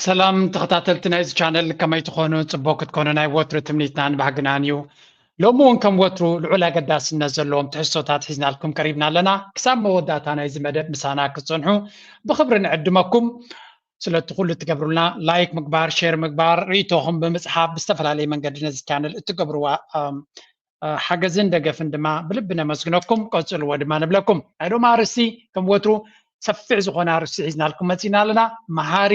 ሰላም ተኸታተልቲ ናይዚ ቻነል፣ ከመይ ትኾኑ? ጽቡቕ ክትኮኑ ናይ ወትሩ ትምኒትናን ባህግናን እዩ። ሎሚ እውን ከም ወትሩ ልዑል ኣገዳስነት ዘለዎም ትሕዝቶታት ሒዝናልኩም ቀሪብና ኣለና። ክሳብ መወዳእታ ናይዚ መደብ ምሳና ክትጸንሑ ብኽብሪ ንዕድመኩም። ስለቲ ኩሉ ትገብሩልና፣ ላይክ ምግባር፣ ሼር ምግባር፣ ርእይቶኹም ብምጽሓፍ፣ ብዝተፈላለየ መንገዲ ነዚ ቻነል እትገብርዋ ሓገዝን ደገፍን ድማ ብልቢ ነመስግነኩም። ቀጽልዎ ድማ ንብለኩም። ናይ ሎሚ ኣርእስቲ ከም ወትሩ ሰፊሕ ዝኾነ ኣርእስቲ ሒዝናልኩም መጺና ኣለና። መሃሪ፣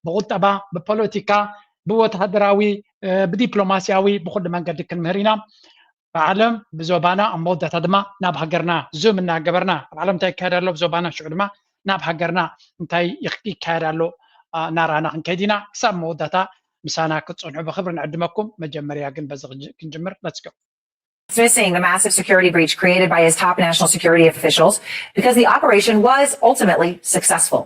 ብቁጠባ፣ ብፖለቲካ፣ ብወታደራዊ፣ ብዲፕሎማሲያዊ፣ ብኩሉ መንገዲ ክንምህር ኢና። ብዓለም ብዞባና፣ ኣብ መወዳእታ ድማ ናብ ሃገርና ዙም እናገበርና ኣብ ዓለም እንታይ ይካየድ ኣሎ ብዞባና፣ ሽዑ ድማ ናብ ሃገርና እንታይ ይካየድ ኣሎ እናረኣና ክንከይድ ኢና። ክሳብ መወዳእታ ምሳና ክትጸንሑ ብኽብሪ ንዕድመኩም። መጀመርያ ግን በዚ ክንጅምር። Let's go. Dismissing the massive security breach created by his top national security officials because the operation was ultimately successful.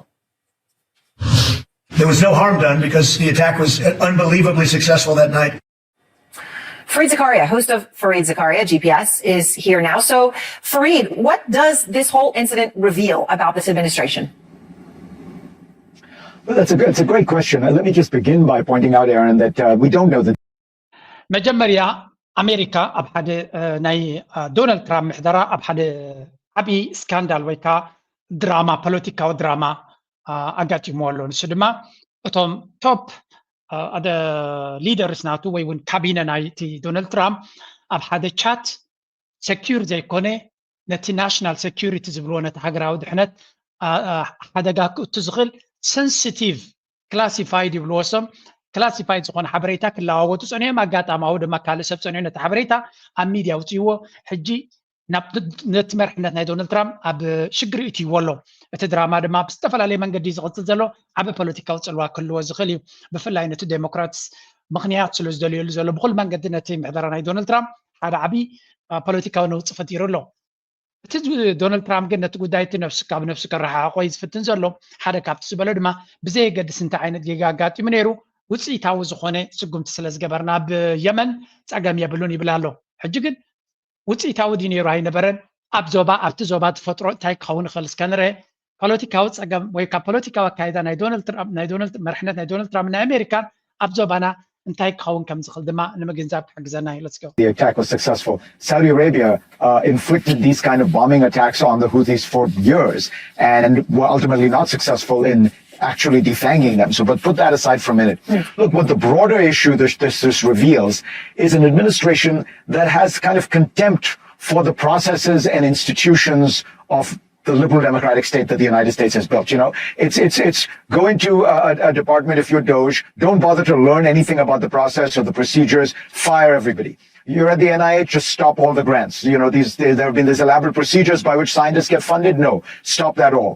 There was no harm done because the attack was unbelievably successful that night. Fareed Zakaria, host of Fareed Zakaria, G P S, is here now. So, Fareed, what does this whole incident reveal about this administration? Well, that's a, that's a great question. Uh, let me just begin by pointing out, Aaron, that uh, we don't know the መጀመርያ ኣሜሪካ ኣብ ሓደ ናይ ዶናልድ ትራምፕ ምሕደራ ኣብ ሓደ ዓብዪ ስካንዳል ወይ ከዓ ድራማ፣ ፖለቲካዊ ድራማ ኣጋጢሞ ኣሎ። ንሱ ድማ እቶም ቶፕ ሊደርስ ናቱ ወይ እውን ካቢነ ናይቲ ዶናልድ ትራምፕ ኣብ ሓደ ቻት ሰኪር ዘይኮነ ነቲ ናሽናል ሰኪሪቲ ዝብልዎ ነቲ ሃገራዊ ድሕነት ሓደጋ ክእቱ ዝኽእል ሰንሲቲቭ ክላሲፋይድ ይብልዎ እሶም። ክላሲፋይድ ዝኾነ ሓበሬታ ክለዋወጡ ጸኒሖም። ኣጋጣማዊ ድማ ካልእ ሰብ ጸኒሑ ነቲ ሓበሬታ ኣብ ሚድያ ኣውፅእዎ። ሕጂ ነቲ መርሕነት ናይ ዶናልድ ትራምፕ ኣብ ሽግር እትይዎ ኣሎ። እቲ ድራማ ድማ ብዝተፈላለየ መንገዲ ዝቕፅል ዘሎ ዓቢ ፖለቲካዊ ፅልዋ ክህልዎ ዝኽእል እዩ። ብፍላይ ነቲ ዴሞክራትስ ምኽንያት ስለ ዝደልየሉ ዘሎ ብኩሉ መንገዲ ነቲ ምሕደራ ናይ ዶናልድ ትራምፕ ሓደ ዓቢ ፖለቲካዊ ነውፂ ፈጢሩ ኣሎ። እቲ ዶናልድ ትራምፕ ግን ነቲ ጉዳይ እቲ ነብሱ ካብ ነብሱ ከረሓሕቆ እዩ ዝፍትን ዘሎ። ሓደ ካብቲ ዝበሎ ድማ ብዘየገድስ እንታይ ዓይነት ጌጋ ኣጋጢሙ ነይሩ ውፅኢታዊ ዝኾነ ስጉምቲ ስለ ዝገበርና ኣብ የመን ፀገም የብሉን ይብል ኣሎ። ሕጂ ግን ውፅኢታዊ ድዩ ነይሩ ኣይነበረን? ኣብ ዞባ ኣብቲ ዞባ ዝፈጥሮ እንታይ ክኸውን ይኽእል እስከ ንርአ። ፖለቲካዊ ፀገም ወይ ካብ ፖለቲካዊ ኣካይዳ ናይ ዶናልድ ትራምፕ ናይ ዶናልድ መርሕነት ናይ ዶናልድ ትራምፕ ናይ ኣሜሪካን ኣብ ዞባና እንታይ ክኸውን ከም ዝኽእል ድማ ንምግንዛብ ክሕግዘና እዩ። Let's go. The attack was successful. Saudi Arabia uh, inflicted these kind of bombing attacks on the Houthis for years and were ultimately not successful in actually defanging them. So, but put that aside for a minute. Look, what the broader issue this, this, this reveals is an administration that has kind of contempt for the processes and institutions of the liberal democratic state that the United States has built. You know, it's it's it's go into a, a department if you're DOGE, don't bother to learn anything about the process or the procedures, fire everybody. You're at the N I H, just stop all the grants. You know, these there, there have been these elaborate procedures by which scientists get funded. No, stop that all.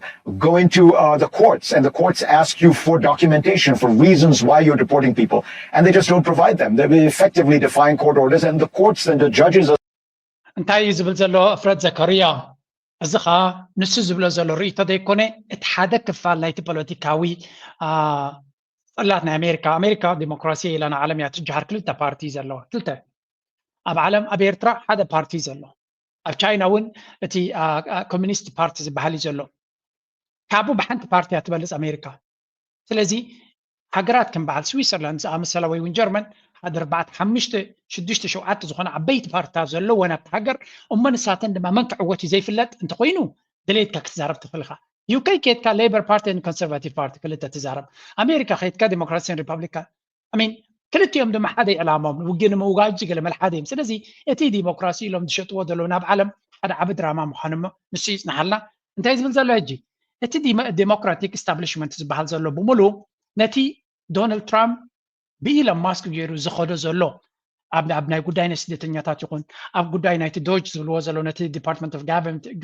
Go into uh, the courts, and the courts ask you for documentation for reasons why you're deporting people, and they just don't provide them. They're effectively defying court orders, and the courts and the judges are እንታይ እዩ ዝብል ዘሎ ፍረድ ዘከርያ? እዚ ኸዓ ንሱ ዝብሎ ዘሎ ርእይቶ ዘይኮነ እቲ ሓደ ክፋል ናይቲ ፖለቲካዊ ጽላት ናይ ኣሜሪካ። ኣሜሪካ ዲሞክራሲ ኢላ ንዓለም እያ ትጀሃር። ክልተ ፓርቲ እዩ ዘለዋ፣ ክልተ። ኣብ ዓለም ኣብ ኤርትራ ሓደ ፓርቲ እዩ ዘሎ። ኣብ ቻይና እውን እቲ ኮሚኒስት ፓርቲ ዝበሃል እዩ ዘሎ። ካብኡ ብሓንቲ ፓርቲ እያ ትበልፅ ኣሜሪካ። ስለዚ ሃገራት ከም በዓል ስዊሰርላንድ ዝኣመሰላ ወይ እውን ጀርመን ሓደ ኣርባዕተ ሓሙሽተ ሽዱሽተ ሸውዓተ ዝኾነ ዓበይቲ ፓርትታት ዘለወን ኣብቲ ሃገር እሞ ንሳተን ድማ መን ክዕወት እዩ ዘይፍለጥ እንተኮይኑ ድሌትካ ክትዛረብ ትኽእል ኢኻ። ዩኬ ኬድካ ሌበር ፓርቲን ኮንሰርቫቲቭ ፓርቲ ክልተ ትዛረብ። ኣሜሪካ ከይድካ ዲሞክራሲን ሪፐብሊካን ሚን ክልቲኦም ድማ ሓደ ዕላማኦም ውግእ ንምውጋእ እንጂ ገለ መለ ሓደ እዮም። ስለዚ እቲ ዲሞክራሲ ኢሎም ዝሸጥዎ ዘለዉ ናብ ዓለም ሓደ ዓቢ ድራማ ምዃኑ እሞ ንሱ ይጽንሓልና። እንታይ ዝብል ዘሎ ሕጂ እቲ ዲሞክራቲክ ኢስታብሊሽመንት ዝበሃል ዘሎ ብምሉ ነቲ ዶናልድ ትራምፕ ብኢሎን ማስክ ገይሩ ዝኸዶ ዘሎ ኣብ ኣብ ናይ ጉዳይ ናይ ስደተኛታት ይኹን ኣብ ጉዳይ ናይቲ ዶጅ ዝብልዎ ዘሎ ነቲ Department of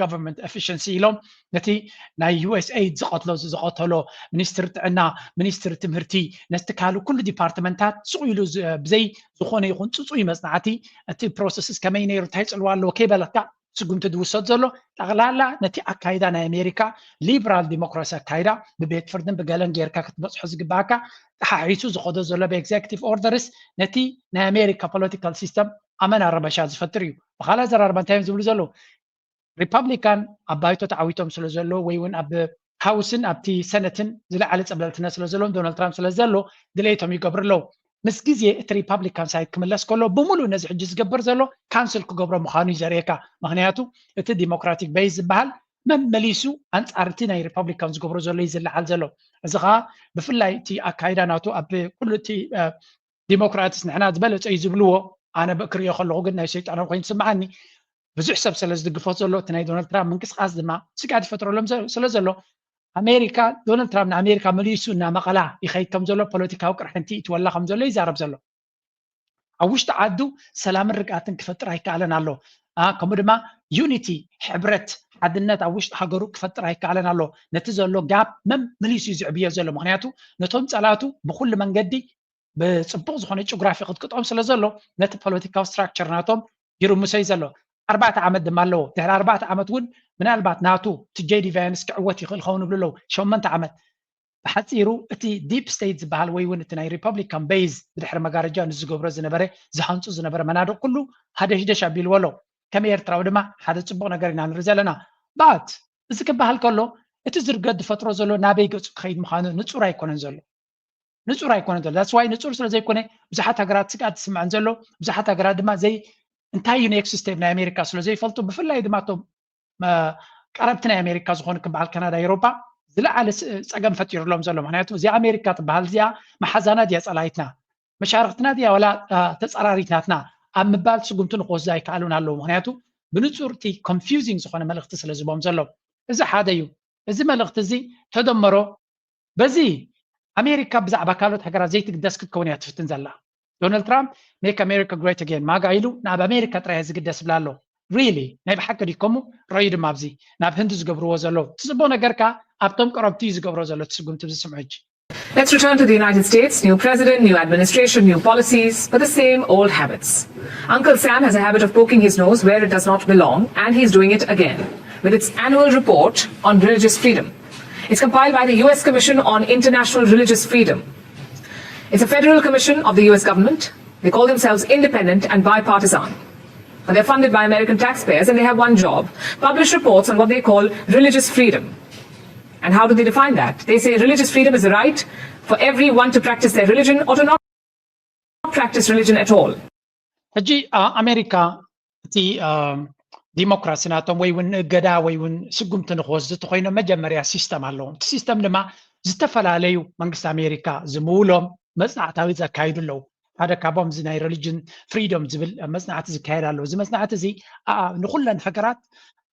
Government Efficiency ኢሎም ነቲ ናይ ዩ ኤስ ኤይድ ዝቐትሎ ዝቐተሎ ሚኒስትር ጥዕና፣ ሚኒስትር ትምህርቲ፣ ነቲ ካልእ ኩሉ ዲፓርትመንታት ስቕ ኢሉ ብዘይ ዝኾነ ይኹን ፅፁይ መፅናዕቲ እቲ ፕሮሰስስ ከመይ ነይሩ እንታይ ፅልዋ ኣለዎ ከይበለካ ስጉምቲ ዝውሰድ ዘሎ ጠቕላላ ነቲ ኣካይዳ ናይ ኣሜሪካ ሊብራል ዲሞክራሲ ኣካይዳ ብቤት ፍርድን ብገለን ጌርካ ክትበፅሖ ዝግባኣካ ተሓሒሱ ዝኸዶ ዘሎ ብኤግዜክቲቭ ኦርደርስ ነቲ ናይ ኣሜሪካ ፖለቲካል ሲስተም ኣመና ረበሻ ዝፈጥር እዩ። ብካልእ ኣዘራርባ እንታይ እዮም ዝብሉ ዘለዉ? ሪፓብሊካን ኣብ ባይቶ ተዓዊቶም ስለ ዘለዉ ወይ እውን ኣብ ሃውስን ኣብቲ ሰነትን ዝለዓለ ፀብለልትነት ስለ ዘለዎም ዶናልድ ትራምፕ ስለ ዘሎ ድሌቶም ይገብሩ ኣለዉ። ምስ ግዜ እቲ ሪፓብሊካን ሳይድ ክምለስ ከሎ ብምሉእ ነዚ ሕጂ ዝገብር ዘሎ ካንስል ክገብሮ ምዃኑ እዩ ዘርእየካ። ምክንያቱ እቲ ዲሞክራቲክ ቤዝ ዝበሃል መመሊሱ ኣንፃር እቲ ናይ ሪፓብሊካን ዝገብሮ ዘሎ እዩ ዝለዓል ዘሎ። እዚ ከዓ ብፍላይ እቲ ኣካይዳ ናቱ ኣብ ኩሉ እቲ ዲሞክራትስ ንሕና ዝበለፀ እዩ ዝብልዎ ኣነ ክሪኦ ከለኹ ግን ናይ ሰይጣኖም ኮይኑ ዝስምዓኒ ብዙሕ ሰብ ስለ ዝድግፎ ዘሎ እቲ ናይ ዶናልድ ትራምፕ ምንቅስቃስ ድማ ስግኣት ይፈጥረሎም ስለ ዘሎ ኣሜሪካ ዶናልድ ትራምፕ ንኣሜሪካ መሊሱ እናመቐላ ይኸይድ ከም ዘሎ ፖለቲካዊ ቅርሕንቲ ይትወላ ከም ዘሎ ይዛረብ ዘሎ ኣብ ውሽጢ ዓዱ ሰላምን ርግኣትን ክፈጥር ኣይከኣለን ኣሎ ከምኡ ድማ ዩኒቲ ሕብረት ሓድነት ኣብ ውሽጢ ሃገሩ ክፈጥር ኣይከኣለን ኣሎ ነቲ ዘሎ ጋፕ መመሊሱ እዩ ዝዕብዮ ዘሎ ምክንያቱ ነቶም ፀላቱ ብኩሉ መንገዲ ብፅቡቕ ዝኾነ ጂኦግራፊ ክትቅጥዖም ስለ ዘሎ ነቲ ፖለቲካዊ ስትራክቸር ናቶም ይርምሶ እዩ ዘሎ ኣርባዕተ ዓመት ድማ ኣለዎ ድሕሪ ኣርባዕተ ዓመት እውን ምናልባት ናቱ እቲ ጄዲ ቫንስ ክዕወት ይኽእል ኸውን ይብሉ ኣለዉ ሸመንተ ዓመት ብሓፂሩ እቲ ዲፕ ስቴት ዝበሃል ወይ እውን እቲ ናይ ሪፐብሊካን ቤዝ ብድሕሪ መጋረጃ ንዝገብሮ ዝነበረ ዝሃንፁ ዝነበረ መናድቕ ኩሉ ሃደሽደሽ ኣቢልዎ ኣሎ ከም ኤርትራዊ ድማ ሓደ ፅቡቕ ነገር ኢና ንርኢ ዘለና ባት እዚ ክበሃል ከሎ እቲ ዝርገት ዝፈጥሮ ዘሎ ናበይ ገፁ ክኸይድ ምዃኑ ንፁር ኣይኮነን ዘሎ ንፁር ኣይኮነን ዘሎ that's why ንፁር ስለ ዘይኮነ ብዙሓት ሃገራት ስግኣት ዝስምዐን ዘሎ ብዙሓት ሃገራት ድማ ዘይ እንታይ እዩ ኔክስት ስቴፕ ናይ ኣሜሪካ ስለ ዘይፈልጡ ብፍላይ ድማ እቶም ቀረብቲ ናይ ኣሜሪካ ዝኾኑ ክበሃል ካናዳ ኤሮፓ ዝለዓለ ፀገም ፈጢሩሎም ዘሎ ምክንያቱ እዚኣ ኣሜሪካ ትበሃል እዚኣ መሓዛና ድያ ፀላይትና መሻርክትና ድያ ዋላ ተፃራሪት ናትና ኣብ ምባል ስጉምቲ ንክወስዱ ኣይከኣሉን ኣለዉ ምክንያቱ ብንፁር እቲ ኮንፊውዚንግ ዝኾነ መልእክቲ ስለ ዝቦም ዘሎ እዚ ሓደ እዩ እዚ መልእክቲ እዚ ተደመሮ በዚ ኣሜሪካ ብዛዕባ ካልኦት ሃገራት ዘይትግደስ ክትከውን እያ ትፍትን ዘላ ዶናልድ ትራምፕ make America great again ማጋ ኢሉ ናብ ኣሜሪካ ጥራይ ዝግደስ ብላ ኣሎ really ናይ ብሓቂ ድዩ ከምኡ ረዩ ድማ ኣብዚ ናብ ህንዲ ዝገብርዎ ዘለዉ እቲ ፅቡቅ ነገር ከ ኣብቶም ቀረብቲ እዩ ዝገብሮ ዘሎ እቲ ስጉምቲ እዚ ስምዑ ሕጂ Let's return to the United States. New president, new administration, new policies, but the same old habits. Uncle Sam has a habit of poking his nose where it does not belong, and he's doing it again with its annual report on religious freedom. It's compiled by the U S Commission on International Religious Freedom. It's a federal commission of the U S government. They call themselves independent and bipartisan. But they're funded by American taxpayers and they have one job publish reports on what they call religious freedom. And how do they define that? They say religious freedom is the right for everyone to practice their religion or to not practice religion at all. ሕጂ ኣሜሪካ እቲ ዲሞክራሲ ናቶም ወይ እውን እገዳ ወይ እውን ስጉምቲ ንክወስዱ እንተኮይኖም መጀመርያ ሲስተም ኣለዎም እቲ ሲስተም ድማ ዝተፈላለዩ መንግስቲ ኣሜሪካ ዝምውሎም መፅናዕታዊ ዘካይዱ ኣለዉ ሓደ ካብኦም እዚ ናይ ሪሊጅን ፍሪዶም ዝብል መፅናዕቲ ዝካየድ ኣሎ እዚ መፅናዕቲ እዚ ንኩለን ሃገራት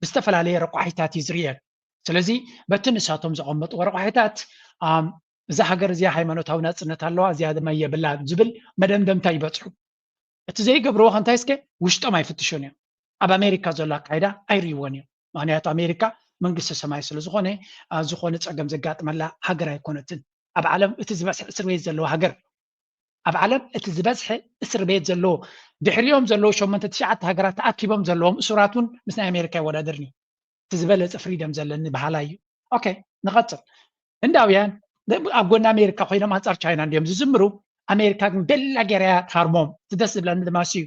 ብዝተፈላለየ ረቋሒታት እዩ ዝርእየን ስለዚ በቲ ንሳቶም ዘቐመጥዎ ረቋሒታት እዛ ሃገር እዚኣ ሃይማኖታዊ ናፅነት ኣለዋ እዚኣ ድማ የብላን ዝብል መደምደምታ ይበፅሑ እቲ ዘይገብርዎ ከንታይ እስከ ውሽጦም ኣይፍትሹን እዮም ኣብ ኣሜሪካ ዘሎ ኣካይዳ ኣይርእይዎን እዮም ምክንያቱ ኣሜሪካ መንግስቲ ሰማይ ስለዝኾነ ዝኾነ ፀገም ዘጋጥመላ ሃገር ኣይኮነትን ኣብ ዓለም እቲ ዝበዝሐ እስር ቤት ዘለዎ ሃገር ኣብ ዓለም እቲ ዝበዝሐ እስር ቤት ዘለዎ ድሕሪኦም ዘለዉ ሸሞንተ ትሽዓተ ሃገራት ተኣኪቦም ዘለዎም እሱራት እውን ምስ ናይ ኣሜሪካ ይወዳደርን እዩ እቲ ዝበለፀ ፍሪደም ዘለኒ በሃላይ እዩ ኦኬ ንቐፅል ህንዳውያን ኣብ ጎኒ ኣሜሪካ ኮይኖም ኣንፃር ቻይና እንዲዮም ዝዝምሩ ኣሜሪካ ግን ቤላ ጌራ እያ ትሃርሞም እቲ ደስ ዝብለኒ ድማ እሱ እዩ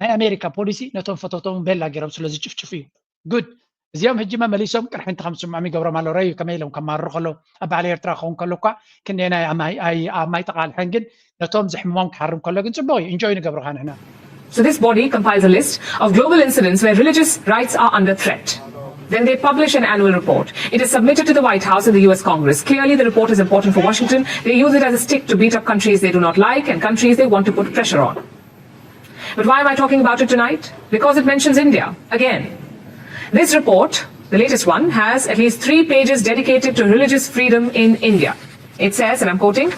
ናይ ኣሜሪካ ፖሊሲ ነቶም ፈተውቶም ቤላ ጌሮም ስለ ዝጭፍጭፉ እዩ good እዚኦም ሕጂ መመሊሶም ቅርሕንቲ ከም ዝስምዖም ይገብሮም ኣሎ ረዩ ከመይ ኢሎም ከማርሩ ከለዉ ኣብ በዓል ኤርትራ ክኸውን ከሎ እኳ ክንደየናይ ኣብ ማይ ጠቓልሐን ግን ነቶም ዘሕምሞም ክሓርም ከሎ ግን ፅቡቅ እዩ ኢንጆይ ንገብርካ ንሕና So this body compiles a list of global incidents where religious rights are under threat. Then they publish an annual report. It is submitted to the White House and the U S Congress. Clearly, the report is important for Washington. They use it as a stick to beat up countries they do not like and countries they want to put pressure on. But why am I talking about it tonight? Because it mentions India again. This report, the latest one, has at least three pages dedicated to religious freedom in India. It says, and I'm quoting,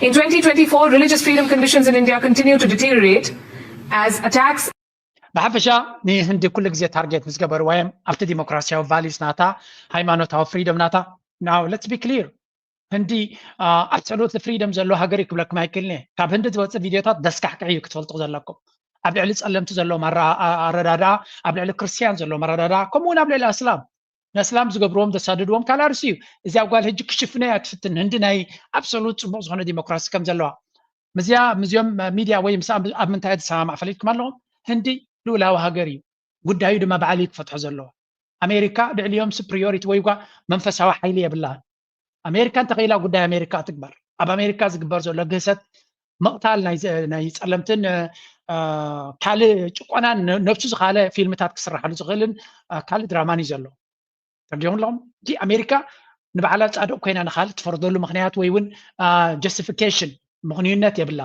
In twenty twenty-four, religious freedom conditions in India continue to deteriorate as attacks. ብሓፈሻ ንህንዲ ኩሉ ግዜ ታርጌት ምስ ገበርዋ እዮም ኣብቲ ዲሞክራሲያዊ ቫሊዩስ ናታ ሃይማኖታዊ ፍሪደም ናታ። Now let's be clear፣ ህንዲ absolute ፍሪደም ዘለዎ ሃገር እዩ ክብለኩም ኣይክእልን እየ። ካብ ህንዲ ዝወፅእ ቪድዮታት ደስካሕክሕ እዩ ክትፈልጡ ዘለኩም። ኣብ ልዕሊ ፀለምቲ ዘለዎም ኣረዳድኣ፣ ኣብ ልዕሊ ክርስትያን ዘለዎም ኣረዳድኣ፣ ከምኡ እውን ኣብ ልዕሊ ኣስላም፣ ንኣስላም ዝገብርዎም ዘሳድድዎም ካልእ ኣርእስቲ እዩ። እዚኣ ጓል ሕጂ ክሽፍነያ ትፍትን። ህንዲ ናይ absolute ፅቡቕ ዝኾነ ዲሞክራሲ ከም ዘለዋ ምስዚኣ ምስዚኦም ሚድያ ወይ ምስ ኣብ ምንታይ ዝሰማማዕ ፈሊጥኩም ኣለኹም። ህንዲ ልኡላዊ ሃገር እዩ፣ ጉዳዩ ድማ ባዕሉ እዩ ክፈትሖ ዘለዎ። ኣሜሪካ ልዕሊኦም superiority ወይ ኳ መንፈሳዊ ሓይሊ የብላን። ኣሜሪካ እንተኽኢላ ጉዳይ ኣሜሪካ ትግበር። ኣብ ኣሜሪካ ዝግበር ዘሎ ግህሰት፣ ምቕታል ናይ ፀለምትን ካልእ ጭቆናን ነብሱ ዝኻለ ፊልምታት ክስራሓሉ ዝኽእልን ካልእ ድራማን እዩ ዘሎ። ተርዲኦም ኣለኹም። እቲ ኣሜሪካ ንባዕላ ፃድቕ ኮይና ንኻልእ ትፈርደሉ ምክንያት ወይ እውን ጀስቲፊኬሽን ምኽንዩነት የብላ።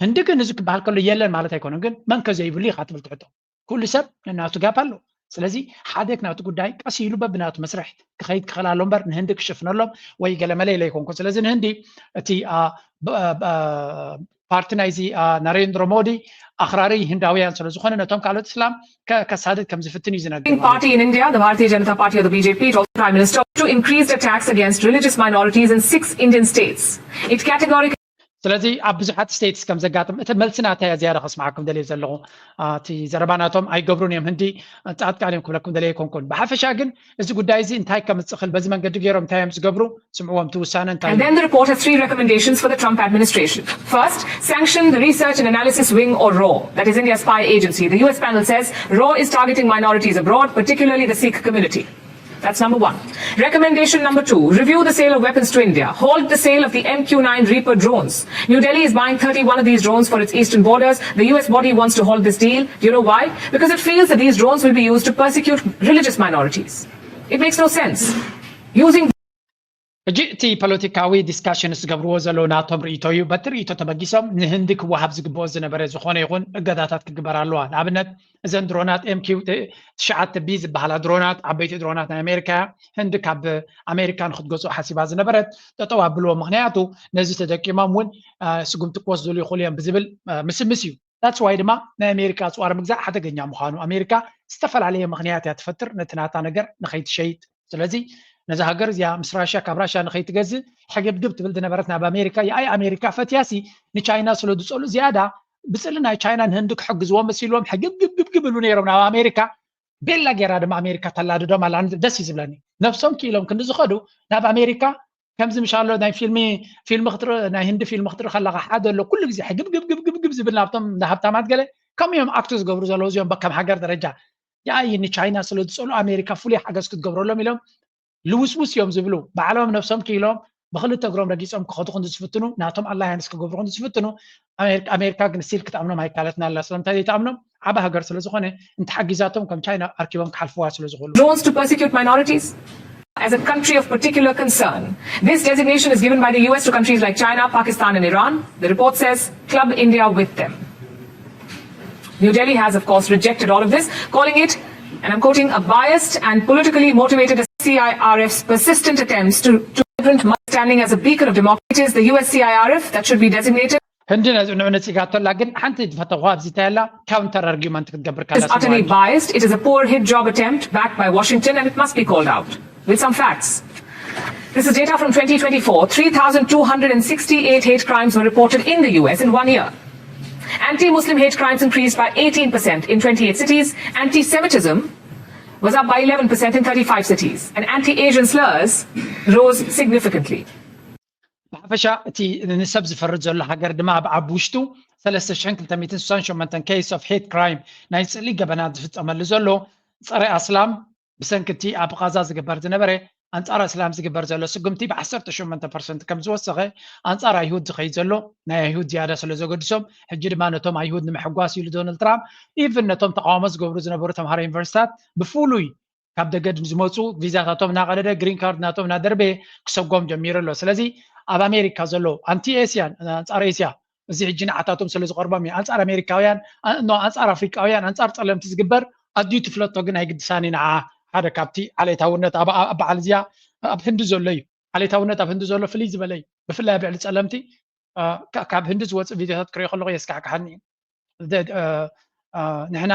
ህንዲ ግን እዚ ክበሃል ከሎ የለን ማለት ኣይኮነን፣ ግን መን ከ ዘይብሉ ኢኻ ትብል ትሕቶ። ኩሉ ሰብ ነናቱ ጋፕ ኣሎ። ስለዚ ሓደ ናቱ ጉዳይ ቀስ ኢሉ በብናቱ መስርሕ ክኸይድ ክኽእል ኣሎ እምበር ንህንዲ ክሽፍነሎም ወይ ገለመለ ኢለ ኣይኮንኩን። ስለዚ ንህንዲ እቲ ፓርቲ ናይዚ ናሬንድሮ ሞዲ ኣኽራሪ ህንዳውያን ስለ ዝኾነ ነቶም ካልኦት እስላም ከሳድድ ከም ዝፍትን እዩ ዝነገር። Party in India, the Bharatiya Janata Party or the B J P, told the Prime Minister to increased attacks against religious minorities in six Indian states. It categorically ስለዚ ኣብ ብዙሓት ስቴትስ ከም ዘጋጥም እቲ መልሲ ናታ እያ ዝያዳ ከስምዓኩም ደልየ ዘለኹ። እቲ ዘረባ ናቶም ኣይገብሩን እዮም ህንዲ፣ ፃድቃን እዮም ክብለኩም ደልየ ኣይኮንኩን። ብሓፈሻ ግን እዚ ጉዳይ እዚ እንታይ ከምፅእ ክእል፣ በዚ መንገዲ ገይሮም እንታይ እዮም ዝገብሩ፣ ስምዕዎም፣ እቲ ውሳነ እንታይ And then the report has three recommendations for the Trump administration. First, sanction the Research and Analysis Wing or RAW, that is India's spy agency. The U S panel says RAW is targeting minorities abroad, particularly the Sikh community. That's number one. Recommendation number two, review the sale of weapons to India. Halt the sale of the M Q nine Reaper drones. New Delhi is buying thirty-one of these drones for its eastern borders. The U S body wants to halt this deal. Do you know why? Because it feels that these drones will be used to persecute religious minorities. It makes no sense. Using ሕጂ እቲ ፖለቲካዊ ዲስካሽን ዝገብርዎ ዘለዉ ናቶም ርእይቶ እዩ። በቲ ርእይቶ ተበጊሶም ንህንዲ ክወሃብ ዝግብኦ ዝነበረ ዝኾነ ይኹን እገዳታት ክግበር ኣለዋ። ንኣብነት እዘን ድሮናት M Q ትሽዓተ B ዝበሃላ ድሮናት፣ ዓበይቲ ድሮናት ናይ ኣሜሪካ፣ ህንዲ ካብ ኣሜሪካ ንክትገዝኦ ሓሲባ ዝነበረት ጠጠው ኣብልዎ። ምክንያቱ ነዚ ተደቂሞም እውን ስጉምቲ ክወስድሉ ይኽእሉ እዮም ብዝብል ምስምስ እዩ። That's why ድማ ናይ ኣሜሪካ ኣፅዋር ምግዛእ ሓደገኛ ምዃኑ፣ ኣሜሪካ ዝተፈላለየ ምክንያት እያ ትፈጥር ነቲ ናታ ነገር ንኸይትሸይጥ። ስለዚ ነዚ ሃገር እዚኣ ምስ ራሽያ፣ ካብ ራሽያ ንኸይትገዝእ ሕግብግብ ትብል ዝነበረት ናብ ኣሜሪካ፣ የኣይ ኣሜሪካ ፈትያሲ ንቻይና ስለ ዝፀሉ ዝያዳ ብፅሊ ናይ ቻይና ንህንዲ ክሕግዝዎም መሲልዎም ሕግብግብግብ ይብሉ ነይሮም ናብ ኣሜሪካ። ቤላ ጌራ ድማ ኣሜሪካ ተላድዶም ኣላ። ደስ እዩ ዝብለኒ። ነብሶም ክኢሎም ክንዲ ዝኸዱ ናብ ኣሜሪካ ከምዚ ምሻሎ ናይ ፊልሚ ፊልሚ ክትርኢ፣ ናይ ህንዲ ፊልሚ ክትርኢ ከለኻ ሓደ ኣሎ ኩሉ ግዜ ሕግብግብግብግብ ዝብል ናብቶም ሃብታማት ገለ ከምኡ እዮም ኣክት ዝገብሩ ዘለዉ እዚኦም በከም ሃገር ደረጃ። የኣይ ንቻይና ስለ ዝፀሉ ኣሜሪካ ፍሉይ ሓገዝ ክትገብረሎም ኢሎም ልውስውስ እዮም ዝብሉ። ባዕሎም ነብሶም ክኢሎም ብክልተ እግሮም ረጊፆም ክኸዱ ክንዲ ዝፍትኑ፣ ናቶም ኣላያንስ ክገብሩ ክንዲ ዝፍትኑ፣ ኣሜሪካ ግን ስቲል ክትኣምኖም ኣይካለትን ኣላ። ስለምንታይ ዘይትኣምኖም? ዓቢ ሃገር ስለ ዝኾነ እንተሓጊዛቶም ከም ቻይና ኣርኪቦም ክሓልፍዋ ስለ ዝኽእሉ። Drones to persecute minorities as a country of particular concern. This designation is given by the U S to countries like China, Pakistan, and Iran. The report says, club India with them. New Delhi has, of course, rejected all of this, calling it, and I'm quoting, a biased and politically motivated C I R F's persistent attempts to, to migrant standing as a beacon of democracy. It is the U S C I R F that should be designated. ህንዲ ነዚ ንዑ ነፂጋቶ ኣላ። ግን ሓንቲ ዝፈተኹ ኣብዚ እንታይ ኣላ፣ ካውንተር ኣርጊመንት ክትገብር It's utterly biased. It is a poor hit job attempt backed by Washington, and it must be called out with some facts. This is data from twenty twenty-four. Three thousand two hundred and sixty-eight hate crimes were reported in the U S in one year. Anti-Muslim hate crimes increased by eighteen percent in twenty-eight cities. Anti-Semitism was up by eleven percent in thirty-five cities. And anti-Asian slurs rose significantly. ብሓፈሻ እቲ ንሰብ ዝፈርድ ዘሎ ሃገር ድማ ኣብ ኣብ ውሽጡ ሰለስተ ሽሕን ክልተ ሚእትን ስሳን ሸሞንተን case of hate crime ናይ ፅልኢ ገበናት ዝፍፀመሉ ዘሎ ፀረ ኣስላም ብሰንኪ እቲ ኣብ ቃዛ ዝግበር ዝነበረ ኣንፃር ኣስላም ዝግበር ዘሎ ስጉምቲ ብ ዓሰርተ ሸሞንተ ፐርሰንት ከም ዝወሰኸ፣ ኣንፃር ኣይሁድ ዝኸይድ ዘሎ ናይ ኣይሁድ ዝያዳ ስለ ዘገድሶም፣ ሕጂ ድማ ነቶም ኣይሁድ ንምሕጓስ ኢሉ ዶናልድ ትራምፕ ኢቭን ነቶም ተቃውሞ ዝገብሩ ዝነበሩ ተምሃሮ ዩኒቨርሲታት ብፍሉይ ካብ ደገ ዝመፁ ቪዛታቶም እናቀደደ ግሪን ካርድ ናቶም እናደርበየ ክሰጎም ጀሚሩ ኣሎ። ስለዚ ኣብ ኣሜሪካ ዘሎ ኣንቲ ኤስያን ኣንፃር ኤስያ እዚ ሕጂ ንዓታቶም ስለ ዝቐርቦም እዩ። ኣንፃር ኣሜሪካውያን ኣንፃር ኣፍሪቃውያን ኣንፃር ፀለምቲ ዝግበር ኣድዩ ትፍለጦ ግን ኣይግድሳን እዩ ንዓ ሓደ ካብቲ ዓሌታውነት ኣብ በዓል እዚኣ ኣብ ህንዲ ዘሎ እዩ። ዓሌታውነት ኣብ ህንዲ ዘሎ ፍልይ ዝበለ እዩ። ብፍላይ ኣብ ልዕሊ ጸለምቲ ካብ ህንዲ ዝወፅእ ቪድዮታት ክሪኦ ከለኹ የስካሕክሓኒ እዩ። ንሕና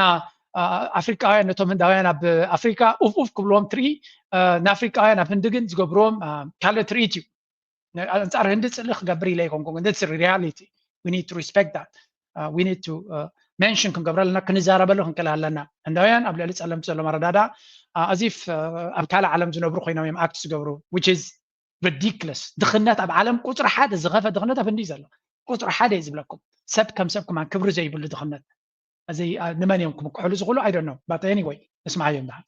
ኣፍሪቃውያን ነቶም ህንዳውያን ኣብ ኣፍሪካ ኡፍ ኡፍ ክብልዎም ትርኢ፣ ንኣፍሪቃውያን ኣብ ህንዲ ግን ዝገብርዎም ካልእ ትርኢት እዩ። ኣንጻር ህንዲ ጽልኢ ክገብር ኢለ ኣይኮንኩን፣ that's reality, we need to respect that, we need to mention ክንገብረ ኣለና፣ ክንዛረበሉ ክንክእል ኣለና። ህንዳውያን ኣብ ልዕሊ ጸለምቲ ዘሎ መረዳዳ ኣዚፍ ኣብ ካልእ ዓለም ዝነብሩ ኮይኖም እዮም ኣክት ዝገብሩ፣ which is ridiculous። ድኽነት ኣብ ዓለም ቁፅሪ ሓደ ዝኸፈ ድኽነት ኣብ ህንዲ እዩ ዘሎ። ቁፅሪ ሓደ እዩ ዝብለኩም። ሰብ ከም ሰብ ክማን ክብሪ ዘይብሉ ድኽነት። እዚ ንመን እዮም ክምክሕሉ ዝኽእሉ? I don't know, but anyway ንስማዓዮም ደሓን።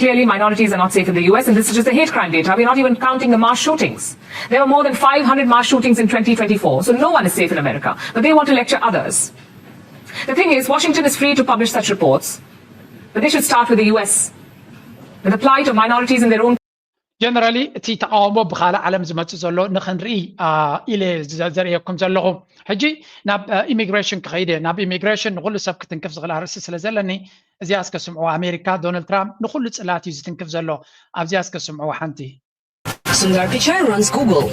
Clearly, minorities are not safe in the U S, and this is just the hate crime data. We're not even counting the mass shootings. There were more than five hundred mass shootings in twenty twenty-four, so no one is safe in America. But they want to lecture others. The thing is, Washington is free to publish such reports, but they should start with the U S, with the plight of minorities in their own Generally እቲ ተቓውሞ ብኻልእ ዓለም ዝመፅእ ዘሎ ንኽንርኢ ኢለ ዘርእየኩም ዘለኹ። ሕጂ ናብ ኢሚግሬሽን ክኸይድ እየ። ናብ ኢሚግሬሽን ንኹሉ ሰብ ክትንክፍ ዝኽእል ኣርእስቲ ስለ ዘለኒ እዚኣ እስከ ስምዑ። ኣሜሪካ፣ ዶናልድ ትራምፕ ንኹሉ ጽላት እዩ ዝትንክፍ ዘሎ። ኣብዚኣ እስከ ስምዑ ሓንቲ። Sundar Pichai runs Google.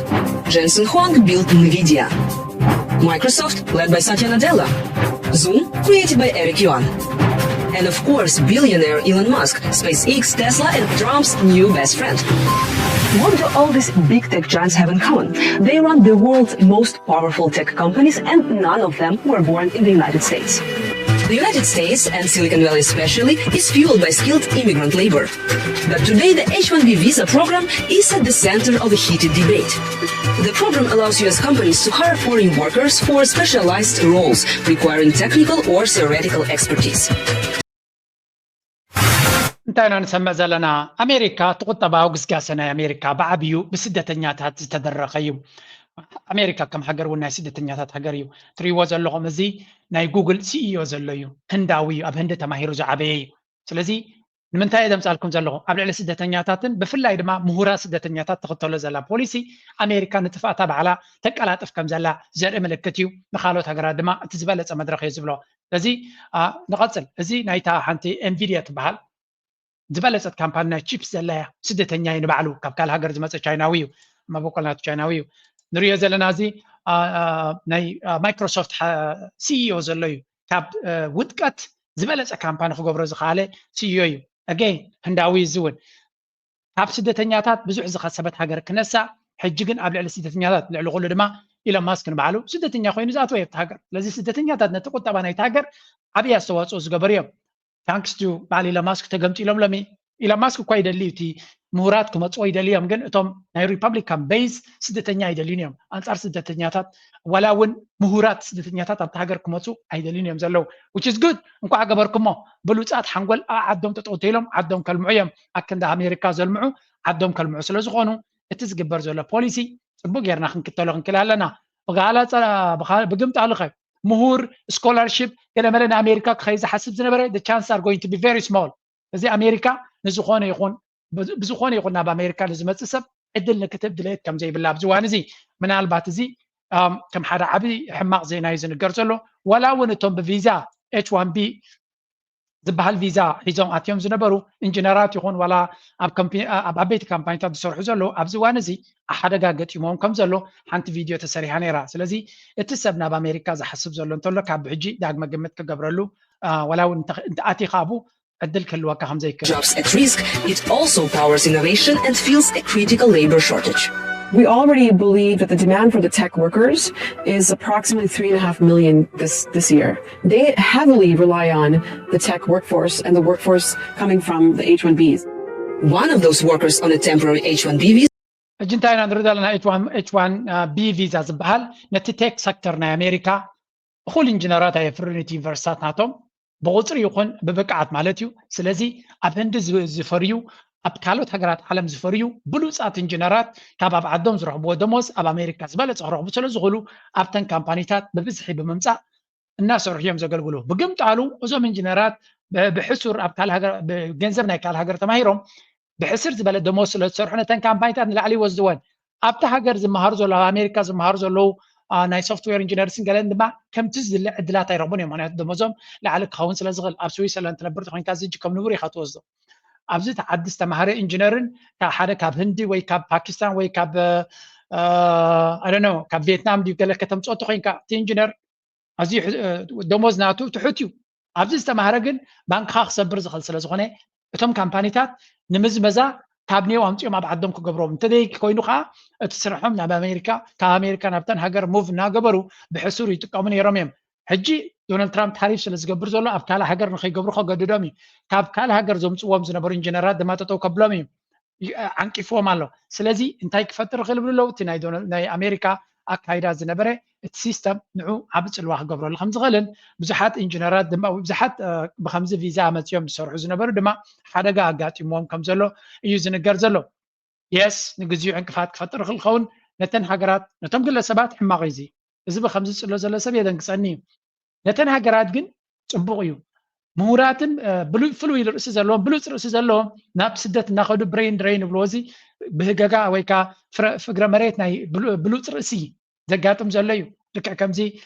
Jensen Huang built Nvidia. Microsoft, led by Satya Nadella. Zoom, created by Eric Yuan. And of course, billionaire Elon Musk, SpaceX, Tesla, and Trump's new best friend. What do all these big tech giants have in common? They run the world's most powerful tech companies, and none of them were born in the United States. The United States, and Silicon Valley especially, is fueled by skilled immigrant labor. But today, the H one B visa program is at the center of a heated debate. The program allows U S companies to hire foreign workers for specialized roles requiring technical or theoretical expertise. እንታይ ኢና ንሰምዕ ዘለና? ኣሜሪካ እቲ ቁጠባዊ ግስጋሰ ናይ ኣሜሪካ ብዓብዩ ብስደተኛታት ዝተደረኸ እዩ። ኣሜሪካ ከም ሃገር እውን ናይ ስደተኛታት ሃገር እዩ። ትሪእዎ ዘለኹም እዚ ናይ ጉግል ሲኢኦ ዘሎ እዩ። ህንዳዊ እዩ። ኣብ ህንዲ ተማሂሩ ዝዓበየ እዩ። ስለዚ ንምንታይ እየ ዘምፃልኩም ዘለኹ? ኣብ ልዕሊ ስደተኛታትን ብፍላይ ድማ ምሁራት ስደተኛታት ትኽተሎ ዘላ ፖሊሲ ኣሜሪካ ንጥፍኣታ ባዕላ ተቀላጥፍ ከም ዘላ ዘርኢ ምልክት እዩ። ንካልኦት ሃገራት ድማ እቲ ዝበለፀ መድረኽ እየ ዝብሎ። ስለዚ ንቐፅል። እዚ ናይታ ሓንቲ ኤንቪድያ ትበሃል ዝበለፀት ካምፓኒ ናይ ቺፕስ ዘላ እያ። ስደተኛ እዩ ንባዕሉ፣ ካብ ካልእ ሃገር ዝመፀ ቻይናዊ እዩ። መበቆል ናቱ ቻይናዊ እዩ። ንሪኦ ዘለና እዚ ናይ ማይክሮሶፍት ሲኢኦ ዘሎ እዩ። ካብ ውድቀት ዝበለፀ ካምፓኒ ክገብሮ ዝኸኣለ ሲኢኦ እዩ። ኣገይን ህንዳዊ እዚ እውን ካብ ስደተኛታት ብዙሕ ዝኸሰበት ሃገር ክነሳ፣ ሕጂ ግን ኣብ ልዕሊ ስደተኛታት ልዕሊ ኩሉ ድማ ኢሎን ማስክ ንባዕሉ ስደተኛ ኮይኑ ዝኣተወ ኣብቲ ሃገር። ስለዚ ስደተኛታት ነቲ ቁጠባ ናይቲ ሃገር ዓብዪ ኣስተዋፅኦ ዝገበሩ እዮም። ታንክስ ቱ በዓል ኢሎን ማስክ ተገምጢሎም ሎሚ። ኢሎን ማስክ እኳ ይደሊ እዩ፣ እቲ ምሁራት ክመፅዎ ይደሊ እዮም፣ ግን እቶም ናይ ሪፐብሊካን ቤዝ ስደተኛ ኣይደልዩን እዮም። ኣንፃር ስደተኛታት ዋላ እውን ምሁራት ስደተኛታት ኣብቲ ሃገር ክመፁ ኣይደልዩን እዮም ዘለዉ። Which is good፣ እንኳዕ ገበርኩሞ። ብሉፃት ሓንጎል ኣብ ዓዶም ጠጠው ተይሎም ዓዶም ከልምዑ እዮም። ኣክንዲ ኣሜሪካ ዘልምዑ ዓዶም ከልምዑ ስለ ዝኾኑ እቲ ዝግበር ዘሎ ፖሊሲ ፅቡቅ ጌርና ክንክተሎ ክንክእል ኣለና። ብጋላ ብግምጣሉ ኸ ምሁር ስኮላርሽፕ ገለመለ ንኣሜሪካ ክኸይ ዝሓስብ ዝነበረ the chance are going to be very small። እዚ ኣሜሪካ ንዝኾነ ይኹን ብዝኾነ ይኹን ናብ ኣሜሪካ ንዝመፅእ ሰብ ዕድል ንክትህብ ድሌት ከም ዘይብላ ኣብዚ እዋን እዚ ምናልባት እዚ ከም ሓደ ዓብዪ ሕማቕ ዜና እዩ ዝንገር ዘሎ። ዋላ እውን እቶም ብቪዛ ኤች ዋን ቢ ዝበሃል ቪዛ ሒዞም ኣትዮም ዝነበሩ ኢንጂነራት ይኹን ዋላ ኣብ ዓበይቲ ካምፓኒታት ዝሰርሑ ዘለዉ ኣብዚ እዋን እዚ ሓደጋ ገጢሞም ከም ዘሎ ሓንቲ ቪድዮ ተሰሪሓ ነይራ። ስለዚ እቲ ሰብ ናብ ኣሜሪካ ዝሓስብ ዘሎ እንተሎ ካብ ሕጂ ዳግመ ግምት ክገብረሉ ዋላ እውን ኣቲኻ ኣብኡ ዕድል ክህልወካ ከም ዘይክእል። Jobs at risk, it also powers innovation and fills a critical labor shortage. We already believe that the demand for the tech workers is approximately three and a half million this, this year. They heavily rely on the tech workforce and the workforce coming from the H one Bs. One of those workers on a temporary H one B visa. ሕጂ እንታይ ኢና ንርኢ ዘለና? ኤች ዋን ቢ ቪዛ ዝበሃል ነቲ ቴክ ሰክተር ናይ ኣሜሪካ እኹል ኢንጂነራት ኣየፍርን እቲ ዩኒቨርሲታት ናቶም ብቁፅሪ ይኹን ብብቅዓት ማለት እዩ። ስለዚ ኣብ ህንዲ ዝፈርዩ ኣብ ካልኦት ሃገራት ዓለም ዝፈርዩ ብሉፃት ኢንጂነራት ካብ ኣብ ዓዶም ዝረኽብዎ ደሞዝ ኣብ ኣሜሪካ ዝበለፀ ክረኽቡ ስለ ዝኽእሉ ኣብተን ካምፓኒታት ብብዝሒ ብምምፃእ እናሰርሑ እዮም ዘገልግሉ። ብግምጣሉ እዞም ኢንጂነራት ብሕሱር ኣብ ካልእ ሃገር ብገንዘብ ናይ ካልእ ሃገር ተማሂሮም ብሕስር ዝበለ ደሞዝ ስለ ዝሰርሑ ነተን ካምፓኒታት ንላዕሊ ይወስድወን። ኣብቲ ሃገር ዝመሃሩ ዘለዉ ኣብ ኣሜሪካ ዝመሃሩ ዘለዉ ናይ ሶፍትዌር ኢንጂነርስን ገለን ድማ ከምቲ ዝድለ ዕድላት ኣይረኽቡን እዮም። ምክንያቱ ደሞዞም ላዕሊ ክኸውን ስለ ዝኽእል ኣብ ስዊዘርላንድ ትነብር ተኮይንካ እዚ ከም ንቡር ኢኻ ትወስዶ። ኣብዚ እቲ ዓዲ ዝተማሃረ ኢንጂነርን ሓደ ካብ ህንዲ ወይ ካብ ፓኪስታን ወይ ካብ ኣደነ ካብ ቪየትናም ድዩ ገለ ከተምፅኦ እንተኮይንካ እቲ ኢንጂነር ኣዝዩ ደሞዝ ናቱ ትሑት እዩ። ኣብዚ ዝተማህረ ግን ባንክኻ ክሰብር ዝኽእል ስለ ዝኾነ እቶም ካምፓኒታት ንምዝመዛ ካብ ኔው ኣምፅኦም ኣብ ዓዶም ክገብሮም እንተዘይ ኮይኑ ከዓ እቲ ስርሖም ናብ ኣሜሪካ ካብ ኣሜሪካ ናብተን ሃገር ሙቭ እናገበሩ ብሕሱር ይጥቀሙ ነይሮም እዮም። ሕጂ ዶናልድ ትራምፕ ታሪፍ ስለ ዝገብር ዘሎ ኣብ ካልእ ሃገር ንኸይገብሩ ከገድዶም እዩ። ካብ ካልእ ሃገር ዘምፅዎም ዝነበሩ ኢንጂነራት ድማ ጠጠው ከብሎም እዩ። ዓንቂፍዎም ኣሎ። ስለዚ እንታይ ክፈጥር ይኽእል ብሉ ኣለዉ እቲ ናይ ኣሜሪካ ኣካይዳ ዝነበረ እቲ ሲስተም ንዑ ዓብ ፅልዋ ክገብረሉ ከም ዝኽእልን ብዙሓት ኢንጂነራት ድማ ብዙሓት ብከምዚ ቪዛ መፅዮም ዝሰርሑ ዝነበሩ ድማ ሓደጋ ኣጋጢምዎም ከም ዘሎ እዩ ዝንገር ዘሎ። የስ ንግዚኡ ዕንቅፋት ክፈጥር ይኽእል ክኸውን ነተን ሃገራት ነቶም ግለሰባት ሕማቕ እዩ እዚ። እዚ ብከምዚ ዝፅሎ ዘሎ ሰብ የደንግፀኒ እዩ። ነተን ሃገራት ግን ፅቡቕ እዩ። ምሁራትን ፍሉይ ርእሲ ዘለዎም ብሉፅ ርእሲ ዘለዎም ናብ ስደት እናኸዱ ብሬን ድሬን ይብልዎ እዚ ብህገጋ ወይ ከዓ ፍግረ መሬት ናይ ብሉፅ ርእሲ ዘጋጥም ዘሎ እዩ። ልክዕ ከምዚ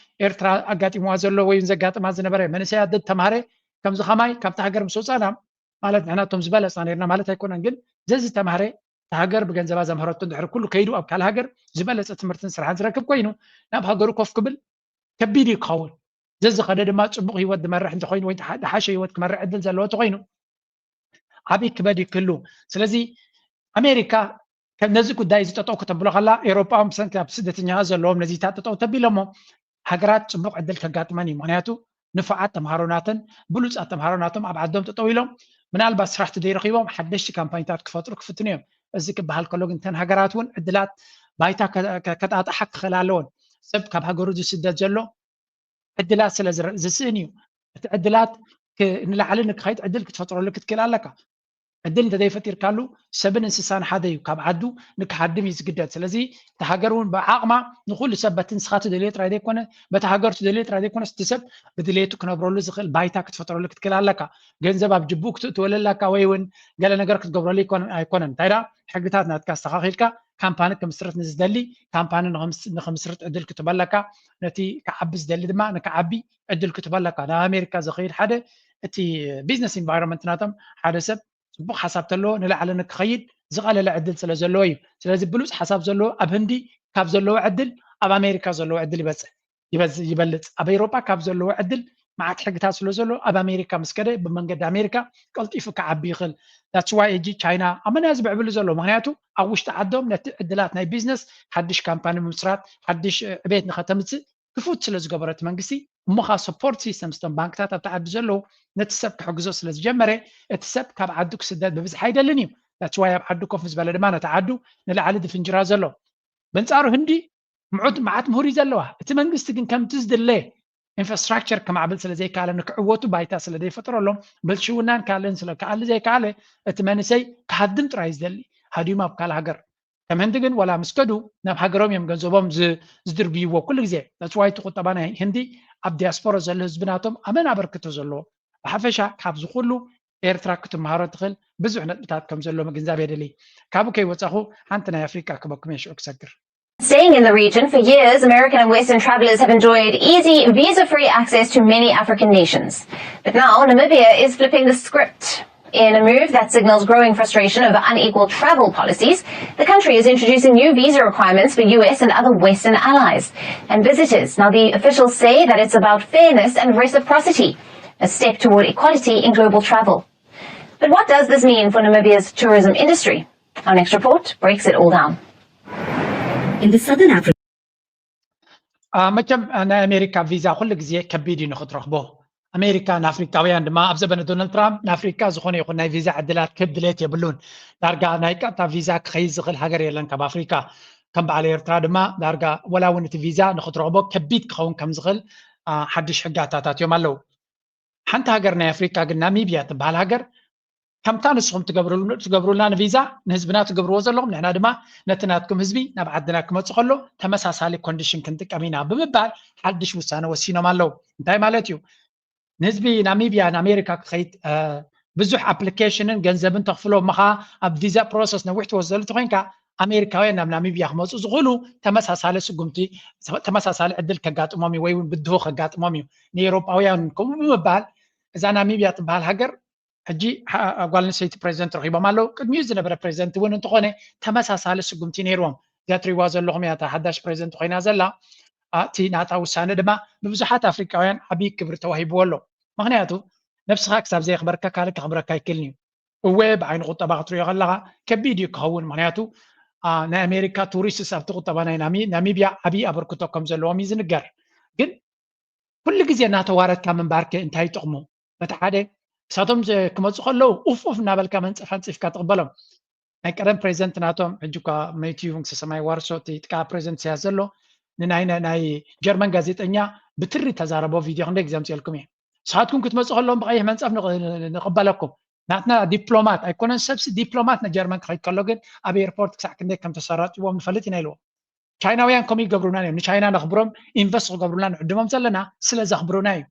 ኤርትራ ኣጋጢምዋ ዘሎ ወይ ዘጋጥማ ዝነበረ መንእሰያት ተምሃረ ከምዚ ከማይ ካብቲ ሃገር ምስ ወፃና ማለት ንሕና እቶም ዝበለፅና ነርና ማለት ኣይኮነን፣ ግን ዘዚ ተምሃረ እቲ ሃገር ብገንዘባ ዘምሃረቶ እንድሕር ኩሉ ከይዱ ኣብ ካልእ ሃገር ዝበለፀ ትምህርትን ስራሕን ዝረክብ ኮይኑ ናብ ሃገሩ ኮፍ ክብል ከቢድ እዩ ክኸውን። ዘዝኸደ ድማ ፅቡቕ ህይወት ዝመርሕ እንተኮይኑ ወይ ዝሓሸ ህይወት ክመርሕ ዕድል ዘለዎ እንተኮይኑ ዓብይ ክበድ ይክሉ። ስለዚ ኣሜሪካ ነዚ ጉዳይ እዚ ጠጠው ከተብሎ ከላ ኤሮጳ ብሰንኪ ኣብ ስደተኛታት ዘለዎም ነዚታት ጠጠው ተቢሎሞ ሃገራት ፅቡቕ ዕድል ከጋጥመን እዩ። ምክንያቱ ንፉዓት ተምሃሮናትን ብሉፃት ተምሃሮናቶም ኣብ ዓዶም ጠጠው ኢሎም ምናልባት ስራሕ ተደይረኪቦም ሓደሽቲ ካምፓኒታት ክፈጥሩ ክፍትኑ እዮም። እዚ ክበሃል ከሎ ግን እተን ሃገራት እውን ዕድላት ባይታ ከጣጣሓ ክኽእል ኣለዎን። ሰብ ካብ ሃገሩ ዝስደድ ዘሎ ዕድላት ስለ ዝስእን እዩ። እቲ ዕድላት ንላዕሊ ንክኸይድ ዕድል ክትፈጥረሉ ክትክእል ኣለካ። ዕድል እንተዘይፈጢርካሉ ሰብን እንስሳን ሓደ እዩ፣ ካብ ዓዱ ንክሃድም እዩ ዝግደድ። ስለዚ እቲ ሃገር እውን ብዓቕማ ንኩሉ ሰብ በቲ ንስኻ ትደልዮ ጥራይ ዘይኮነ በቲ ሃገር ትደልዮ ጥራይ ዘይኮነ እቲ ሰብ ብድሌቱ ክነብረሉ ዝኽእል ባይታ ክትፈጥረሉ ክትክእል ኣለካ። ገንዘብ ኣብ ጅቡኡ ክትእትወሉ ኣለካ ወይ እውን ገለ ነገር ክትገብረሉ ኣይኮነን። እንታይ ደኣ ሕግታት ናትካ ኣስተኻኺልካ ካምፓኒ ክምስርት ንዝደሊ ካምፓኒ ንክምስርት ዕድል ክትበለካ ነቲ ክዓቢ ዝደሊ ድማ ንክዓቢ ዕድል ክትበለካ። ናብ ኣሜሪካ ዝኸይድ ሓደ እቲ ቢዝነስ ኢንቫይሮንመንት ናቶም ሓደ ሰብ ፅቡቕ ሓሳብ ተለዎ ንላዕሊ ንክኸይድ ዝቐለለ ዕድል ስለ ዘለዎ እዩ። ስለዚ ብሉፅ ሓሳብ ዘለዎ ኣብ ህንዲ ካብ ዘለዎ ዕድል ኣብ ኣሜሪካ ዘለዎ ዕድል ይበፅሕ ይበልፅ። ኣብ ኤሮጳ ካብ ዘለዎ ዕድል መዓት ሕግታት ስለ ዘሎ ኣብ ኣሜሪካ ምስ ከደ ብመንገዲ ኣሜሪካ ቀልጢፉ ክዓቢ ይኽእል። ዳትስ ዋይ ሕጂ ቻይና ኣመና ዝብዕብሉ ዘሎ ምክንያቱ ኣብ ውሽጢ ዓዶም ነቲ ዕድላት ናይ ቢዝነስ ሓድሽ ካምፓኒ ምስራት ሓድሽ ዕቤት ንኸተምፅእ ክፉት ስለ ዝገበረ እቲ መንግስቲ እሞ ከዓ ሰፖርት ሲስተም ስቶም ባንክታት ኣብቲ ዓዲ ዘለዉ ነቲ ሰብ ክሕግዞ ስለ ዝጀመረ እቲ ሰብ ካብ ዓዱ ክስደድ ብብዝሒ ኣይደልን እዩ። ዳትስ ዋይ ኣብ ዓዱ ኮፍ ዝበለ ድማ ነቲ ዓዱ ንላዕሊ ዝፍንጅራ ዘሎ በንፃሩ ህንዲ ምዑት መዓት ምሁር እዩ ዘለዋ። እቲ መንግስቲ ግን ከምቲ ዝድለ ኢንፍራስትራክቸር ከማዕብል ስለ ዘይከኣለ ንክዕወቱ ባይታ ስለ ዘይፈጠረሎም ብልሽውናን ካልእን ስለ ክኣሊ ዘይከኣለ እቲ መንእሰይ ክሃድም ጥራይ ዝደሊ ሃዲሙ ኣብ ካልእ ሃገር ከም ህንዲ ግን ወላ ምስ ከዱ ናብ ሃገሮም እዮም ገንዘቦም ዝድርብይዎ ኩሉ ግዜ። That's why እቲ ቁጠባ ናይ ህንዲ ኣብ ዲያስፖራ ዘሎ ህዝቢ ናቶም ኣመን ኣበርክቶ ዘለዎ ብሓፈሻ ካብዚ ኩሉ ኤርትራ ክትመሃሮ ትኽእል ብዙሕ ነጥብታት ከም ዘሎ ምግንዛብ የድሊ። ካብኡ ከይወፃኹ ሓንቲ ናይ ኣፍሪቃ ክበኩም እየ ሽዑ ክሰግር። Staying in the region for years, American and Western travelers have enjoyed easy, visa-free access to many African nations. But now Namibia is flipping the script. In a move that signals growing frustration over unequal travel policies, the country is introducing new visa requirements for U S and other Western allies. And visitors, now the officials say that it's about fairness and reciprocity, a step toward equality in global travel. But what does this mean for Namibia's tourism industry? Our next report breaks it all down. In the Southern Africa. መቸም ናይ ኣሜሪካ ቪዛ ኩሉ ግዜ ከቢድ እዩ ንክትረክቦ። ኣሜሪካ ንኣፍሪካውያን ድማ ኣብ ዘበነ ዶናልድ ትራምፕ ንኣፍሪካ ዝኾነ ይኹን ናይ ቪዛ ዕድላት ክህብ ድሌት የብሉን። ዳርጋ ናይ ቀጥታ ቪዛ ክኸይድ ዝኽእል ሃገር የለን ካብ ኣፍሪካ። ከም በዓል ኤርትራ ድማ ዳርጋ ወላ እውን እቲ ቪዛ ንክትረክቦ ከቢድ ክኸውን ከም ዝኽእል ሓድሽ ሕጊ ኣታታትዮም ኣለዉ። ሓንቲ ሃገር ናይ ኣፍሪካ ግን ናሚብያ ትበሃል ሃገር ከምታ ንስኹም ትገብሩልና ንቪዛ ንህዝብና ትገብርዎ ዘለኹም ንሕና ድማ ነቲ ናትኩም ህዝቢ ናብ ዓድና ክመፅእ ከሎ ተመሳሳሊ ኮንዲሽን ክንጥቀም ኢና ብምባል ሓድሽ ውሳነ ወሲኖም ኣለዉ። እንታይ ማለት እዩ? ንህዝቢ ናሚብያ ንኣሜሪካ ክኸይድ ብዙሕ ኣፕሊኬሽንን ገንዘብን ተኽፍሎ እሞ ከዓ ኣብ ቪዛ ፕሮሰስ ነዊሕ ትወስደሉ ተኮይንካ ኣሜሪካውያን ናብ ናሚብያ ክመፁ ዝኽእሉ ተመሳሳሊ ስጉምቲ ተመሳሳሊ ዕድል ከጋጥሞም እዩ ወይ እውን ብድሆ ከጋጥሞም እዩ። ንኤሮጳውያን ከምኡ ብምባል እዛ ናሚብያ ትበሃል ሃገር ሕጂ ጓል ኣንስተይቲ ፕሬዚደንት ረኺቦም ኣለዉ። ቅድሚኡ ዝነበረ ፕሬዚደንት እውን እንተኾነ ተመሳሳሊ ስጉምቲ ነይርዎም። እዚኣ ትሪዋ ዘለኹም እያ እታ ሓዳሽ ፕሬዚደንት ኮይና ዘላ። እቲ ናታ ውሳነ ድማ ብብዙሓት ኣፍሪቃውያን ዓብዪ ክብሪ ተዋሂብዎ ኣሎ። ምክንያቱ ነብስኻ ክሳብ ዘየኽበርካ ካልእ ከኽብረካ ኣይክእልን እዩ። እወ ብዓይኒ ቁጠባ ክትሪኦ ከለኻ ከቢድ እዩ ክኸውን። ምክንያቱ ናይ ኣሜሪካ ቱሪስትስ ኣብቲ ቁጠባ ናይ ናሚብያ ዓብዪ ኣበርክቶ ከም ዘለዎም እዩ ዝንገር። ግን ኩሉ ግዜ እናተዋረድካ ምንባርከ እንታይ ይጠቕሙ? በቲ ሓደ እሳቶም ክመፁ ከለዉ ኡፍ ኡፍ እናበልካ መንፀፍ ኣንፂፍካ ትቕበሎም። ናይ ቀደም ፕሬዚደንት ናቶም ሕጂ እኳ መይቱ ይኹን ክሰማይ ዋርሶ እቲ ጥቃ ፕሬዚደንት ኢሳያስ ዘሎ ንናይ ናይ ጀርመን ጋዜጠኛ ብትሪ ተዛረቦ ቪድዮ ክንደይ ግዜ ኣምፅኤልኩም እየ። ንስኻትኩም ክትመፁ ከለዎም ብቐይሕ መንፀፍ ንቕበለኩም። ናትና ዲፕሎማት ኣይኮነን ሰብሲ ዲፕሎማት ንጀርመን ክኸይድ ከሎ ግን ኣብ ኤርፖርት ክሳዕ ክንደይ ከም ተሰራጭዎም ንፈልጥ ኢና ኢልዎ። ቻይናውያን ከምኡ ይገብሩና እዮም። ንቻይና ነኽብሮም ኢንቨስት ክገብሩና ንዕድሞም ዘለና ስለ ዘኽብሩና እዩ።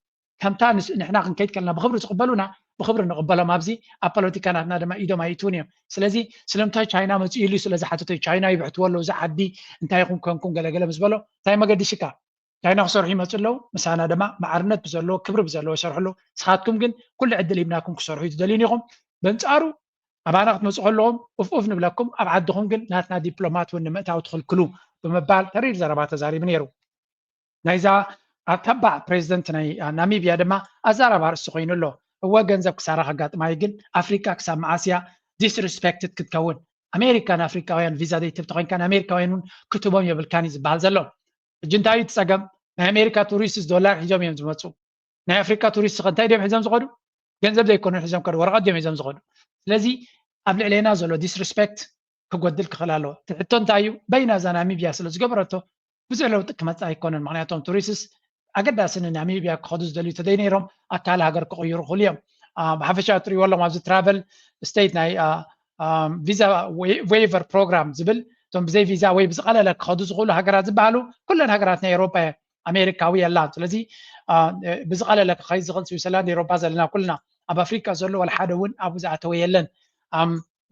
ከምታ ንሕና ክንከይድ ከለና ብኽብሪ ዝቕበሉና ብኽብሪ ንቕበሎም። ኣብዚ ኣብ ፖለቲካ ናትና ድማ ኢዶም ኣይእትውን እዮም። ስለዚ ስለምንታይ ቻይና መፅኡ ኢሉ ስለ ዝሓተቶ ቻይና ይብሕትዎ ኣለዉ። እዚ ዓዲ እንታይ ይኹን ከንኩም ገለገለ ምስ በሎ እንታይ መገዲ ሽካ ቻይና ክሰርሑ ይመፁ ኣለዉ። ምሳና ድማ ማዕርነት ብዘለዎ ክብሪ ብዘለዎ ይሰርሑ ኣለዉ። ንስኻትኩም ግን ኩሉ ዕድል ሂብናኩም ክሰርሑ እዩ ትደልዩን ኢኹም። በንፃሩ ኣባና ክትመፁ ከለዎም ኡፍ ኡፍ ንብለኩም፣ ኣብ ዓድኹም ግን ናትና ዲፕሎማት እውን ንምእታው ትኽልክሉ ብምባል ተሪር ዘረባ ተዛሪቡ ነይሩ። ናይዛ ኣብ ተባዕ ፕሬዚደንት ናይ ናሚብያ ድማ ኣዛራቢ ኣርእስቲ ኮይኑ ኣሎ። እወ ገንዘብ ክሳራ ከጋጥማ እዩ፣ ግን ኣፍሪቃ ክሳብ መዓስ እያ ዲስሪስፔክትድ ክትከውን? ኣሜሪካ ንኣፍሪቃውያን ቪዛ ዘይትህብ ተኮይንካ ንኣሜሪካውያን እውን ክትህቦም የብልካን እዩ ዝበሃል ዘሎ። ሕጂ እንታይ እዩ እቲ ፀገም? ናይ ኣሜሪካ ቱሪስትስ ዶላር ሒዞም እዮም ዝመፁ። ናይ ኣፍሪካ ቱሪስት ከ እንታይ ድዮም ሒዞም ዝኸዱ? ገንዘብ ዘይኮኑ ሒዞም ከዱ፣ ወረቐት ድዮም ሒዞም ዝኸዱ። ስለዚ ኣብ ልዕሌና ዘሎ ዲስሪስፔክት ክጎድል ክኽእል ኣለዎ። እቲ ሕቶ እንታይ እዩ? በይና እዛ ናሚብያ ስለ ዝገበረቶ ብዙሕ ለውጢ ክመፅእ ኣይኮነን። ምክንያቶም ቱሪስትስ ኣገዳሲ ንናሚብያ ክኸዱ ዝደልዩ ተደይ ነይሮም ኣብ ካልእ ሃገር ክቕይሩ ይኽእሉ እዮም። ብሓፈሻ እትሪእዎ ኣለኹም ኣብዚ ትራቨል ስቴት ናይ ቪዛ ዌይቨር ፕሮግራም ዝብል እቶም ብዘይ ቪዛ ወይ ብዝቐለለ ክኸዱ ዝኽእሉ ሃገራት ዝበሃሉ ኩለን ሃገራት ናይ ኤውሮጳ እየን። ኣሜሪካዊ የላን። ስለዚ ብዝቐለለ ክኸይድ ዝኽእል ስዊዘርላንድ ኤውሮጳ ዘለና ኩልና ኣብ ኣፍሪቃ ዘሎ ዋላ ሓደ እውን ኣብኡ ዝኣተወ የለን።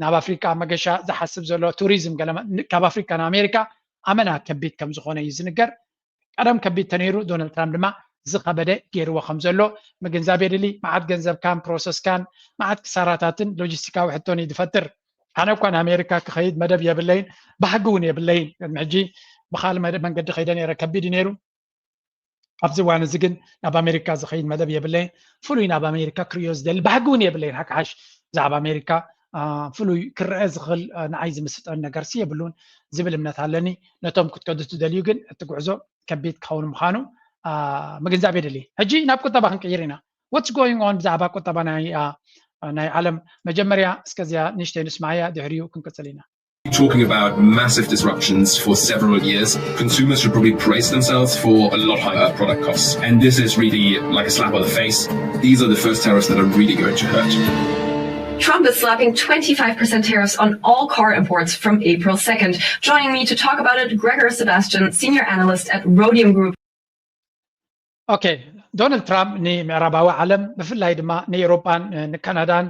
ናብ ኣፍሪቃ መገሻ ዝሓስብ ዘሎ ቱሪዝም ገለ ካብ ኣፍሪቃ ናብ ኣሜሪካ ኣመና ከቢድ ከም ዝኾነ እዩ ዝንገር። ቀደም ከቢድ ተነይሩ ዶናልድ ትራምፕ ድማ ዝኸበደ ገይርዎ ከም ዘሎ ምግንዛብ የድሊ። መዓት ገንዘብካን ፕሮሰስካን መዓት ክሳራታትን ሎጂስቲካዊ ሕቶን እዩ ዝፈጥር። ኣነ እኳ ንኣሜሪካ ክኸይድ መደብ የብለይን፣ ባህጊ እውን የብለይን። ቅድሚ ሕጂ ብካልእ መደ- መንገዲ ከይደ ነይረ፣ ከቢድ እዩ ነይሩ። ኣብዚ እዋን እዚ ግን ናብ ኣሜሪካ ዝኸይድ መደብ የብለይን። ፍሉይ ናብ ኣሜሪካ ክርእዮ ዝደሊ ባህጊ እውን የብለይን። ሓቂ ሓሽ ብዛዕባ ኣሜሪካ ፍሉይ ክረአ ዝኽእል ንዓይ ዝምስጠኒ ነገርሲ የብሉን ዝብል እምነት ኣለኒ። ነቶም ክትከዱ ትደልዩ ግን እቲ ጉዕዞ ከቢድ ክኸውን ምዃኑ ምግንዛብ የድሊ። ሕጂ ናብ ቁጠባ ክንቅይር ኢና። What's going on ብዛዕባ ቁጠባ ናይ ዓለም? መጀመርያ እስከዚኣ ንእሽተይ ንስማያ ድሕሪኡ ክንቅፅል ኢና። Talking about massive disruptions for several years, consumers should probably brace themselves for a lot higher product costs. And this is really like a slap on the face. These are the first tariffs that are really going to hurt. Trump is slapping twenty-five percent tariffs on all car imports from April second. Joining me to talk about it, Gregor Sebastian, senior analyst at Rhodium Group. Okay, ዶናልድ ትራምፕ ንምዕራባዊ ዓለም ብፍላይ ድማ ንኤውሮጳን ንካናዳን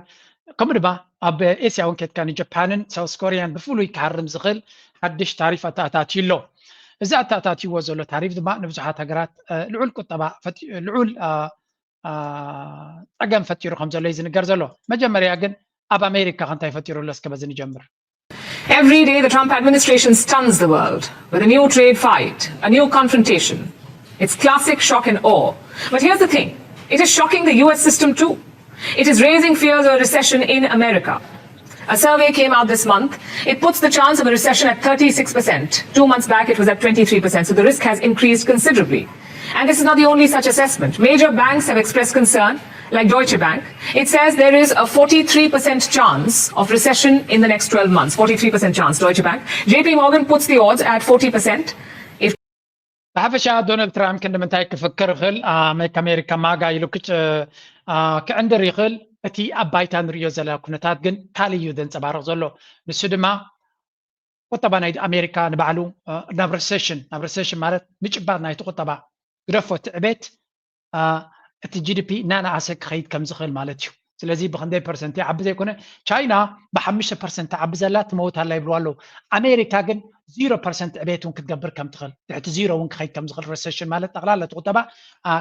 ከምኡ ድማ ኣብ ኤስያ እውን ኬድካ ንጃፓንን ሳውስ ኮሪያን ብፍሉይ ክሃርም ዝኽእል ሓድሽ ታሪፍ ኣተኣታትዩ ኣሎ። እዚ ኣተኣታትይዎ ዘሎ ታሪፍ ድማ ንብዙሓት ሃገራት ልዑል ቁጠባ ልዑል ፀገም ፈጢሩ ከም ዘሎ እዩ ዝንገር ዘሎ። መጀመርያ ግን ኣብ ኣሜሪካ ከ እንታይ ፈጢሩ ኣሎ እስከ በዚ ንጀምር። Every day, the Trump administration stuns the world with a new trade fight, a new confrontation. It's classic shock and awe. But here's the thing, it is shocking the U S system too. It is raising fears of a recession in America. A survey came out this month. It puts the chance of a recession at thirty-six percent. Two months back, it was at twenty-three percent. So the risk has increased considerably. And this is not the only such assessment. Major banks have expressed concern, like Deutsche Bank. It says there is a forty-three percent chance of recession in the next twelve months. Forty-three percent chance, Deutsche Bank. J P Morgan puts the odds at forty percent. ብሓፈሻ ዶናልድ ትራምፕ ክንዲ ምንታይ ክፍክር ይኽእል? ኣሜሪካ ማጋ ኢሉ ክዕንድር ይኽእል። እቲ ኣብ ባይታ ንሪኦ ዘለና ኩነታት ግን ካልእ እዩ ዘንፀባርቕ ዘሎ። ንሱ ድማ ቁጠባ ናይ ኣሜሪካ ንባዕሉ ናብ ሬሴሽን ናብ ሬሴሽን ማለት ምጭባጥ ናይቲ ቁጠባ ግደፎ እቲ ዕቤት እቲ ጂዲፒ እናነኣሰ ክኸይድ ከም ዝኽእል ማለት እዩ። ስለዚ ብክንደይ ፐርሰንት ይዓቢ ዘይኮነ ቻይና ብሓሙሽተ ፐርሰንት ትዓቢ ዘላ ትመውት ኣላ ይብልዋ ኣለዉ። ኣሜሪካ ግን ዚሮ ፐርሰንት ዕቤት እውን ክትገብር ከም ትኽእል ትሕቲ ዚሮ እውን ክኸይድ ከም ዝኽእል ሬሴሽን ማለት ጠቕላላ እቲ ቁጠባ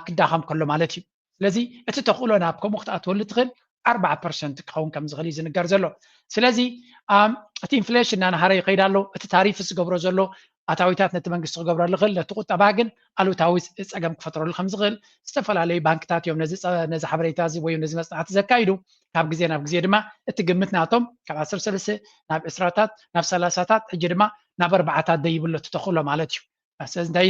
ክዳኸም ከሎ ማለት እዩ። ስለዚ እቲ ተኽእሎ ናብ ከምኡ ክትኣትወሉ ትኽእል ኣርባዓ ፐርሰንት ክኸውን ከም ዝኽእል እዩ ዝንገር ዘሎ። ስለዚ ኣም፣ እቲ ኢንፍሌሽን እናነሃረ ይኸይድ ኣሎ። እቲ ታሪፍ ዝገብሮ ዘሎ ኣታዊታት ነቲ መንግስቲ ክገብረሉ ይኽእል፣ ነቲ ቁጠባ ግን ኣሉታዊ ጸገም ክፈጥረሉ ከም ዝኽእል ዝተፈላለዩ ባንክታት እዮም ነዚ ጸ- ነዚ ሓበሬታ እዚ ወይ ነዚ መጽናዕቲ ዘካይዱ። ካብ ግዜ ናብ ግዜ ድማ እቲ ግምት ናቶም ካብ ዓሰርተ ሰለስተ ናብ ዕስራታት ናብ ሰላሳታት ሕጂ ድማ ናብ ኣርባዓታት ደይብሎ ትተኽእሎ ማለት እዩ። ስለዚ እንታይ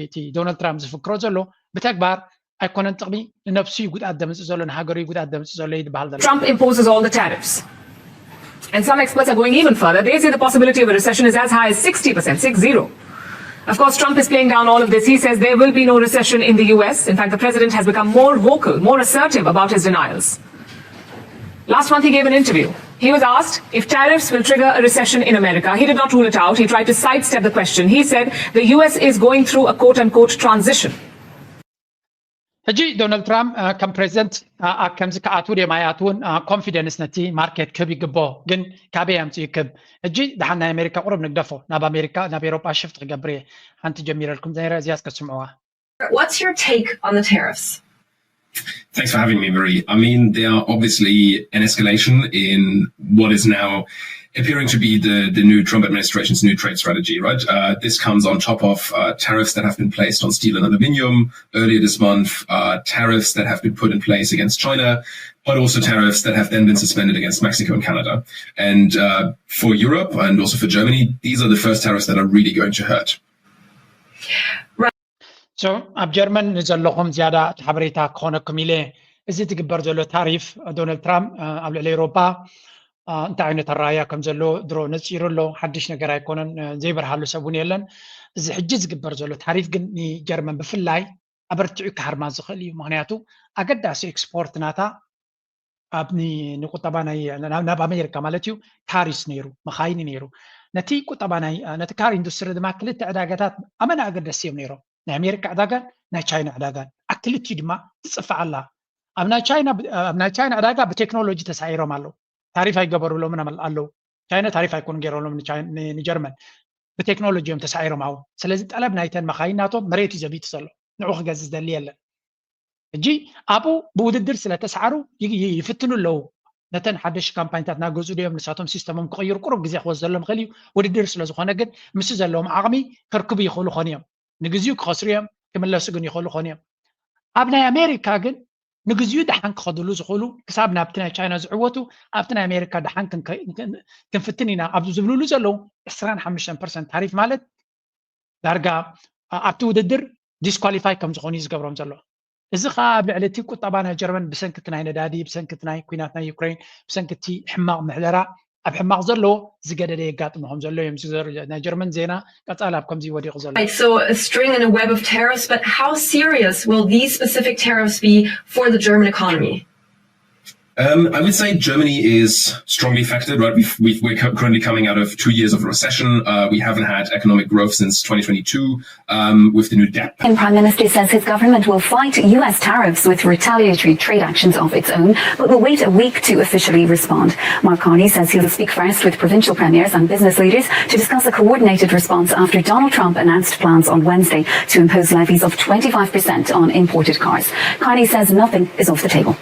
እቲ ዶናልድ ትራምፕ ዝፍክሮ ዘሎ ብተግባር ኣይኮነን ጥቕሚ ንነብሱ እዩ ጉድኣት ዘምፅእ ዘሎ ንሃገሩ እዩ ጉድኣት ዘምፅእ ዘሎ እዩ ዝበሃል ዘሎ። Trump imposes all the tariffs. And some experts are going even further. They say the possibility of a recession is as high as sixty percent, six zero. Of course, Trump is playing down all of this. He says there will be no recession in the U S. In fact, the president has become more vocal, more assertive about his denials. Last month, he gave an interview. He was asked if tariffs will trigger a recession in America. He did not rule it out. He tried to sidestep the question. He said the U S is going through a quote unquote transition. ሕጂ ዶናልድ ትራምፕ ከም ፕሬዚደንት ከምዚ ክኣትው ድዮም ኣይኣትውን ኮንፊደንስ ነቲ ማርኬት ክህብ ይግብኦ። ግን ካበይ ኣምፅኡ ክህብ? ሕጂ ደሓን ናይ ኣሜሪካ ቁሩብ ንግደፎ፣ ናብ ኣሜሪካ ናብ ኤሮጳ ሽፍት ክገብር እየ ሓንቲ ጀሚረልኩም ነይረ፣ እዚኣስ ክትስምዕዋ። What's your take on the tariffs? Thanks for having me, Marie. I mean, they are obviously an escalation in what is now appearing to be the, the new Trump administration's new trade strategy, right? Uh, this comes on top of uh, tariffs that have been placed on steel and aluminium earlier this month, uh, tariffs that have been put in place against China, but also tariffs that have then been suspended against Mexico and Canada. And uh, for Europe and also for Germany, these are the first tariffs that are really going to hurt. So ኣብ ጀርመን ንዘለኹም ዝያዳ እቲ ሓበሬታ ክኾነኩም ኢለ፣ እዚ ትግበር ዘሎ ታሪፍ ዶናልድ ትራምፕ ኣብ ልዕሊ ኤውሮጳ እንታይ ዓይነት ኣረኣእያ ከም ዘለዎ ድሮ ነፂሩ ኣሎ። ሓድሽ ነገር ኣይኮነን፣ ዘይበርሃሉ ሰብ እውን የለን። እዚ ሕጂ ዝግበር ዘሎ ታሪፍ ግን ንጀርመን ብፍላይ ኣበርቲዑ ክሃርማ ዝኽእል እዩ። ምክንያቱ ኣገዳሲ ኤክስፖርት ናታ ኣብ ንቁጠባ ናይ ናብ ኣሜሪካ ማለት እዩ ካሪስ ነይሩ፣ መኻይኒ ነይሩ። ነቲ ቁጠባ ናይ ነቲ ካር ኢንዱስትሪ ድማ ክልተ ዕዳጋታት ኣመና ኣገደስቲ እዮም ነይሮም። ናይ ኣሜሪካ ዕዳጋን ናይ ቻይና ዕዳጋን። ኣክልቲኡ ድማ ትፅፋዕ ኣላ። ኣብ ናይ ቻይና ኣብ ናይ ቻይና ዕዳጋ ብቴክኖሎጂ ተሳዒሮም ኣለዉ። ታሪፍ ኣይገበሩሎምን ኣለዉ። ቻይና ታሪፍ ኣይኮኑን ገይሮሎም ንጀርመን፣ ብቴክኖሎጂ እዮም ተሳዒሮም ኣለዉ። ስለዚ ጠለብ ናይተን መኻይን ናቶም መሬት እዩ ዘቢጡ ዘሎ። ንዑ ክገዝእ ዝደሊ የለን። ሕጂ ኣብኡ ብውድድር ስለ ተሳዕሩ ይፍትኑ ኣለዉ። ነተን ሓደሽ ካምፓኒታት እናገዝኡ ድዮም ንሳቶም ሲስተሞም ክቕይሩ ቁሩብ ግዜ ክወስደሎም ይኽእል እዩ። ውድድር ስለ ዝኾነ ግን ምስ ዘለዎም ዓቕሚ ከርክቡ ይኽእሉ ኾን እዮም። ንግዚኡ ክኸስሩ እዮም፣ ክምለሱ ግን ይኽእሉ ኾን እዮም። ኣብ ናይ ኣሜሪካ ግን ንግዚኡ ደሓን ክኸድሉ ዝኽእሉ ክሳብ ናብቲ ናይ ቻይና ዝዕወቱ ኣብቲ ናይ ኣሜሪካ ደሓን ክንፍትን ኢና ኣብ ዝብልሉ ዘለዉ ዕስራን ሓሙሽተን ፐርሰንት ታሪፍ ማለት ዳርጋ ኣብቲ ውድድር ዲስኳሊፋይ ከም ዝኾኑ እዩ ዝገብሮም ዘሎ። እዚ ከዓ ኣብ ልዕሊ እቲ ቁጠባ ናይ ጀርመን ብሰንኪ እቲ ናይ ነዳዲ፣ ብሰንኪ እቲ ናይ ኲናት ናይ ዩክሬን፣ ብሰንኪ እቲ ሕማቕ ምሕደራ ኣብ ሕማቕ ዘለዎ ዝገደደ የጋጥሞ ከም ዘሎ እዮም ዝዘር ናይ ጀርመን ዜና ቀፃሊ ኣብ ከምዚ ወዲቑ ዘሎ። Right, so a string and a web of tariffs, but how serious will these specific tariffs be for the German economy? Um, I would say Germany is strongly affected, right? We've, we've, we're currently coming out of two years of recession. Uh, we haven't had economic growth since twenty twenty-two, um, with the new debt. The Prime Minister says his government will fight U S tariffs with retaliatory trade actions of its own, but will wait a week to officially respond. Mark Carney says he'll speak first with provincial premiers and business leaders to discuss a coordinated response after Donald Trump announced plans on Wednesday to impose levies of twenty-five percent on imported cars. Carney says nothing is off the table.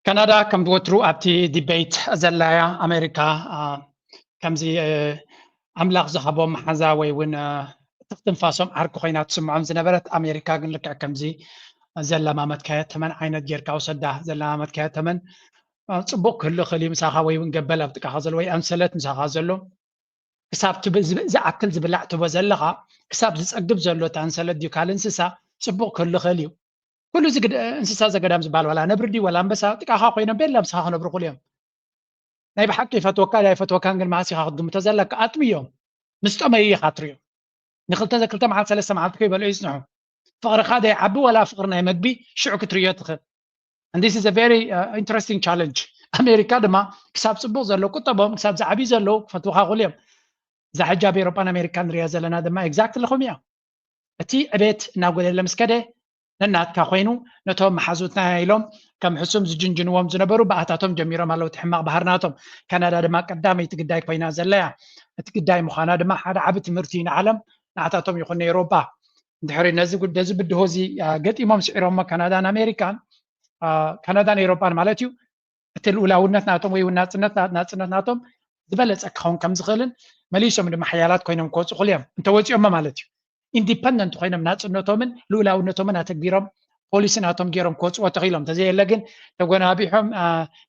ካናዳ ከም ወትሩ ኣብቲ ዲቤት ዘላያ ኣሜሪካ ከምዚ ኣምላኽ ዝሃቦም መሓዛ ወይ እውን ትኽትንፋሶም ዓርኪ ኮይና ትስምዖም ዝነበረት ኣሜሪካ ግን ልክዕ ከምዚ ዘለማመትካዮ ተመን ዓይነት ጌርካ ውሰዳ። ዘለማመትካዮ ተመን ፅቡቕ ክህሉ ይኽእል እዩ ምሳኻ ወይ እውን ገበል ኣብ ጥቃኻ ዘሎ ወይ ኣንሰለት ምሳኻ ዘሎ ክሳብ ዝኣክል ዝብላዕ ትቦ ዘለኻ ክሳብ ዝፀግብ ዘሎ ታንሰለት ድዩ ካልእ እንስሳ ፅቡቕ ክህሉ ይኽእል እዩ። ኩሉ እዚ እንስሳ ዘገዳም ዝበሃል ዋላ ነብሪ ድዩ ዋላ ኣንበሳ ጥቃኻ ኮይኖም ቤላ ምሳኻ ክነብሩ ክእሉ እዮም። ናይ ብሓቂ ይፈትወካ ዳ ይፈትወካን ግን መዓስ ኢኻ ክትግምቶ ዘለካ ኣጥምዮም። ምስ ጠመዩ ኢኻ ትሪኦ። ንክልተ ክልተ መዓልቲ ሰለስተ መዓልቲ ከይበልዑ ይፅንሑ። ፍቕርኻ ዶ ይዓቢ ዋላ ፍቕሪ ናይ መግቢ ሽዑ ክትርእዮ ትኽእል። And this is a very uh, interesting challenge. ኣሜሪካ ድማ ክሳብ ፅቡቕ ዘሎ ቁጠቦም ክሳብ ዝዓብዩ ዘለዉ ክፈትውኻ ክእሉ እዮም። እዛ ሕጂ ኣብ ኤሮጳን ኣሜሪካን ንሪኣ ዘለና ድማ ኤግዛክትሊ ከምኡ እያ። እቲ ዕቤት እናጎደለ ምስ ከደ ነናትካ ኮይኑ ነቶም መሓዙትና ኢሎም ከም ሕሱም ዝጅንጅንዎም ዝነበሩ ብኣታቶም ጀሚሮም ኣለዉ እቲ ሕማቕ ባህርናቶም። ካናዳ ድማ ቀዳመይቲ ግዳይ ኮይና ዘለያ እቲ ግዳይ ምዃና ድማ ሓደ ዓቢ ትምህርቲ እዩ ንዓለም ንዓታቶም ይኹን ንኤሮጳ። እንድሕሪ ነዚ ጉዳይ እዚ ብድሆ እዚ ገጢሞም ስዒሮሞ ካናዳን ኣሜሪካን ካናዳን ኤውሮጳን ማለት እዩ፣ እቲ ልኡላውነት ናቶም ወይ እውን ናፅነት ናፅነት ናቶም ዝበለፀ ክኸውን ከም ዝኽእልን መሊሶም ድማ ሓያላት ኮይኖም ክወፁ ክእሉ እዮም። እንተወፂኦሞ ማለት እዩ፣ ኢንዲፐንደንት ኮይኖም ናፅነቶምን ልኡላውነቶምን ኣተግቢሮም ፖሊሲ ናቶም ገይሮም ክወፅዎ ተኽኢሎም። እንተዘየለ ግን ተጎናቢሖም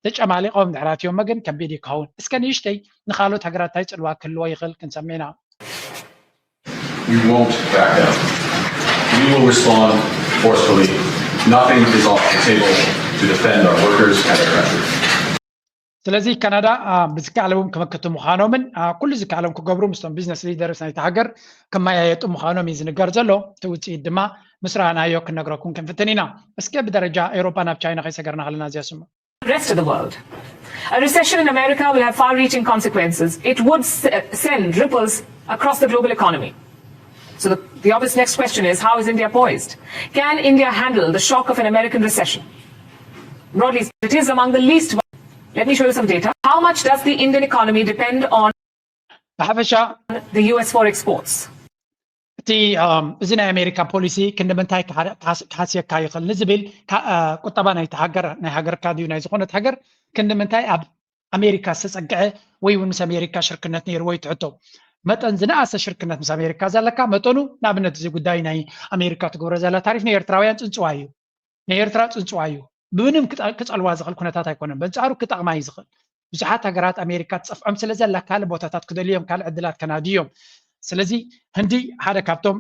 ተጨማሊቆም ድሕራትዮሞ ግን ከቢድ እዩ ክኸውን። እስከ ንእሽተይ ንካልኦት ሃገራት እንታይ ፅልዋ ክህልዎ ይኽእል ክንሰምዕ ኢና። We won't back down. We will respond forcefully. Nothing is off the table to defend our workers and our country. ስለዚ ካናዳ ብዝከኣሎም ክመክቱ ምዃኖምን ኩሉ ዝከኣሎም ክገብሩ ምስቶም ቢዝነስ ሊደርስ ናይቲ ሃገር ክመያየጡ ምዃኖም እዩ ዝንገር ዘሎ። እቲ ውፅኢት ድማ ምስ ረኣናዮ ክንነግረኩም ክንፍትን ኢና። እስከ ብደረጃ ኤውሮጳ ናብ ቻይና ከይሰገርና ከለና እዚኣ ስሙ። The rest of the world. A recession in America will have far reaching consequences. It would send ripples across the global economy. So, the, the obvious next question is, how is India poised? Can India handle the shock of an American recession? Broadly, it is among the least. Let me show you some data. How much does the Indian economy depend on ብሓፈሻ the U S for exports? እቲ እዚ ናይ ኣሜሪካ ፖሊሲ ክንዲ ምንታይ ክሓስየካ ይኽእል ንዝብል ቁጠባ ናይቲ ሃገር ናይ ሃገርካ ድዩ ናይ ዝኾነት ሃገር ክንዲ ምንታይ ኣብ ኣሜሪካ ዝተፀግዐ ወይ እውን ምስ ኣሜሪካ ሽርክነት ነይርዎ እዩ ትሕቶ። መጠን ዝነኣሰ ሽርክነት ምስ ኣሜሪካ ዘለካ መጠኑ ንኣብነት እዚ ጉዳይ ናይ ኣሜሪካ ትገብሮ ዘላ ታሪፍ ናይ ኤርትራውያን ፅንፅዋ እዩ። ናይ ኤርትራ ፅንፅዋ እዩ። ብምንም ክፀልዋ ዝኽእል ኩነታት ኣይኮነን። በንፃሩ ክጠቕማ እዩ ዝኽእል። ብዙሓት ሃገራት ኣሜሪካ ትፀፍዖም ስለ ዘላ ካልእ ቦታታት ክደልዮም ካልእ ዕድላት ከናድዮም። ስለዚ ህንዲ ሓደ ካብቶም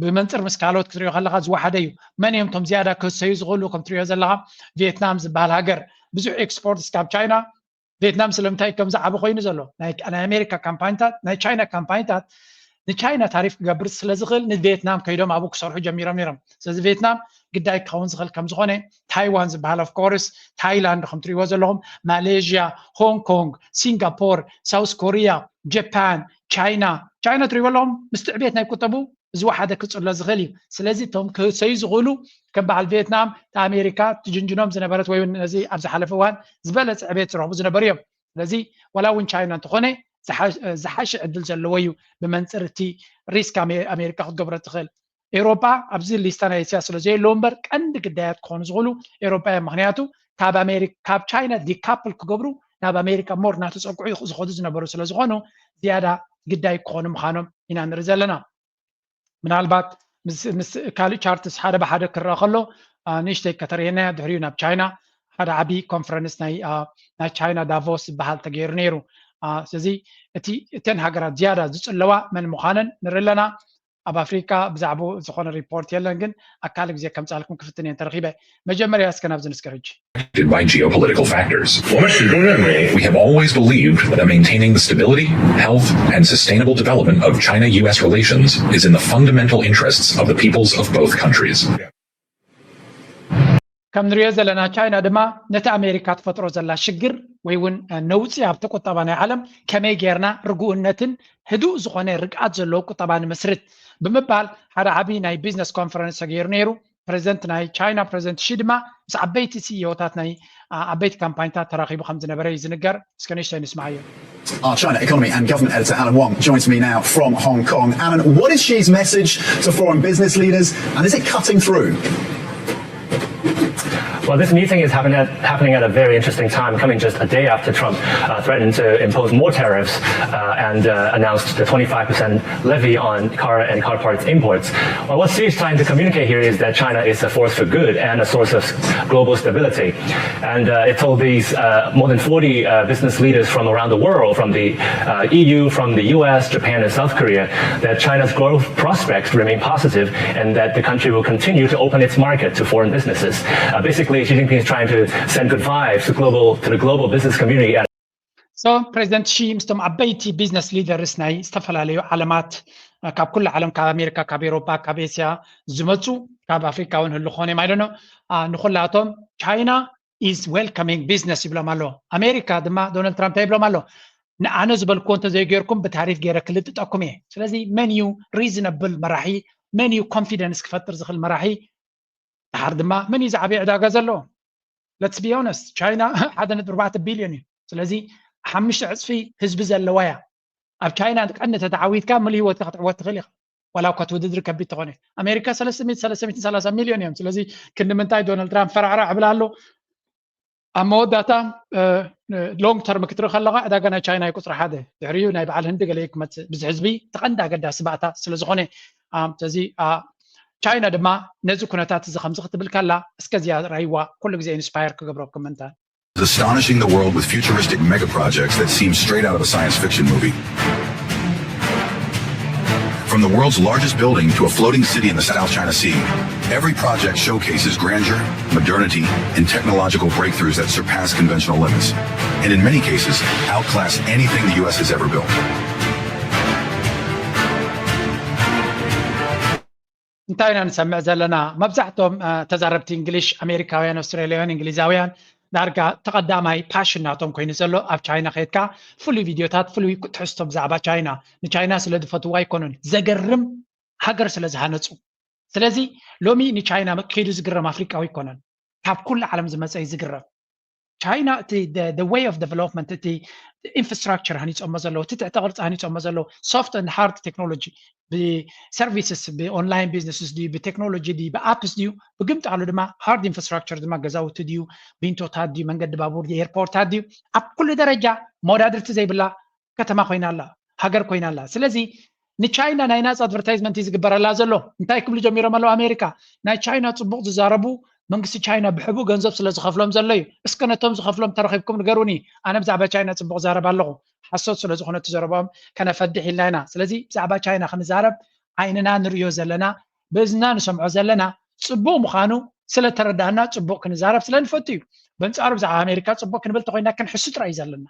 ብመንፅር ምስ ካልኦት ክትሪኦ ከለካ ዝወሓደ እዩ። መን እዮም እቶም ዝያዳ ክህሰዩ ዝኽእሉ? ከም ትሪኦ ዘለካ ቪየትናም ዝበሃል ሃገር ብዙሕ ኤክስፖርት እስካብ ቻይና ቬትናም ስለምንታይ ከም ዝዓቢ ኮይኑ ዘሎ ናይ ኣሜሪካ ካምፓኒታት ናይ ቻይና ካምፓኒታት ንቻይና ታሪፍ ክገብር ስለ ዝኽእል ንቬትናም ከይዶም ኣብኡ ክሰርሑ ጀሚሮም ነይሮም። ስለዚ ቬትናም ግዳይ ክኸውን ዝኽእል ከም ዝኾነ ታይዋን ዝበሃል of course ታይላንድ ከም ትሪእዎ ዘለኹም ማሌዥያ ሆንግ ኮንግ ሲንጋፖር ሳውስ ኮሪያ ጀፓን ቻይና ቻይና ትሪእዎ ኣለኹም ምስቲ ዕቤት ናይ ቁጠቡ ዝወሓደ ክፅሎ ዝኽእል እዩ። ስለዚ እቶም ክህሰዩ ዝኽእሉ ከም በዓል ቬትናም እቲ ኣሜሪካ ትጅንጅኖም ዝነበረት ወይ እውን ነዚ ኣብ ዝሓለፈ እዋን ዝበለፀ ዕቤት ዝረኽቡ ዝነበሩ እዮም። ስለዚ ዋላ እውን ቻይና እንተኾነ ዝሓሸ ዕድል ዘለዎ እዩ ብመንፅር እቲ ሪስክ ኣሜሪካ ክትገብሮ ትኽእል። ኤውሮጳ ኣብዚ ሊስታ ናይ እስያ ስለ ዘየለዉ እምበር ቀንዲ ግዳያት ክኾኑ ዝኽእሉ ኤውሮጳ እዮም። ምክንያቱ ካብ ኣሜሪካ ካብ ቻይና ዲካፕል ክገብሩ ናብ ኣሜሪካ ሞር እናተፀግዑ ዝኸዱ ዝነበሩ ስለ ዝኾኑ ዝያዳ ግዳይ ክኾኑ ምዃኖም ኢና ንርኢ ዘለና። ምናልባት ምስ ካልእ ቻርትስ ሓደ ብሓደ ክረአ ከሎ ንእሽተይ ከተርእየናያ ድሕሪኡ ናብ ቻይና ሓደ ዓብዪ ኮንፈረንስ ናይ ቻይና ዳቮስ ዝበሃል ተገይሩ ነይሩ። ስለዚ እቲ እተን ሃገራት ዝያዳ ዝፅለዋ መን ምዃነን ንርኢ ኣለና። ኣብ ኣፍሪካ ብዛዕባኡ ዝኾነ ሪፖርት የለን፣ ግን ኣብ ካልእ ግዜ ከምፅኣልኩም ክፍትን እየ እንተረኺበ። መጀመርያ እስከ ናብዚ ንስገር ሕጂ። By geopolitical factors. We have always believed that maintaining the stability, health, and sustainable development of China U S relations is in the fundamental interests of the peoples of both countries. ከም ንሪኦ ዘለና ቻይና ድማ ነቲ ኣሜሪካ ትፈጥሮ ዘላ ሽግር ወይ እውን ነውፂ ኣብቲ ቁጠባ ናይ ዓለም ከመይ ጌርና ርጉእነትን ህዱእ ዝኾነ ርግኣት ዘለዎ ቁጠባ ንምስርት ብምባል ሓደ ዓብዪ ናይ ቢዝነስ ኮንፈረንስ ተገይሩ ነይሩ። ፕሬዚደንት ናይ ቻይና ፕሬዚደንት ሺ ድማ ምስ ዓበይቲ ሲኢኦታት ናይ ዓበይቲ ካምፓኒታት ተራኺቡ ከም ዝነበረ እዩ ዝንገር። እስከ ንእሽተይ ንስማዓዮ። Our China economy and government editor Alan Wong joins me now from Hong Kong. Alan, what is Xi's message to foreign business leaders, and is it cutting through? Well, this meeting is happening at, happening at a very interesting time, coming just a day after Trump uh, threatened to impose more tariffs uh, and uh, announced the twenty-five percent levy on car and car parts imports. Well, what Xi's trying to communicate here is that China is a force for good and a source of global stability. And uh, it told these uh, more than forty uh, business leaders from around the world, from the uh, E U, from the U S, Japan, and South Korea, that China's growth prospects remain positive and that the country will continue to open its market to foreign businesses. Uh, basically, Xi Jinping is trying to send good vibes to, global, to the global business community. And so ፕሬዚደንት ሺ ምስቶም ዓበይቲ ቢዝነስ ሊደርስ ናይ ዝተፈላለዩ ዓለማት ካብ ኩሉ ዓለም ካብ ኣሜሪካ ካብ ኤሮፓ ካብ ኤስያ ዝመፁ ካብ ኣፍሪካ እውን ህሉ ክኾነ እዮም ኣይደኖ ንኩላቶም ቻይና is welcoming business ይብሎም ኣሎ። ኣሜሪካ ድማ ዶናልድ ትራምፕ እንታይ ይብሎም ኣሎ? ንኣነ ዝበልክዎ እንተዘይገይርኩም ብታሪፍ ገይረ ክልጥጠኩም እየ። ስለዚ መን እዩ ሪዝነብል መራሒ? መን እዩ ኮንፊደንስ ክፈጥር ዝኽእል መራሒ? ድሓር ድማ መን እዩ ዝዓበየ ዕዳጋ ዘለዎ? Let's be honest ቻይና ሓደ ነጥቢ ኣርባዕተ ቢልዮን እዩ። ስለዚ ሓሙሽተ ዕፅፊ ህዝቢ ዘለዋ እያ። ኣብ ቻይና ቀንዲ ተተዓዊትካ ሙሉእ ህይወትካ ክትዕወት ትኽእል ኢኻ። ዋላ እኳ እቲ ውድድር ከቢድ ተኾነ። ኣሜሪካ ሰለስተ ሚእቲ ሰለስተ ሚእቲ ሰላሳ ሚልዮን እዮም። ስለዚ ክንዲ ምንታይ ዶናልድ ትራምፕ ፈራዕራዕ ይብል ኣሎ? ኣብ መወዳእታ ሎንግ ተርም ክትርኢ ከለካ ዕዳጋ ናይ ቻይና እዩ ቁፅሪ ሓደ፣ ድሕሪኡ ናይ በዓል ህንዲ ገለ እዩ ክመፅእ፣ ብዚ ህዝቢ እቲ ቀንዲ ኣገዳሲ ባእታ ስለ ዝኾነ። ስለዚ ቻይና ድማ ነዚ ኩነታት እዚ ከምዚ ክትብል ከላ፣ እስከ እዚኣ ርኣይዋ፣ ኩሉ ግዜ ኢንስፓየር ክገብረኩም ምእንታን። Is astonishing the world with futuristic mega projects that seem straight out of a science fiction movie. From the world's largest building to a floating city in the South China Sea, every project showcases grandeur, modernity, and technological breakthroughs that surpass conventional limits, and in many cases, outclass anything the U S has ever built. እንታይ ኢና ንሰምዕ ዘለና? መብዛሕቶም ተዛረብቲ እንግሊሽ፣ ኣሜሪካውያን፣ ኣውስትራሊያውያን፣ እንግሊዛውያን ዳርጋ ተቐዳማይ ፓሽን ናቶም ኮይኑ ዘሎ ኣብ ቻይና ከይድካ ፍሉይ ቪድዮታት፣ ፍሉይ ትሕዝቶ ብዛዕባ ቻይና፣ ንቻይና ስለ ዝፈትዋ ኣይኮኑን። ዘገርም ሃገር ስለ ዝሃነፁ። ስለዚ ሎሚ ንቻይና ከይዱ ዝግረም ኣፍሪቃዊ ኣይኮነን። ካብ ኩሉ ዓለም ዝመፀ እዩ ዝግረም። ቻይና እቲ way of development፣ እቲ ኢንፍራስትራክቸር ሃኒፆሞ ዘለዉ፣ እቲ ትሕተ ቅርፂ ሃኒፆሞ ዘለዉ፣ soft and hard technology፣ ብሰርቪስስ፣ ብኦንላይን ቢዝነስስ ድዩ፣ ብቴክኖሎጂ ድዩ፣ ብኣፕስ ድዩ፣ ብግምጣሉ ድማ ሃርድ ኢንፍራስትራክቸር ድማ ገዛውቲ ድዩ፣ ቢንቶታት ድዩ፣ መንገዲ ባቡር ድዩ፣ ኤርፖርታት ድዩ፣ ኣብ ኩሉ ደረጃ መወዳድርቲ ዘይብላ ከተማ ኮይና ኣላ፣ ሃገር ኮይና ኣላ። ስለዚ ንቻይና ናይ ናፃ ኣድቨርታይዝመንት እዩ ዝግበረላ ዘሎ። እንታይ ክብሉ ጀሚሮም ኣለዉ ኣሜሪካ? ናይ ቻይና ፅቡቕ ዝዛረቡ መንግስቲ ቻይና ብሕቡእ ገንዘብ ስለ ዝኸፍሎም ዘሎ እዩ። እስከ ነቶም ዝኸፍሎም ተረኺብኩም ንገሩኒ። ኣነ ብዛዕባ ቻይና ፅቡቕ ዛረብ ኣለኹ። ሓሶት ስለ ዝኾነ እቲ ዘረባኦም ከነፈድሕ ኢልና ኢና። ስለዚ ብዛዕባ ቻይና ክንዛረብ ዓይንና ንርእዮ ዘለና፣ ብእዝና ንሰምዖ ዘለና ፅቡቕ ምዃኑ ስለ ተረዳእና ፅቡቕ ክንዛረብ ስለ ንፈቱ እዩ። በንፃሩ ብዛዕባ ኣሜሪካ ፅቡቕ ክንብል ተኮይና ክንሕሱ ጥራይ እዩ ዘለና።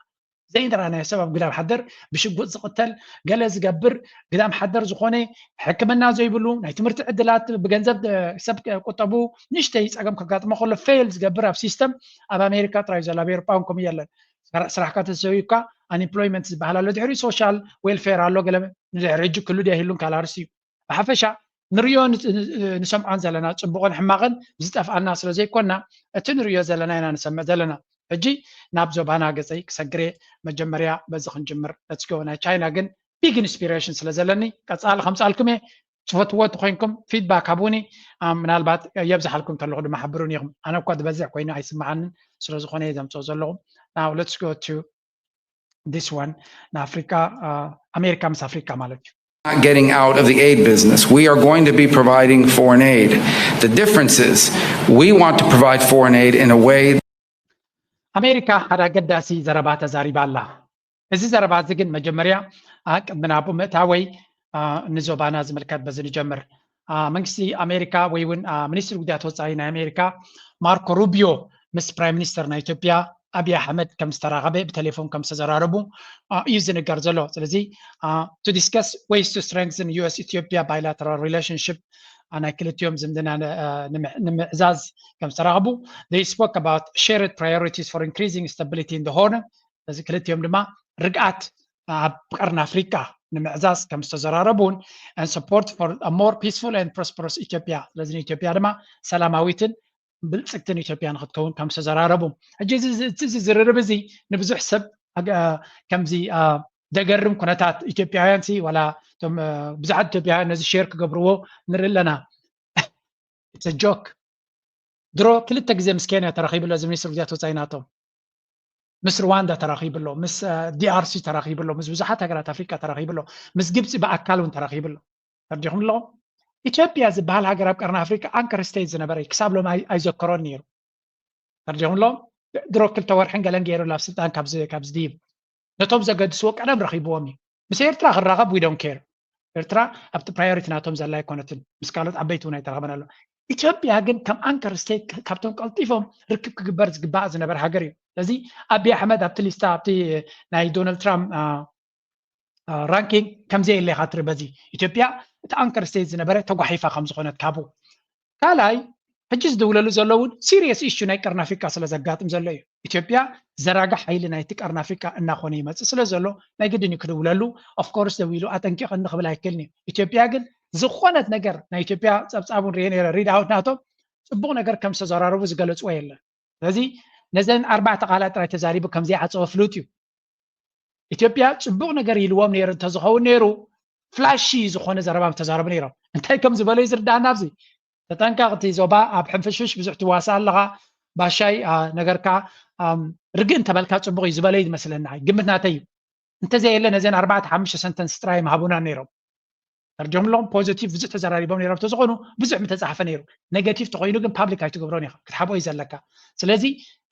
ዘይንራናዮ ሰብ ኣብ ግዳም ሓደር ብሽጉጥ ዝቕተል፣ ገለ ዝገብር፣ ግዳም ሓደር ዝኾነ፣ ሕክምና ዘይብሉ፣ ናይ ትምህርቲ ዕድላት ብገንዘብ ሰብ ቁጠቡ ንእሽተይ ፀገም ከጋጥሞ ከሎ ፌል ዝገብር ኣብ ሲስተም ኣብ ኣሜሪካ ጥራይ ዘሎ፣ ኣብ ኤሮጳ እውን ከምኡ የለን። ስራሕካ ተሰብዩካ ኣንኤምፕሎይመንት ዝበሃል ኣሎ፣ ድሕሪ ሶሻል ዌልፌር ኣሎ፣ ገለ ንድሕሪ ሕጂ ክሉ ድያ ይህሉን ካላርስ እዩ። ብሓፈሻ ንርእዮ ንሰምዖን ዘለና ፅቡቕን ሕማቕን ዝጠፍኣና ስለ ዘይኮና፣ እቲ ንርእዮ ዘለና ኢና ንሰምዕ ዘለና። ሕጂ ናብ ዞባና ገፀይ ክሰግር እየ። መጀመርያ በዚ ክንጅምር። Let's go። ናይ ቻይና ግን ቢግ ኢንስፒሬሽን ስለ ዘለኒ ቀፃሊ ከምፃልኩም እየ። ትፈትዎ እንተኮይንኩም ፊድባክ ሃቡኒ። ምናልባት የብዝሓልኩም እንተለኹ ድማ ሓብሩኒ ኢኹም። ኣነ እኳ ዝበዝሕ ኮይኑ ኣይስምዓንን፣ ስለዝኾነ እየ ዘምፅኦ ዘለኹ። Now let's go to this one. ንኣፍሪካ፣ ኣሜሪካ ምስ ኣፍሪካ ማለት እዩ። Not getting out of the aid business. We are going to be providing foreign aid. The difference is we want to provide foreign aid in a way. ኣሜሪካ ሓደ ኣገዳሲ ዘረባ ተዛሪባ ኣላ። እዚ ዘረባ እዚ ግን መጀመርያ ቅድሚ ናብኡ ምእታወይ ንዞባና ዝምልከት በዚ ንጀምር። መንግስቲ ኣሜሪካ ወይ እውን ሚኒስትሪ ጉዳያት ወፃኢ ናይ ኣሜሪካ ማርኮ ሩቢዮ ምስ ፕራይም ሚኒስተር ናይ ኢትዮጵያ ኣብይ ኣሕመድ ከም ዝተራኸበ፣ ብቴሌፎን ከም ዝተዘራረቡ እዩ ዝንገር ዘሎ። ስለዚ to discuss ways to strengthen U S Ethiopia bilateral relationship፣ ናይ ክልቲኦም ዝምድና ንምዕዛዝ ከም ዝተራኸቡ፣ they spoke about shared priorities for increasing stability in the Horn። ስለዚ ክልቲኦም ድማ ርግኣት ኣብ ቀርኒ ኣፍሪቃ ንምዕዛዝ ከም ዝተዘራረቡን and support for a more peaceful and prosperous Ethiopia፣ ስለዚ ንኢትዮጵያ ድማ ሰላማዊትን ብልፅግትን ኢትዮጵያ ንክትከውን ከም ዝተዘራረቡ። ሕጂ እዚ ዝርርብ እዚ ንብዙሕ ሰብ ከምዚ ደገርም ኩነታት፣ ኢትዮጵያውያን ሲ ዋላ እቶም ብዙሓት ኢትዮጵያውያን ነዚ ሼር ክገብርዎ ንርኢ ኣለና። ጆክ ድሮ ክልተ ግዜ ምስ ኬንያ ተራኺቡ ኣሎ እዚ ሚኒስትር ጉዳያት ወፃኢ ናቶም። ምስ ሩዋንዳ ተራኺቡ ኣሎ፣ ምስ ዲኣርሲ ተራኺቡ ኣሎ፣ ምስ ብዙሓት ሃገራት ኣፍሪቃ ተራኺቡ ኣሎ፣ ምስ ግብፂ ብኣካል እውን ተራኺቡ ኣሎ። ተርዲኹም ኣለኹም? ኢትዮጵያ ዝበሃል ሃገር ኣብ ቀርኒ ኣፍሪቃ ኣንከር ስቴት ዝነበረ እዩ። ክሳብ ሎም ኣይዘከሮን ነይሩ። ተርዲኹም ኣለኹም? ድሮ ክልተ ወርሕን ገለን ገይሩ ኣብ ስልጣን ካብ ዝድይብ ነቶም ዘገድስዎ ቀደም ረኺብዎም እዩ። ምስ ኤርትራ ክራኸብ we don't care። ኤርትራ ኣብቲ ፕራዮሪቲ ናቶም ዘላ ኣይኮነትን። ምስ ካልኦት ዓበይቲ እውን ኣይተራኸበን ኣሎ። ኢትዮጵያ ግን ከም ኣንከር ስቴት ካብቶም ቀልጢፎም ርክብ ክግበር ዝግባእ ዝነበረ ሃገር እዩ። ስለዚ ኣብይ ኣሕመድ ኣብቲ ሊስታ ኣብቲ ናይ ዶናልድ ትራምፕ ራንኪንግ ከምዘየለ ኢኻ ትርኢ። በዚ ኢትዮጵያ እቲ ኣንከር ስቴት ዝነበረ ተጓሒፋ ከም ዝኾነት ካብኡ ካልኣይ ሕጂ ዝድውለሉ ዘሎ እውን ሲሪየስ ኢሹ ናይ ቀርኒ ኣፍሪቃ ስለ ዘጋጥም ዘሎ እዩ። ኢትዮጵያ ዘራጋ ሓይሊ ናይቲ ቀርኒ ኣፍሪቃ እናኾነ ይመፅእ ስለ ዘሎ ናይ ግድን እዩ ክድውለሉ። ኦፍኮርስ ደዊሉ ኣጠንቂቐኒ ክብል ኣይክእልን እዩ። ኢትዮጵያ ግን ዝኾነት ነገር ናይ ኢትዮጵያ ፀብፃብ እውን ርኤ ነይረ ሪድ ኣውት ናቶም ፅቡቕ ነገር ከም ዝተዘራረቡ ዝገለፅዎ የለን። ስለዚ ነዘን ኣርባዕተ ቃላት ጥራይ ተዛሪቡ ከም ዘይዓፀወ ፍሉጥ እዩ። ኢትዮጵያ ፅቡቕ ነገር ኢልዎም ነይሩ እንተዝኸውን ነይሩ ፍላሺ ዝኾነ ዘረባ ተዛረቡ ነይሮም። እንታይ ከም ዝበለ እዩ ዝርዳእና ኣብዚ። ተጠንቀቕ፣ እቲ ዞባ ኣብ ሕንፍሽፍሽ ብዙሕ ትዋሳእ ኣለኻ፣ ባሻይ ነገርካ ርግእ እንተበልካ ፅቡቕ እዩ ዝበለ እዩ ዝመስለና፣ ግምት ናተይ እዩ። እንተዘየለ ነዘን ኣርባዕተ ሓሙሽተ ሰንተንስ ጥራይ ምሃቡና ነይሮም። ተርጀምሎም ፖዚቲቭ ብዙሕ ተዘራሪቦም ነይሮም ተዝኾኑ ብዙሕ ምተፃሕፈ ነይሩ። ኔጋቲቭ ተኮይኑ ግን ፓብሊክ ኣይትገብሮን ኢኻ፣ ክትሓብኦ እዩ ዘለካ። ስለዚ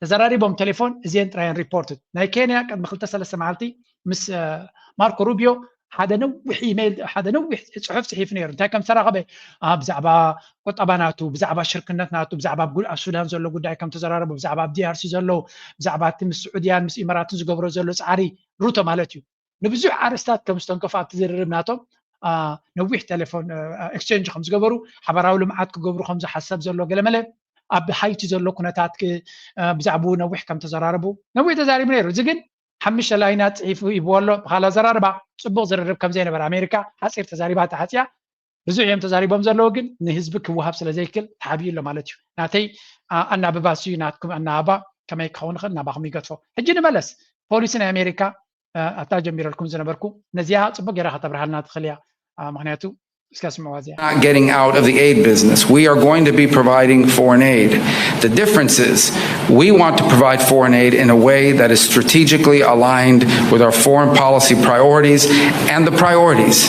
ተዘራሪቦም ቴሌፎን እዚአን ጥራየን ሪፖርት። ናይ ኬንያ ቅድሚ ክልተ ሰለስተ መዓልቲ ምስ ማርኮ ሩቢዮ ሓደ ነዊሕ ኢሜይል፣ ሓደ ነዊሕ ፅሑፍ ፅሒፉ ነይሩ። እንታይ ከም ዝተራኸበ፣ ብዛዕባ ቁጠባ ናቱ፣ ብዛዕባ ሽርክነት ናቱ፣ ብዛዕባ ኣብ ሱዳን ዘሎ ጉዳይ ከም ተዘራረቡ፣ ብዛዕባ ኣብ ዲኣርሲ ዘሎ፣ ብዛዕባ እቲ ምስ ስዑድያን ምስ ኢመራትን ዝገብሮ ዘሎ ፃዕሪ፣ ሩቶ ማለት እዩ። ንብዙሕ ኣርእስታት ከም ዝተንከፉ ኣብቲ ዝርርብ ናቶም ነዊሕ ቴሌፎን ኤክስቼንጅ ከም ዝገበሩ፣ ሓበራዊ ልምዓት ክገብሩ ከም ዝሓሰብ ዘሎ ገለመለ፣ ኣብ ሃይቲ ዘሎ ኩነታት ብዛዕባኡ ነዊሕ ከም ተዘራረቡ ነዊሕ ተዛሪቡ ነይሩ። እዚ ግን ሓሙሽተ ላይናት ፅሒፉ ይብዎ ኣሎ። ብኻልእ ኣዘራርባ ፅቡቕ ዝርርብ ከም ዘይነበረ ኣሜሪካ ሓፂር ተዛሪባ ተዓፅያ። ብዙሕ እዮም ተዛሪቦም ዘለዉ፣ ግን ንህዝቢ ክወሃብ ስለ ዘይክል ተሓቢኡ ኣሎ ማለት እዩ። ናተይ ኣናብባ እሱ እዩ፣ ናትኩም ኣናብባ ከመይ ክኸውን ይኽእል ናባኹም ይገድፎ። ሕጂ ንመለስ ፖሊሲ ናይ ኣሜሪካ ኣብታ ጀሚረልኩም ዝነበርኩ ነዚኣ ፅቡቅ ገይራ ከተብርሃልና ትኽእል እያ። ምክንያቱ እስከ ስምዕዋ እዚኣ። Not getting out of the aid business. We are going to be providing foreign aid. The difference is we want to provide foreign aid in a way that is strategically aligned with our foreign policy priorities and the priorities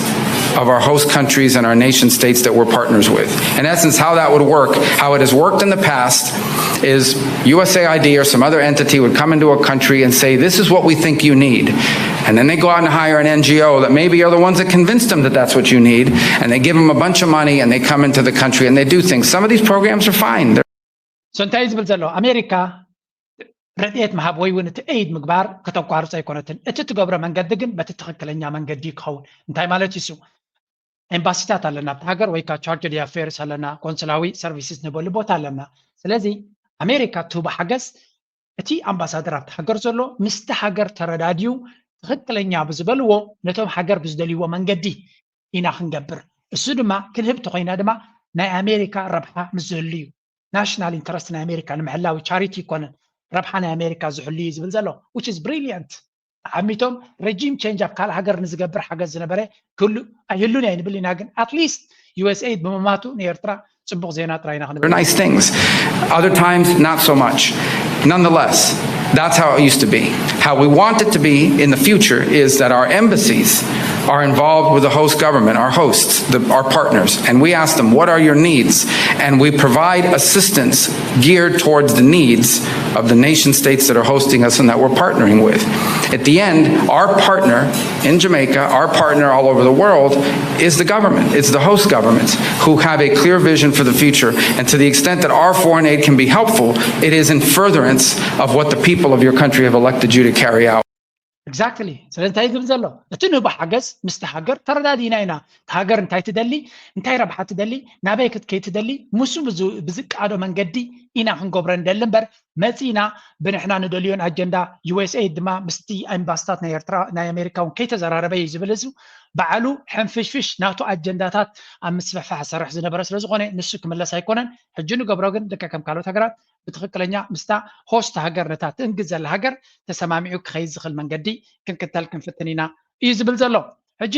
of our host countries and our nation states that we're partners with. In essence, how that would work, how it has worked in the past, is U S A I D or some other entity would come into a country and say, "This is what we think you need." And then they go out and hire an N G O that maybe are the ones that convinced them that that's what you need. And they give them a bunch of money and they come into the country and they do things. Some of these programs are fine. They're so እንታይ እዩ ዝብል ዘሎ? ኣሜሪካ ረድኤት ምሃብ ወይ እውን እቲ ኤይድ ምግባር ከተቋርጾ ኣይኮነትን። እቲ ትገብሮ መንገዲ ግን በቲ ትኽክለኛ መንገዲ ክኸውን። እንታይ ማለት እዩ እሱ? ኤምባሲታት ኣለና ኣብቲ ሃገር፣ ወይ ከዓ ቻርጅ ዲ ኣፌርስ ኣለና፣ ቆንስላዊ ሰርቪስስ ንበሉ ቦታ ኣለና። ስለዚ ኣሜሪካ ትህቦ ሓገዝ እቲ ኣምባሳደር ኣብቲ ሃገር ዘሎ ምስቲ ሃገር ተረዳድዩ ትኽክለኛ ብዝበልዎ ነቶም ሃገር ብዝደልይዎ መንገዲ ኢና ክንገብር። እሱ ድማ ክንህብ ተኾይና ድማ ናይ ኣሜሪካ ረብሓ ምስ ዝህሉ እዩ። ናሽናል ኢንተረስት ናይ ኣሜሪካ ንምሕላው ቻሪቲ ይኮነን፣ ረብሓ ናይ ኣሜሪካ ዝሕሉ እዩ ዝብል ዘሎ፣ which is brilliant። ዓሚቶም ረጂም ቼንጅ ኣብ ካልእ ሃገር ንዝገብር ሓገዝ ዝነበረ ክህሉ ኣይህሉን እያ ንብል ኢና፣ ግን ኣትሊስት ዩኤስኤይድ ብምማቱ ንኤርትራ ጽቡቕ ዜና ጥራይ ኢና ክንብል። Nice things. Other times, not so much. Nonetheless, that's how it used to be. How we want it to be in the future is that our embassies are involved with the host government, our hosts, the, our partners, and we ask them, "What are your needs?" And we provide assistance geared towards the needs of the nation states that are hosting us and that we're partnering with. At the end, our partner in Jamaica, our partner all over the world, is the government. It's the host governments who have a clear vision for the future. And to the extent that our foreign aid can be helpful, it is in furtherance of what the people of your country have elected you to carry out. Exactly. ስለዚ እንታይ ዝብል ዘሎ? እቲ ንህቦ ሓገዝ ምስቲ ሃገር ተረዳዲእና ኢና። እቲ ሃገር እንታይ ትደሊ፣ እንታይ ረብሓ ትደሊ፣ ናበይ ክትከይ ትደሊ፣ ምስ ብዝቃዶ መንገዲ ኢና ክንገብሮ ንደሊ እምበር፣ መፂና ብንሕና ንደልዮን ኣጀንዳ፣ ዩኤስኤይድ ድማ ምስቲ ኤምባስታት ናይ ኤርትራ ናይ ኣሜሪካ እውን ከይተዘራረበ እዩ ዝብል። እዚ በዓሉ ሕንፍሽፍሽ ናቱ ኣጀንዳታት ኣብ ምስፍሕፋሕ ዝሰርሕ ዝነበረ ስለዝኾነ ንሱ ክምለስ ኣይኮነን። ሕጂ ንገብሮ ግን ልክዕ ከም ካልኦት ሃገራት ብትኽክለኛ ምስታ ሆስት ሃገር፣ ነታ ትእንግድ ዘላ ሃገር ተሰማሚዑ ክኸይድ ዝኽእል መንገዲ ክንክተል ክንፍትን ኢና እዩ ዝብል ዘሎ። ሕጂ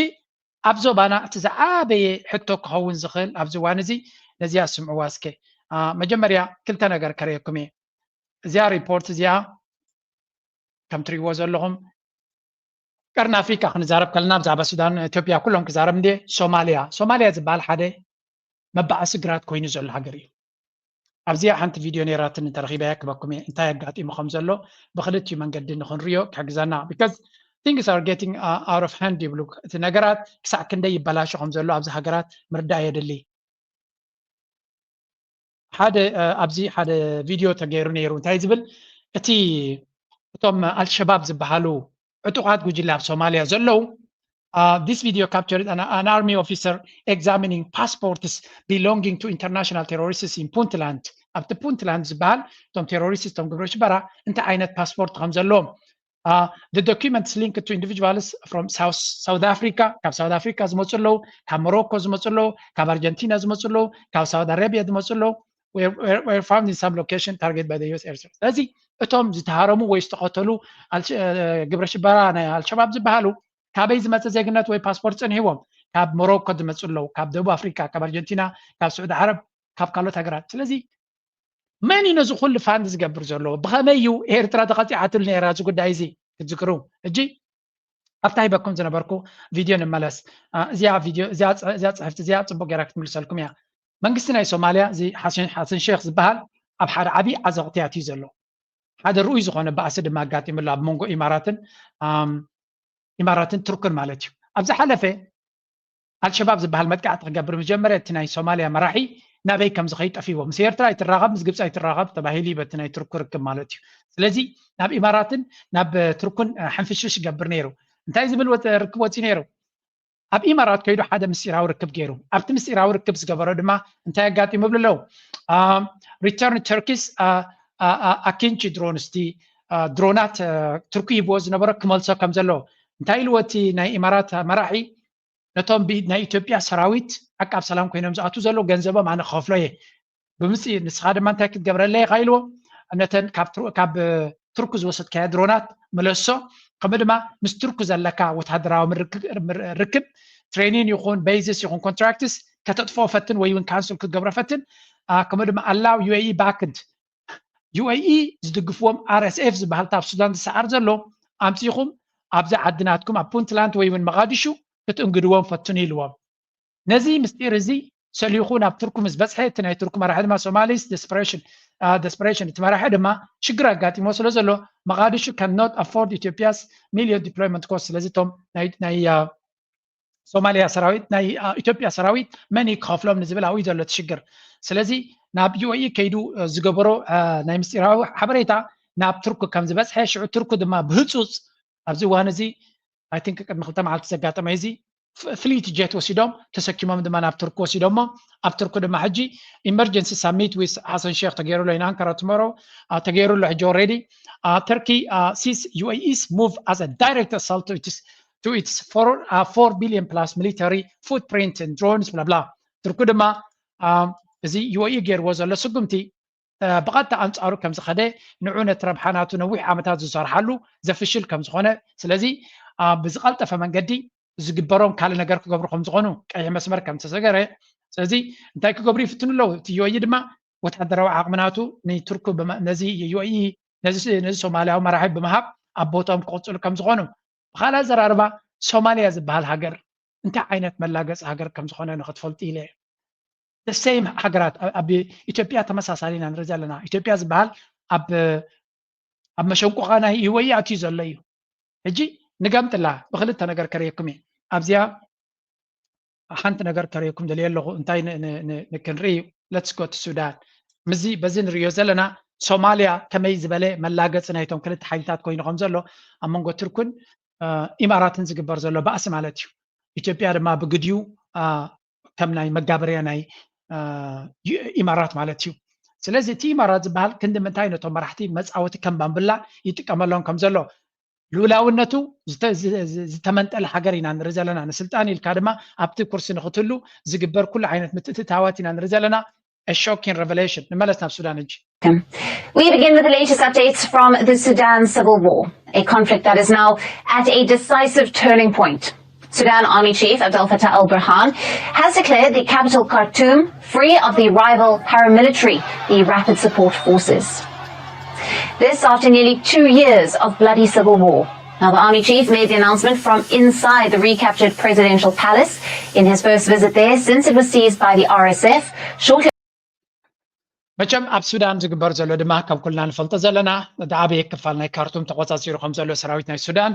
ኣብ ዞባና እቲ ዝዓበየ ሕቶ ክኸውን ዝኽእል ኣብዚ እዋን እዚ፣ ነዚኣ ስምዕዋ እስከ። መጀመርያ ክልተ ነገር ከርእየኩም እየ። እዚኣ ሪፖርት እዚኣ ከም ትሪእዎ ዘለኹም ቀርኒ ኣፍሪቃ ክንዛረብ ከለና ብዛዕባ ሱዳን፣ ኢትዮጵያ ኩሎም ክዛረብ እንዴ። ሶማልያ፣ ሶማልያ ዝበሃል ሓደ መባኣሲ ግራት ኮይኑ ዘሎ ሃገር እዩ። ኣብዚኣ ሓንቲ ቪድዮ ነይራትኒ ተረኺበያ ክበኩም እየ፣ እንታይ ኣጋጢሙ ከም ዘሎ ብክልቲኡ መንገዲ ንኽንሪኦ ክሕግዘና። Because things are getting out of hand ይብሉ። እቲ ነገራት ክሳዕ ክንደይ ይበላሾ ከም ዘሎ ኣብዚ ሃገራት ምርዳእ የድሊ። ሓደ ኣብዚ ሓደ ቪድዮ ተገይሩ ነይሩ። እንታይ ዝብል? እቲ እቶም ኣልሸባብ ዝበሃሉ ዕጡቓት ጉጅለ ኣብ ሶማልያ ዘለዉ፣ this video captured an, an army officer examining passports belonging to international terrorists in Puntland። ኣብቲ ፑንትላንድ ዝበሃል እቶም ቴሮሪስት እቶም ግብረ ሽበራ እንታይ ዓይነት ፓስፖርት ከም ዘለዎም፣ the documents linked to individuals from South, South Africa፣ ካብ ሳውት ኣፍሪካ ዝመፁ ኣለዉ፣ ካብ ሞሮኮ ዝመፁ ኣለዉ፣ ካብ ኣርጀንቲና ዝመፁ ኣለዉ፣ ካብ ሳውዲ ኣረቢያ ዝመፁ ኣለዉ፣ were found in some location target by the U S airstrike። ስለዚ እቶም ዝተሃረሙ ወይ ዝተኸተሉ ግብረ ሽበራ ናይ ኣልሸባብ ዝበሃሉ ካበይ ዝመፀ ዜግነት ወይ ፓስፖርት ፅንሕዎም፣ ካብ ሞሮኮ ዝመፁ ኣለዉ፣ ካብ ደቡብ ኣፍሪካ፣ ካብ ኣርጀንቲና፣ ካብ ስዑዲ ዓረብ፣ ካብ ካልኦት ሃገራት። ስለዚ መን እዩ ነዚ ኩሉ ፋንድ ዝገብር ዘሎ? ብኸመይ እዩ ኤርትራ ተቐፂዓትሉ ነይራ እዚ ጉዳይ እዚ? ክትዝክሩ። ሕጂ ኣብታ ሂበኩም ዝነበርኩ ቪድዮ ንመለስ። እዚኣ ቪድዮ እዚኣ ፅሕፍቲ እዚኣ ፅቡቅ ገይራ ክትምልሰልኩም እያ። መንግስቲ ናይ ሶማልያ እዚ ሓሰን ሼክ ዝበሃል ኣብ ሓደ ዓብዪ ዓዘቕቲ ኣትዩ ዘሎ ሓደ ርኡይ ዝኾነ ባእሲ ድማ ኣጋጢሙሉ ኣብ መንጎ ኢማራትን ኢማራትን ቱርክን ማለት እዩ። ኣብ ዝሓለፈ ኣልሸባብ ዝበሃል መጥቃዕቲ ክገብር ምስ ጀመረ እቲ ናይ ሶማልያ መራሒ ናበይ ከም ዝኸይድ ጠፊዎ። ምስ ኤርትራ ኣይትራኸብ፣ ምስ ግብፂ ኣይትራኸብ ተባሂሉ እዩ በቲ ናይ ቱርክ ርክብ ማለት እዩ። ስለዚ ናብ ኢማራትን ናብ ቱርክን ሕንፍሽፍሽ ይገብር ነይሩ። እንታይ ዝብል ርክብ ወፂኡ ነይሩ? ኣብ ኢማራት ከይዱ ሓደ ምስጢራዊ ርክብ ገይሩ። ኣብቲ ምስጢራዊ ርክብ ዝገበሮ ድማ እንታይ ኣጋጢሙ ይብሉ ኣለዉ? Return Turkey's Akinci drones፣ እቲ ድሮናት ቱርኪ ሂብዎ ዝነበሮ ክመልሶ ከም ዘለዎ እንታይ ኢልዎ እቲ ናይ ኢማራት መራሒ? ነቶም ብኢድ ናይ ኢትዮጵያ ሰራዊት ዓቃብ ሰላም ኮይኖም ዝኣትዉ ዘለዉ ገንዘቦም ኣነ ክኸፍሎ እየ። ብምፅእ ንስኻ ድማ እንታይ ክትገብረለይ ኢኻ ኢልዎ። ነተን ካብ ቱርክ ዝወሰድካያ ድሮናት ምለሶ፣ ከምኡ ድማ ምስ ቱርክ ዘለካ ወታደራዊ ርክብ፣ ትሬኒን ይኹን ቤዝስ ይኹን ኮንትራክትስ ከተጥፍኦ ፈትን ወይ እውን ካንስል ክትገብሮ ፈትን። ከምኡ ድማ ኣላው ዩ ኤ ኢ ባክድ፣ ዩ ኤ ኢ ዝድግፍዎም ኣር ኤስ ኤፍ ዝበሃል ኣብ ሱዳን ዝሰዓር ዘሎ ኣምፂኹም ኣብዚ ዓዲ ናትኩም ኣብ ፑንትላንድ ወይ እውን መቓዲሹ ክትእንግድዎም ፈትኑ ኢልዎም። ነዚ ምስጢር እዚ ሰሊኹ ናብ ቱርኩ ምስ በፅሐ እቲ ናይ ቱርኩ መራሒ ድማ ሶማሊስ ደስፐሬሽን ደስፐሬሽን እቲ መራሒ ድማ ሽግር ኣጋጢሞ ስለ ዘሎ መቓዲሹ cannot afford Ethiopia's million deployment cost። ስለዚ እቶም ናይ ሶማሊያ ሰራዊት ናይ ኢትዮጵያ ሰራዊት መን እዩ ክኸፍሎም ንዝብል ኣብኡ ዘሎ እቲ ሽግር። ስለዚ ናብ ዩ ኤ ኢ ከይዱ ዝገበሮ ናይ ምስጢራዊ ሓበሬታ ናብ ቱርኩ ከም ዝበፅሐ ሽዑ ቱርኩ ድማ ብህፁፅ ኣብዚ እዋን እዚ ኣይ ቲንክ ቅድሚ ክልተ መዓልቲ ዘጋጠመ እዚ ፍሊት ጀት ወሲዶም ተሰኪሞም ድማ ናብ ቱርክ ወሲዶሞ ኣብ ቱርክ ድማ ሕጂ ኢመርጀንሲ ሳሚት ዊስ ሓሰን ሼክ ተገይሩ ኣሎ ኢን ኣንካራ ትመሮ ተገይሩ ኣሎ ሕጂ ኦልሬዲ ተርኪ ሲስ ዩ ኤ ኢስ ሙቭ ኣስ ዳይሬክት ኣሳልት to its four billion plus military footprint and drones blah blah። ቱርክ ድማ እዚ ዩ ኤ ኢ ገይርዎ ዘሎ ስጉምቲ ብቐጥታ ኣንፃሩ ከም ዝኸደ ንዑ ነቲ ረብሓ ናቱ ነዊሕ ዓመታት ዝሰርሓሉ ዘፍሽል ከም ዝኾነ ስለዚ ብዝቐልጠፈ መንገዲ ዝግበሮም ካልእ ነገር ክገብሩ ከም ዝኾኑ ቀይሕ መስመር ከም ዝተሰገረ ስለዚ እንታይ ክገብሩ ይፍትኑ ኣለዉ እቲ ዩ ኤ ኢ ድማ ወታደራዊ ዓቕሚ ናቱ ንቱርክ ነዚ ዩ ኤ ኢ ነዚ ሶማልያዊ መራሒ ብምሃብ ኣብ ቦትኦም ክቕፅሉ ከም ዝኾኑ ብካልእ ኣዘራርባ ሶማልያ ዝበሃል ሃገር እንታይ ዓይነት መላገፂ ሃገር ከም ዝኾነ ንክትፈልጡ ኢለ ሴም ሃገራት ኣብ ኢትዮጵያ ተመሳሳሊ ኢና ንርኢ ዘለና ኢትዮጵያ ዝበሃል ኣብ ኣብ መሸንቆቓ ናይ ዩ ኤ ኢ ኣትዩ ዘሎ እዩ ሕጂ ንገምጥላ ብክልተ ነገር ከርእየኩም እየ ኣብዚኣ ሓንቲ ነገር ከርእየኩም ደልየ ኣለኹ እንታይ ክንርኢ let's go to ሱዳን ምዚ በዚ ንርእዮ ዘለና ሶማልያ ከመይ ዝበለ መላገፂ ናይቶም ክልተ ሓይልታት ኮይኑ ከም ዘሎ ኣብ መንጎ ቱርክን ኢማራትን ዝግበር ዘሎ ባእሲ ማለት እዩ ኢትዮጵያ ድማ ብግድዩ ከም ናይ መጋበርያ ናይ ኢማራት ማለት እዩ ስለዚ እቲ ኢማራት ዝበሃል ክንዲ ምንታይ ነቶም መራሕቲ መፃወቲ ከም ባምብላ ይጥቀመሎም ከም ዘሎ ልኡላውነቱ ዝተመንጠለ ሃገር ኢና ንርኢ ዘለና ንስልጣን ኢልካ ድማ ኣብቲ ኩርሲ ንክትህሉ ዝግበር ኩሉ ዓይነት ምትእትታዋት ኢና ንርኢ ዘለና shocking revelation ንመለስ ናብ ሱዳን ሕጂ We begin with the latest updates from the Sudan civil war, a conflict that is now at a decisive turning point. Sudan Army Chief Abdel Fattah al Burhan has declared the capital Khartoum free of the rival paramilitary, the Rapid Support Forces. This after nearly two years of bloody civil war. Now, the army chief made the announcement from inside the recaptured presidential palace in his first visit there since it was seized by the R S F shortly መቸም ኣብ ሱዳን ዝግበር ዘሎ ድማ ከም ኩልና ንፈልጦ ዘለና እቲ ዓበየ ክፋል ናይ ካርቱም ተቆፃፂሩ ከም ዘሎ ሰራዊት ናይ ሱዳን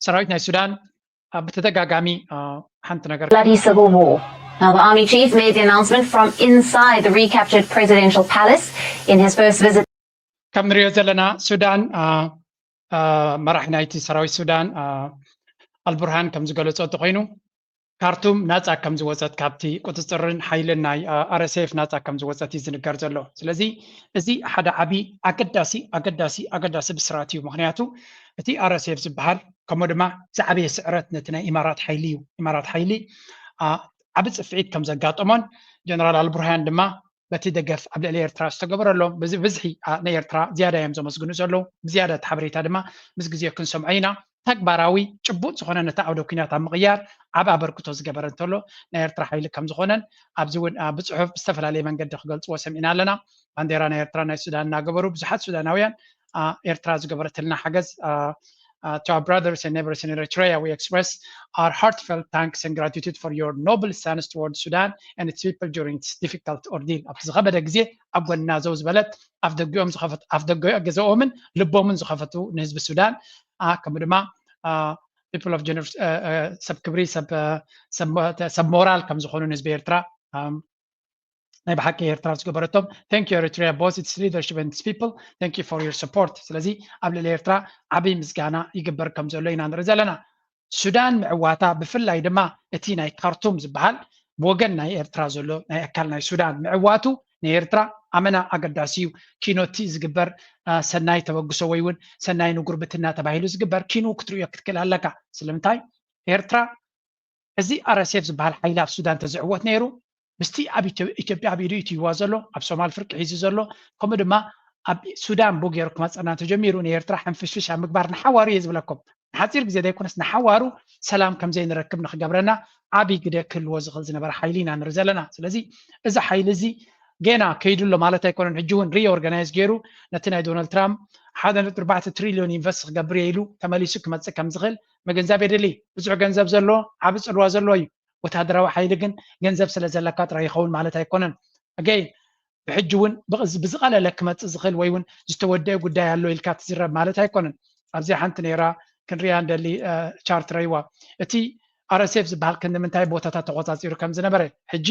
ሰራዊት ናይ ሱዳን ብተደጋጋሚ ሓንቲ ነገር bloody civil war. Now, the army chief made the announcement from inside the recaptured presidential palace in his first visit. ከም ንሪኦ ዘለና ሱዳን መራሒ ናይቲ ሰራዊት ሱዳን ኣልቡርሃን ከም ዝገለፆ እንተኮይኑ ካርቱም ናፃ ከም ዝወፀት ካብቲ ቁፅፅርን ሓይልን ናይ ኣር ኤስ ኤፍ ናፃ ከም ዝወፀት እዩ ዝንገር ዘሎ ስለዚ እዚ ሓደ ዓብዪ ኣገዳሲ ኣገዳሲ ኣገዳሲ ብስራት እዩ ምክንያቱ እቲ ኣር ኤስ ኤፍ ዝበሃል ከምኡ ድማ ዝዓበየ ስዕረት ነቲ ናይ ኢማራት ሓይሊ እዩ ኢማራት ሓይሊ ዓቢ ፅፍዒት ከም ዘጋጠሞን ጀነራል ኣልቡርሃን ድማ በቲ ደገፍ ኣብ ልዕሊ ኤርትራ ዝተገበረሎም ብዝሒ ንኤርትራ ዝያዳ እዮም ዘመስግኑ ዘለዉ ብዝያዳ እቲ ሓበሬታ ድማ ምስ ግዜ ክንሰምዖ ኢና ተግባራዊ ጭቡጥ ዝኾነ ነቲ ዓውደ ኲናት ኣብ ምቕያር ዓብ ኣበርክቶ ዝገበረ እንተሎ ናይ ኤርትራ ሓይሊ ከም ዝኾነን ኣብዚ እውን ብፅሑፍ ብዝተፈላለየ መንገዲ ክገልፅዎ ሰሚዕና ኣለና። ባንዴራ ናይ ኤርትራ ናይ ሱዳን እናገበሩ ብዙሓት ሱዳናውያን ኤርትራ ዝገበረትልና ሓገዝ to our brothers and neighbors in Eritrea, we express our heartfelt thanks and gratitude for your noble stance towards Sudan and its people during this difficult ordeal. ኣብቲ ዝኸበደ ግዜ ኣብ ጎንና ዘው ዝበለት ኣፍ ደገኦም ዝኸፈት ኣፍ ደገ ገዛኦምን ልቦምን ዝኸፈቱ ንህዝቢ ሱዳን ከምኡ ድማ people of ሰብ ክብሪ ሰብ ሞራል ከም ዝኾኑ ንህዝቢ ኤርትራ ናይ ብሓቂ ኤርትራ ዝገበረቶም thank you Eritrea both its leadership and its people, thank you for your support። ስለዚ ኣብ ልዕሊ ኤርትራ ዓብይ ምስጋና ይግበር ከም ዘሎ ኢና ንርኢ ዘለና። ሱዳን ምዕዋታ ብፍላይ ድማ እቲ ናይ ካርቱም ዝበሃል ብወገን ናይ ኤርትራ ዘሎ ናይ ኣካል ናይ ሱዳን ምዕዋቱ ንኤርትራ ኣመና ኣገዳሲ እዩ። ኪኖቲ ዝግበር ሰናይ ተበግሶ ወይ እውን ሰናይ ንጉርብትና ተባሂሉ ዝግበር ኪኑ ክትርእዮ ክትክእል ኣለካ። ስለምንታይ ኤርትራ እዚ RSF ዝበሃል ሓይሊ ኣብ ሱዳን ተዝዕወት ነይሩ ምስቲ ኣብ ኢትዮጵያ ኣብ ኢዱ ኢትይዋ ዘሎ ኣብ ሶማል ፍርቂ ሒዙ ዘሎ ከምኡ ድማ ኣብ ሱዳን ቡ ገይሩ ክመፀና ተጀሚሩ ንኤርትራ ሕንፍሽፍሽ ኣብ ምግባር ንሓዋሩ እየ ዝብለኩም። ንሓፂር ግዜ ዘይኮነስ ንሓዋሩ ሰላም ከምዘይንረክብ ንክገብረና ዓብይ ግደ ክህልዎ ዝኽእል ዝነበረ ሓይሊ ኢና ንርኢ ዘለና። ስለዚ እዚ ሓይሊ እዚ ገና ከይዱ ኣሎ ማለት ኣይኮነን። ሕጂ እውን ሪኦርጋናይዝ ገይሩ ነቲ ናይ ዶናልድ ትራምፕ ሓደ ነጥቢ ኣርባዕተ ትሪልዮን ኢንቨስት ክገብር እየ ኢሉ ተመሊሱ ክመፅእ ከም ዝኽእል ምግንዛብ የድሊ። ብዙሕ ገንዘብ ዘሎ ዓቢ ፅልዋ ዘለዎ እዩ። ወታደራዊ ሓይሊ ግን ገንዘብ ስለ ዘለካ ጥራይ ይኸውን ማለት ኣይኮነን። ኣገይ ብሕጂ እውን ብዝቐለለ ክመፅእ ዝኽእል ወይ እውን ዝተወደአ ጉዳይ ኣሎ ኢልካ ትዝረብ ማለት ኣይኮነን። ኣብዚ ሓንቲ ነይራ ክንሪያ እንደሊ ቻርት ረይዋ እቲ RSF ዝበሃል ክንዲ ምንታይ ቦታታት ተቆፃፂሩ ከም ዝነበረ ሕጂ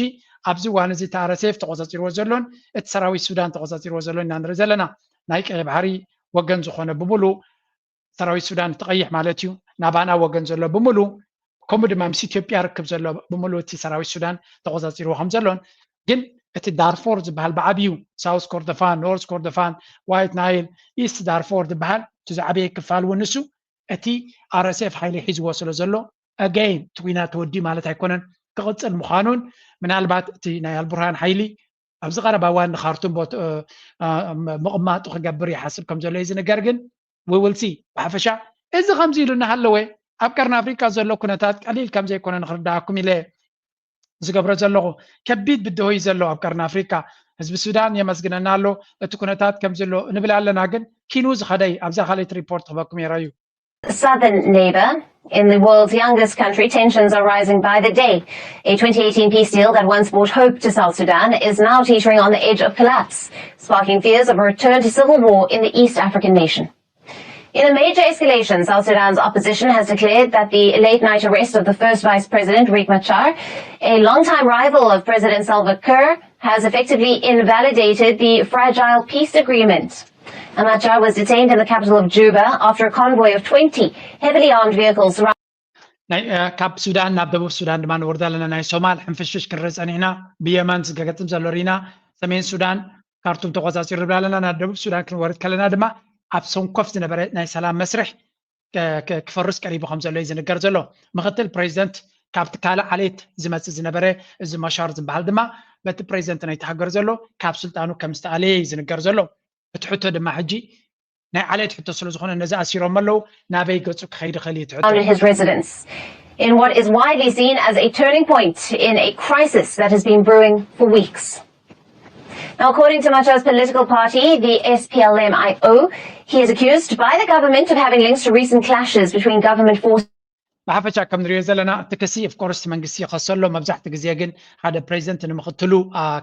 ኣብዚ እዋን እዚ እቲ RSF ተቆፃፂርዎ ዘሎን እቲ ሰራዊት ሱዳን ተቆፃፂርዎ ዘሎን ኢና ንርኢ ዘለና። ናይ ቀይ ባሕሪ ወገን ዝኾነ ብምሉእ ሰራዊት ሱዳን እቲ ቀይሕ ማለት እዩ ናባና ወገን ዘሎ ብምሉእ ከምኡ ድማ ምስ ኢትዮጵያ ርክብ ዘሎ ብምሉእ እቲ ሰራዊት ሱዳን ተቆፃፂርዎ ከም ዘሎን ግን እቲ ዳርፎር ዝበሃል ብዓብዩ ሳውስ ኮርዶፋን ኖርስ ኮርዶፋን ዋይት ናይል ኢስት ዳርፎር ዝበሃል እቲ ዝዓበየ ክፋል እውን ንሱ እቲ RSF ሓይሊ ሒዝዎ ስለ ዘሎ ኣገይን እቲ ኲናት ተወዲኡ ማለት ኣይኮነን ክቕፅል ምዃኑን ምናልባት እቲ ናይ ኣልቡርሃን ሓይሊ ኣብዚ ቀረባ እዋን ንካርቱም ምቕማጡ ክገብር ይሓስብ ከም ዘሎ እዩ ዝንገር። ግን we will see ብሓፈሻ እዚ ከምዚ ኢሉ እናሃለወ ኣብ ቀርኒ ኣፍሪቃ ዘሎ ኩነታት ቀሊል ከም ዘይኮነ ንክርዳኣኩም ኢለ ዝገብሮ ዘለኹ። ከቢድ ብድሆ እዩ ዘሎ ኣብ ቀርኒ ኣፍሪቃ። ህዝቢ ሱዳን የመስግነና ኣሎ። እቲ ኩነታት ከም ዘሎ ንብል ኣለና ግን ኪኑ ዝኸደይ ኣብዛ ካልእቲ ሪፖርት ክበኩም የረዩ። Southern neighbor. In the world's youngest country, tensions are rising by the day. A twenty eighteen peace deal that once brought hope to South Sudan is now teetering on the edge of collapse, sparking fears of a return to civil war in the East African nation. In a major escalation, South Sudan's opposition has declared that the late night arrest of the first Vice President, Riek Machar, a longtime rival of President Salva Kiir, has effectively invalidated the fragile peace agreement. Machar was detained in the capital of Juba after a convoy of twenty heavily armed vehicles surrounded. ካብ ሱዳን ናብ ደቡብ ሱዳን ድማ ንወርድ ኣለና። ናይ ሶማል ሕንፍሽፍሽ ክንርኢ ፀኒሕና፣ ብየመን ዝገጥም ዘሎ ርኢና፣ ሰሜን ሱዳን ካርቱም ተቆፃፂሩ ንብል ኣለና። ናብ ደቡብ ሱዳን ክንወርድ ከለና ድማ ኣብ ሰንኮፍ ዝነበረ ናይ ሰላም መስርሕ ክፈርስ ቀሪቡ ከም ዘሎ እዩ ዝንገር ዘሎ። ምክትል ፕሬዚደንት ካብቲ ካልእ ዓሌት ዝመፅእ ዝነበረ እዚ ማሻር ዝበሃል ድማ በቲ ፕሬዚደንት ናይቲ ሃገር ዘሎ ካብ ስልጣኑ ከም ዝተኣለየ እዩ ዝንገር ዘሎ። እቲ ሕቶ ድማ ሕጂ ናይ ዓሌት ሕቶ ስለ ዝኾነ ነዚ ኣሲሮም ኣለዉ ናበይ ገፁ ክኸይድ ይኽእል እዩ እቲ ሕቶ። Found in his residence in what is widely seen as a turning point in a crisis that has been brewing for weeks. Now, according to Machar's political party, the S P L M I O, he is accused by the government of having links to recent clashes between government forces. ብሓፈሻ ከም ንሪኦ ዘለና እቲ ክሲ of course መንግስቲ ይኸሶ ኣሎ። መብዛሕቲ ግዜ ግን ሓደ ፕሬዚደንት ንምክትሉ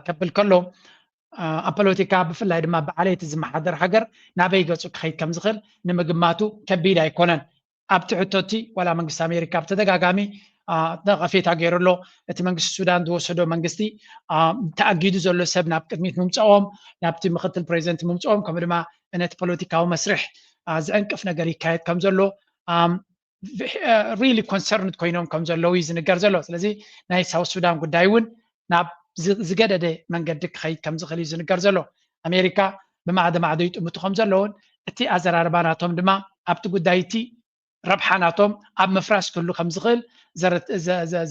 ከብል ከሎ ኣብ ፖለቲካ ብፍላይ ድማ ብዓሌት ዝመሓደር ሃገር ናበይ ገፁ ክኸይድ ከም ዝኽእል ንምግማቱ ከቢድ ኣይኮነን። ኣብቲ ሕቶቲ ዋላ መንግስቲ ኣሜሪካ ብተደጋጋሚ ነቐፌታ ገይሩ ኣሎ። እቲ መንግስቲ ሱዳን ዝወሰዶ መንግስቲ ተኣጊዱ ዘሎ ሰብ ናብ ቅድሚት ምምፅኦም ናብቲ ምክትል ፕሬዚደንት ምምፅኦም ከምኡ ድማ ነቲ ፖለቲካዊ መስርሕ ዝዕንቅፍ ነገር ይካየድ ከም ዘሎ really concerned ኮይኖም ከም ዘለዉ እዩ ዝንገር ዘሎ። ስለዚ ናይ ሳውት ሱዳን ጉዳይ እውን ናብ ዝገደደ መንገዲ ክኸይድ ከም ዝኽእል እዩ ዝንገር ዘሎ። ኣሜሪካ ብማዕዶ ማዕዶ ይጥምቱ ከም ዘለውን እቲ ኣዘራርባ ናቶም ድማ ኣብቲ ጉዳይ እቲ ረብሓ ናቶም ኣብ ምፍራስ ክህሉ ከም ዝኽእል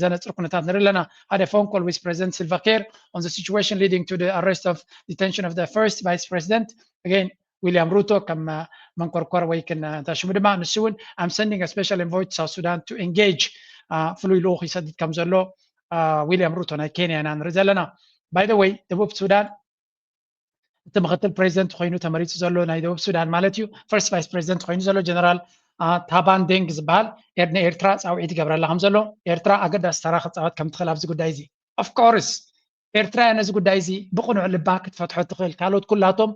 ዘነፅር ኩነታት ንርኢ ኣለና። ሓደ phone call with President Salva Kiir on the situation leading to the arrest of detention of the first vice president, again ዊልያም ሩቶ ከም መንኮርኮር ወይ ክን እንታ ሽሙ ድማ ንሱ እውን I'm sending a special envoy to South Sudan to engage ፍሉይ ልኡኽ ይሰድድ ከም ዘሎ ዊልያም ሩቶ ናይ ኬንያ ኢና ንርኢ ዘለና። By the way ደቡብ ሱዳን እቲ ምክትል ፕሬዚደንት ኮይኑ ተመሪፁ ዘሎ ናይ ደቡብ ሱዳን ማለት እዩ ፈርስት ቫይስ ፕሬዚደንት ኮይኑ ዘሎ ጀነራል ታባን ደንግ ዝበሃል ንኤርትራ ፃውዒት ይገብረላ ከም ዘሎ ኤርትራ ኣገዳሲ ተራ ክፃወት ከም ትኽእል ኣብዚ ጉዳይ እዚ of course ኤርትራ እያ ነዚ ጉዳይ እዚ ብቕኑዕ ልባ ክትፈትሖ ትኽእል። ካልኦት ኩላቶም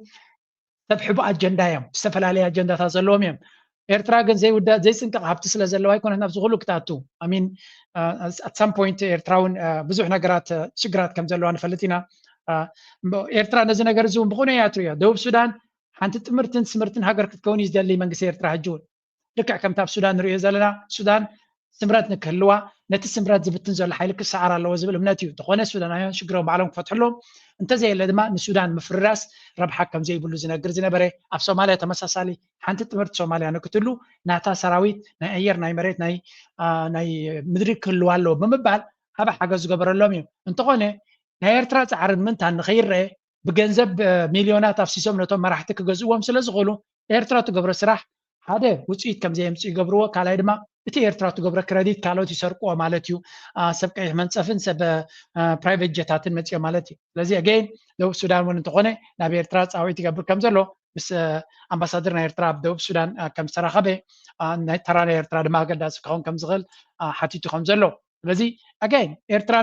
ሰብ ሕቡ ኣጀንዳ እዮም፣ ዝተፈላለየ ኣጀንዳታት ዘለዎም እዮም። ኤርትራ ግን ዘይውዳእ ዘይፅንቀቕ ሃብቲ ስለ ዘለዋ ኣይኮነት ናብዚ ኩሉ ክትኣቱ። I mean at some point ኤርትራ እውን ብዙሕ ነገራት ሽግራት ከም ዘለዋ ንፈልጥ ኢና። ኤርትራ ነዚ ነገር እዚ እውን ብቑኑዕ እያ ትርእዮ። ደቡብ ሱዳን ሓንቲ ጥምርትን ስምርትን ሃገር ክትከውን እዩ ዝደሊ መንግስቲ ኤርትራ ሕጂ እውን። ልክዕ ከምቲ ኣብ ሱዳን ንሪኦ ዘለና ሱዳን ስምረት ንክህልዋ ነቲ ስምረት ዝብትን ዘሎ ሓይሊ ክሰዓር ኣለዎ ዝብል እምነት እዩ። እንተኾነ ሱዳናውያን ሽግሮም ባዕሎም ክፈትሑ ኣለዎም። እንተዘየለ ድማ ንሱዳን ምፍርራስ ረብሓ ከም ዘይብሉ ዝነግር ዝነበረ ኣብ ሶማልያ ተመሳሳሊ ሓንቲ ጥምርቲ ሶማልያ ንክትህሉ ናታ ሰራዊት ናይ ኣየር ናይ መሬት ናይ ናይ ምድሪ ክህልዋ ኣለዎ ብምባል ዓቢ ሓገዝ ዝገበረሎም እዩ። እንተኾነ ናይ ኤርትራ ጻዕርን ምንታን ንኸይረአ ብገንዘብ ሚልዮናት ኣፍሲሶም ነቶም መራሕቲ ክገዝእዎም ስለ ዝኽእሉ ኤርትራ ትገብሮ ስራሕ ሓደ ውፅኢት ከም ዘየምፅእ ይገብርዎ። ካልኣይ ድማ እቲ ኤርትራ ትገብሮ ክረዲት ካልኦት ይሰርቅዎ ማለት እዩ። ሰብ ቀይሕ መንፀፍን ሰብ ፕራይቬት ጀታትን መፅኦ ማለት እዩ። ስለዚ ኣገይን ደቡብ ሱዳን እውን እንተኾነ ናብ ኤርትራ ፃውዒት ይገብር ከም ዘሎ ምስ ኣምባሳደር ናይ ኤርትራ ኣብ ደቡብ ሱዳን ከም ዝተራኸበ ናይ ተራ ናይ ኤርትራ ድማ ኣገዳሲ ክኸውን ከም ዝኽእል ሓቲቱ ከም ዘሎ ስለዚ ኣገይን ኤርትራ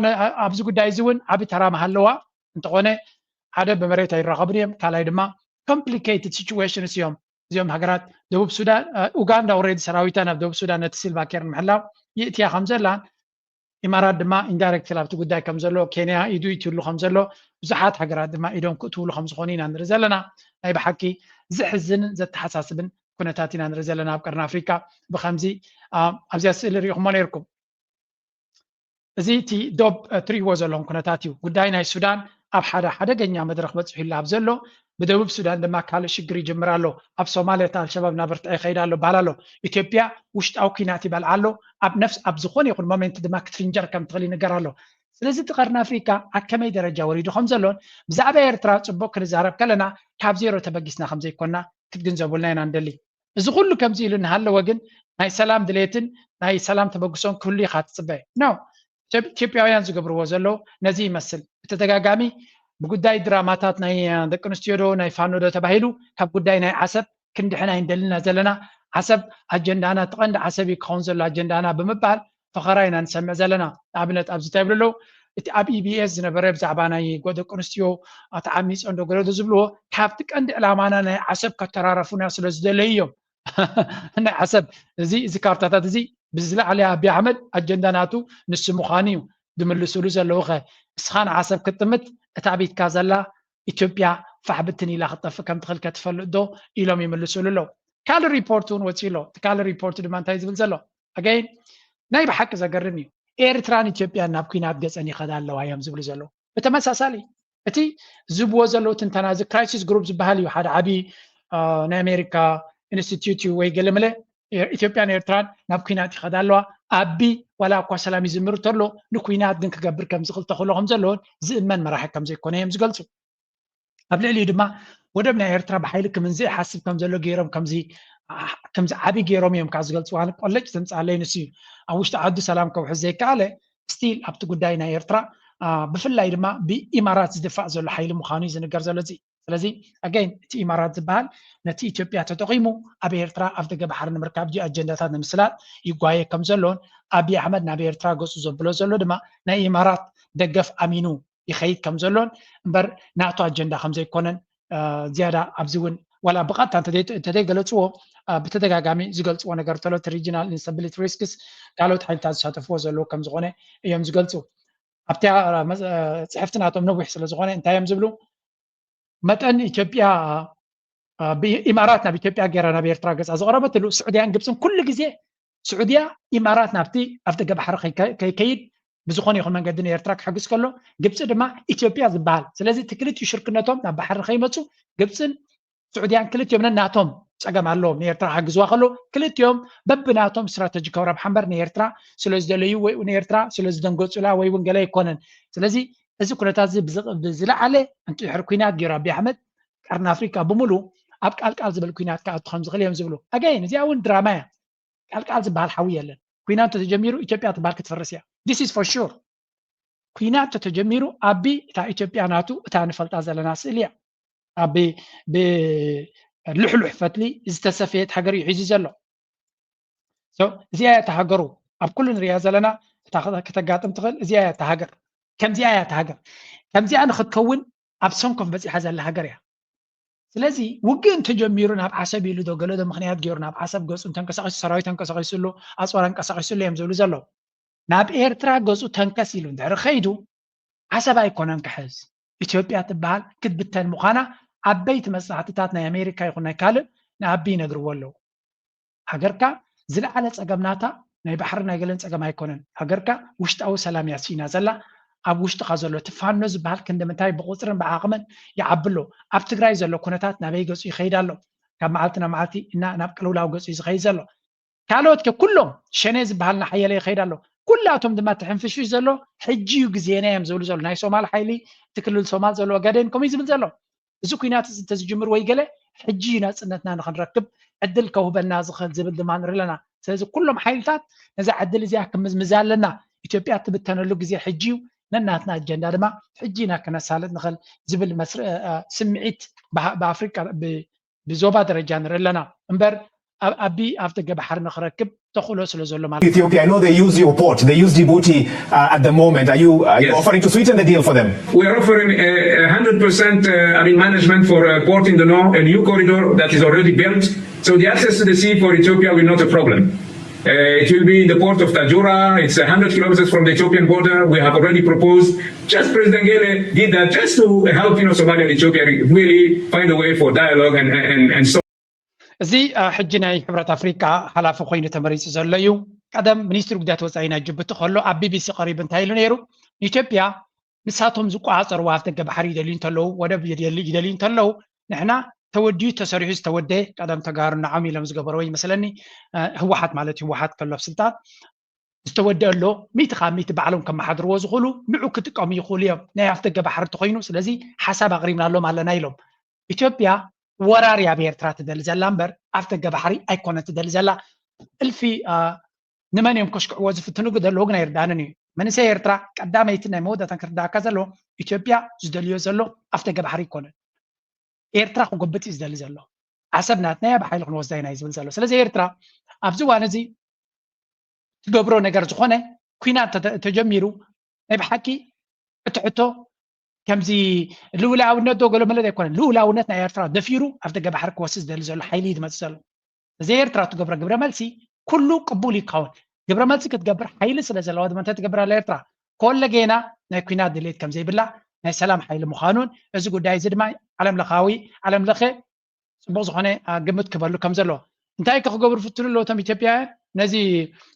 ኣብዚ ጉዳይ እዚ እውን ዓቢ ተራ ምሃለዋ እንተኾነ ሓደ ብመሬት ኣይራኸቡን እዮም። ካልኣይ ድማ complicated situations እዮም እዚኦም ሃገራት ደቡብ ሱዳን ኡጋንዳ already ሰራዊታ ናብ ደቡብ ሱዳን ነቲ ሲልቫ ኬር ንምሕላው ይእትያ ከም ዘላን ኢማራት ድማ ኢንዳይሬክት ኣብቲ ጉዳይ ከም ዘሎ ኬንያ ኢዱ ይትሉ ከም ዘሎ ብዙሓት ሃገራት ድማ ኢዶም ክእትውሉ ከም ዝኾኑ ኢና ንርኢ ዘለና። ናይ ብሓቂ ዘሕዝንን ዘተሓሳስብን ኩነታት ኢና ንርኢ ዘለና ኣብ ቀርኒ ኣፍሪካ። ብከምዚ ኣብዚኣ ስእሊ ርኢኹሞ ነይርኩም። እዚ እቲ ዶብ ትርእይዎ ዘለኹም ኩነታት እዩ። ጉዳይ ናይ ሱዳን ኣብ ሓደ ሓደገኛ መድረኽ በፂሑላ ኣብ ዘሎ ብደቡብ ሱዳን ድማ ካልእ ሽግር ይጅምር ኣሎ። ኣብ ሶማልያ እቲ ኣልሸባብ እናበርትዐ ይኸይድ ኣሎ በሃል ኣሎ። ኢትዮጵያ ውሽጣዊ ኲናት ይበልዓ ኣሎ። ኣብ ነፍስ ኣብ ዝኾነ ይኹን ሞሜንት ድማ ክትፍንጀር ከም ትኽእል ይንገር ኣሎ። ስለዚ እቲ ቀርኒ ኣፍሪካ ኣብ ከመይ ደረጃ ወሪዱ ከም ዘሎን ብዛዕባ ኤርትራ ፅቡቅ ክንዛረብ ከለና ካብ ዜሮ ተበጊስና ከም ዘይኮና ክትግንዘቡልና ኢና ንደሊ። እዚ ኩሉ ከምዚ ኢሉ እናሃለወ ግን ናይ ሰላም ድሌትን ናይ ሰላም ተበግሶን ክህሉ ኢኻ ትፅበ ነው። ኢትዮጵያውያን ዝገብርዎ ዘለዉ ነዚ ይመስል። ብተደጋጋሚ ብጉዳይ ድራማታት ናይ ደቂ ኣንስትዮ ዶ ናይ ፋኖ ዶ ተባሂሉ ካብ ጉዳይ ናይ ዓሰብ ክንድሕን ኣይንደልና ዘለና። ዓሰብ ኣጀንዳና እቲ ቀንዲ ዓሰብ እዩ ክኸውን ዘሎ ኣጀንዳና ብምባል ፈኸራ ኢና ንሰምዕ ዘለና። ንኣብነት ኣብዚ እንታይ ይብሉ ኣለዉ? እቲ ኣብ ኢቢኤስ ዝነበረ ብዛዕባ ናይ ደቂ ኣንስትዮ ተዓሚፀን ዶ ገለ ዶ ዝብልዎ ካብቲ ቀንዲ ዕላማና ናይ ዓሰብ ከተራረፉና ስለ ዝደለዩ እዮም። ናይ ዓሰብ እዚ እዚ ካርታታት እዚ ብዝለዓለ ኣቢ ኣሕመድ ኣጀንዳ ናቱ ንሱ ምዃኑ እዩ ዝምልስሉ ዘለዉ። ከ እስኻ ንዓሰብ ክትጥምት እታ ቤትካ ዘላ ኢትዮጵያ ፋሕ ብትን ኢላ ክትጠፍእ ከም ትኽእል ከትፈልጥ ዶ ኢሎም ይምልስሉ ኣለዉ። ካልእ ሪፖርት እውን ወፂኡ ኣሎ። እቲ ካልእ ሪፖርት ድማ እንታይ ዝብል ዘሎ ኣገይን ናይ ብሓቂ ዘገርም እዩ። ኤርትራን ኢትዮጵያን ናብ ኲናት ገፀን ይኸዳ ኣለዋ እዮም ዝብሉ ዘለዉ። ብተመሳሳሊ እቲ ዝብዎ ዘለዉ ትንተና እዚ ክራይሲስ ግሩፕ ዝበሃል እዩ ሓደ ዓብዪ ናይ ኣሜሪካ ኢንስቲትዩት እዩ ወይ ገለመለ ኢትዮጵያን ኤርትራን ናብ ኲናት ይኸዳ ኣለዋ። ኣቢ ዋላ እኳ ሰላም ይዝምር ተሎ ንኲናት ግን ክገብር ከም ዝኽእል ተኽእሎ ከም ዘለዎን ዝእመን መራሒ ከም ዘይኮነ እዮም ዝገልፁ። ኣብ ልዕሊኡ ድማ ወደብ ናይ ኤርትራ ብሓይሊ ክምንዝእ ይሓስብ ከም ዘሎ ገይሮም ከምዚ ዓቢ ገይሮም እዮም ካብ ዝገልፅዋ። ኣነ ቆለጭ ዘምፅኣለይ ንሱ እዩ። ኣብ ውሽጢ ዓዱ ሰላም ከውሕስ ዘይከኣለ ስቲል ኣብቲ ጉዳይ ናይ ኤርትራ ብፍላይ ድማ ብኢማራት ዝድፋእ ዘሎ ሓይሊ ምዃኑ እዩ ዝንገር ዘሎ። እዚ ስለዚ ኣገይን እቲ ኢማራት ዝበሃል ነቲ ኢትዮጵያ ተጠቒሙ ኣብ ኤርትራ ኣብ ደገ ባሕሪ ንምርካብ ድዩ ኣጀንዳታት ንምስላጥ ይጓየ ከም ዘሎን ኣብይ ኣሕመድ ናብ ኤርትራ ገፁ ዘብሎ ዘሎ ድማ ናይ ኢማራት ደገፍ ኣሚኑ ይኸይድ ከም ዘሎን እምበር ናቶ ኣጀንዳ ከም ዘይኮነን ዝያዳ ኣብዚ እውን ዋላ ብቐጥታ እንተዘይገለፅዎ ብተደጋጋሚ ዝገልፅዎ ነገር ተሎ እቲ regional instability risks ካልኦት ሓይልታት ዝሳተፍዎ ዘለዉ ከም ዝኾነ እዮም ዝገልፁ። ኣብቲ ፅሕፍቲ ናቶም ነዊሕ ስለ ዝኾነ እንታይ እዮም ዝብሉ? መጠን ኢትዮጵያ ኢማራት ናብ ኢትዮጵያ ገይራ ናብ ኤርትራ ገፃ ዘቕረበትሉ ስዑድያን ግብፅን ኩሉ ግዜ ስዑድያ ኢማራት ናብቲ ኣብ ደገ ባሕሪ ከይከይድ ብዝኾነ ይኹን መንገዲ ንኤርትራ ክሕግዝ ከሎ ግብፂ ድማ ኢትዮጵያ ዝበሃል። ስለዚ እቲ ክልቲኡ ሽርክነቶም ናብ ባሕሪ ከይመፁ ግብፅን ስዑድያን ክልቲኦም ነናቶም ፀገም ኣለዎም። ንኤርትራ ክሕግዝዋ ከሎ ክልቲኦም በብናቶም ስትራተጂካዊ ረብሓ እምበር ንኤርትራ ስለ ዝደለዩ ወይ ንኤርትራ ስለ ዝደንገፁላ ወይ እውን ገለ ኣይኮነን። ስለዚ እዚ ኩነታት እዚ ብዝለዓለ እንድሕር ኲናት ገይሩ ኣብይ ኣሕመድ ቀርኒ ኣፍሪካ ብምሉ ኣብ ቃልቃል ዝበል ኩናት ክኣቱ ከም ዝኽእል እዮም ዝብሉ። ኣገይን እዚኣ እውን ድራማ እያ። ቃልቃል ዝበሃል ሓዊ የለን። ኩናት ተተጀሚሩ ኢትዮጵያ ትበሃል ክትፈርስ እያ። This is for sure። ኩናት ተተጀሚሩ ኣቢ እታ ኢትዮጵያ ናቱ እታ ንፈልጣ ዘለና ስእሊ እያ። ኣቢ ብልሕሉሕ ፈትሊ ዝተሰፈየት ሃገር እዩ ሒዙ ዘሎ። እዚኣ እያ እታ ሃገሩ ኣብ ኩሉ ንሪኣ ዘለና እታ ከተጋጥም ትኽእል እዚኣ እያ እታ ሃገር። ከምዚኣ እያ እታ ሃገር። ከምዚኣ ንክትከውን ኣብ ሰንኮፍ በፂሓ ዘላ ሃገር እያ። ስለዚ ውግእ እንተጀሚሩ ናብ ዓሰብ ኢሉ ዶ ገለ ዶ ምክንያት ገይሩ ናብ ዓሰብ ገፁ እንተንቀሳቂሱ ሰራዊት ተንቀሳቂሱሉ ኣፅዋር ኣንቀሳቂሱሉ እዮም ዝብሉ ዘለዉ። ናብ ኤርትራ ገፁ ተንከስ ኢሉ እንድሕር ከይዱ ዓሰብ ኣይኮነን ክሕዝ። ኢትዮጵያ ትበሃል ክትብተን ምዃና ዓበይቲ መፅናዕትታት ናይ ኣሜሪካ ይኹን ናይ ካልእ ንኣቢ ይነግርዎ ኣለዉ። ሃገርካ ዝለዓለ ፀገም ናታ ናይ ባሕሪ ናይ ገለን ፀገም ኣይኮነን። ሃገርካ ውሽጣዊ ሰላም እያ ስኢና ዘላ። ኣብ ውሽጥኻ ዘሎ እቲ ፋኖ ዝበሃል ክንዲ ምንታይ ብቁፅርን ብዓቕምን ይዓቢ ኣሎ። ኣብ ትግራይ ዘሎ ኩነታት ናበይ ገፁ ይኸይድ ኣሎ? ካብ መዓልቲ ናብ መዓልቲ እና ናብ ቅልውላው ገፁ እዩ ዝኸይድ ዘሎ። ካልኦት ከ ኩሎም ሸኔ ዝበሃል እናሓየለ ይኸይድ ኣሎ። ኩላቶም ድማ ትሕንፍሽፍሽ ዘሎ ሕጂ እዩ ግዜና እዮም ዝብሉ ዘሎ ናይ ሶማል ሓይሊ እቲ ክልል ሶማል ዘሎ ኦጋዴን ከምኡ እዩ ዝብል ዘሎ። እዚ ኩናት እዚ እንተዝጅምር ወይ ገለ ሕጂ እዩ ናፅነትና ንክንረክብ ዕድል ከውህበና ዝኽእል ዝብል ድማ ንርኢ ኣለና። ስለዚ ኩሎም ሓይልታት ነዛ ዕድል እዚኣ ክምዝምዛ ኣለና። ኢትዮጵያ ትብተነሉ ግዜ ሕጂ እዩ። ነናትና ኣጀንዳ ድማ ሕጂ ኢና ክነሳልጥ ንኽእል ዝብል መስር- እ- እ- ስምዒት ብሃ- ብኣፍሪቃ ብ- ብዞባ ደረጃ ንርኢ ኣለና እምበር ኣብ ኣቢ ኣብ ደገ ባሕሪ ንክረክብ ተኽእሎ ስለ ዘሎ ማለት እዩ። Ethiopia, I know they use your port, they use Djibouti uh, at the moment. Are you, are you Yes. offering to sweeten the deal for them? We are offering a a hundred percent, uh, I mean, management for a port in the north, a new corridor that is already built. So the access to the sea for Ethiopia will not a problem. Uh, it will be in the port of Tajura. It's a hundred kilometers from the Ethiopian border. We have already proposed. Just President Gele did that just to help, you know, Somalia and Ethiopia really find a way for dialogue and and and so. እዚ አ፣ ሕጂ ናይ ሕብረት ኣፍሪቃ ሓላፊ ኮይኑ ተመሪፁ ዘሎ እዩ። ቀደም ሚኒስትሪ ጉዳያት ወፃኢ ናይ ጅቡቲ ከሎ ኣብ ቢቢሲ ቀሪቡ እንታይ ኢሉ ነይሩ? ንኢትዮጵያ ንሳቶም ዝቆፃፀርዎ ኣፍ ደገ ባሕሪ ይደልዩ እንተለዉ ወደብ ይደል- ይደልዩ እንተለዉ ንሕና ተወዲኡ ተሰሪሑ ዝተወደየ ቀደም ተጋሩ ንዓም ኢሎም ዝገበርዎ ይመስለኒ። አ፣ ህወሓት ማለት ህወሓት ከሎ ኣብ ስልጣን ዝተወደአ ኣሎ። ሚእቲ ካብ ሚእቲ ባዕሎም ከመሓድርዎ ዝኽእሉ ንዑ ክጥቀሙ ይኽእሉ እዮም ናይ ኣፍ ደገ ባሕሪ እንተኮይኑ። ስለዚ ሓሳብ ኣቕሪብናሎም ኣለና ኢሎም። ኢትዮጵያ ወራር እያ ኣብ ኤርትራ ትደሊ ዘላ እምበር ኣፍ ደገ ባሕሪ ኣይኮነን ትደሊ ዘላ። እልፊ አ፣ ንመን እዮም ከሽክዕዎ ዝፍትኑ ዘለዉ ግን ኣይርዳንን እዩ። መንእሰይ ኤርትራ ቀዳመይትን ናይ መወዳእታን ክርዳእካ ዘለዎ ኢትዮጵያ ዝደልዮ ዘሎ ኣፍ ደገ ባሕሪ ኣይኮነን። ኤርትራ ክጎብጥ እዩ ዝደሊ ዘሎ። ዓሰብ ናትና እያ ብሓይሊ ክንወስዳ ኢና እዩ ዝብል ዘሎ። ስለዚ ኤርትራ ኣብዚ እዋን እዚ ትገብሮ ነገር ዝኾነ ኩናት ተተ- ተጀሚሩ ናይ ብሓቂ እቲ ሕቶ ከምዚ ልኡላውነት ዶ ገሎ መለጥ ኣይኮነን። ልኡላውነት ናይ ኤርትራ ደፊሩ ኣብ ደገ ባሕሪ ክወስድ ዝደሊ ዘሎ ሓይሊ እዩ ዝመፅእ ዘሎ። እዚ ኤርትራ ትገብሮ ግብረ መልሲ ኩሉ ቅቡል ይካውን። ግብረ መልሲ ክትገብር ሓይሊ ስለ ዘለዋ ድማ እንታይ ትገብር ኣላ ኤርትራ? ኮለ ጌና ናይ ኩናት ድሌት ከም ዘይብላ ናይ ሰላም ሓይሊ ምዃኑን እዚ ጉዳይ እዚ ድማ ዓለም ለኻዊ ዓለም ለኸ ፅቡቅ ዝኾነ አ፣ ግምት ክበሉ ከም ዘለዎ እንታይ ከ ክገብሩ ፍትኑ ኣለዎ እቶም ኢትዮጵያውያን ነዚ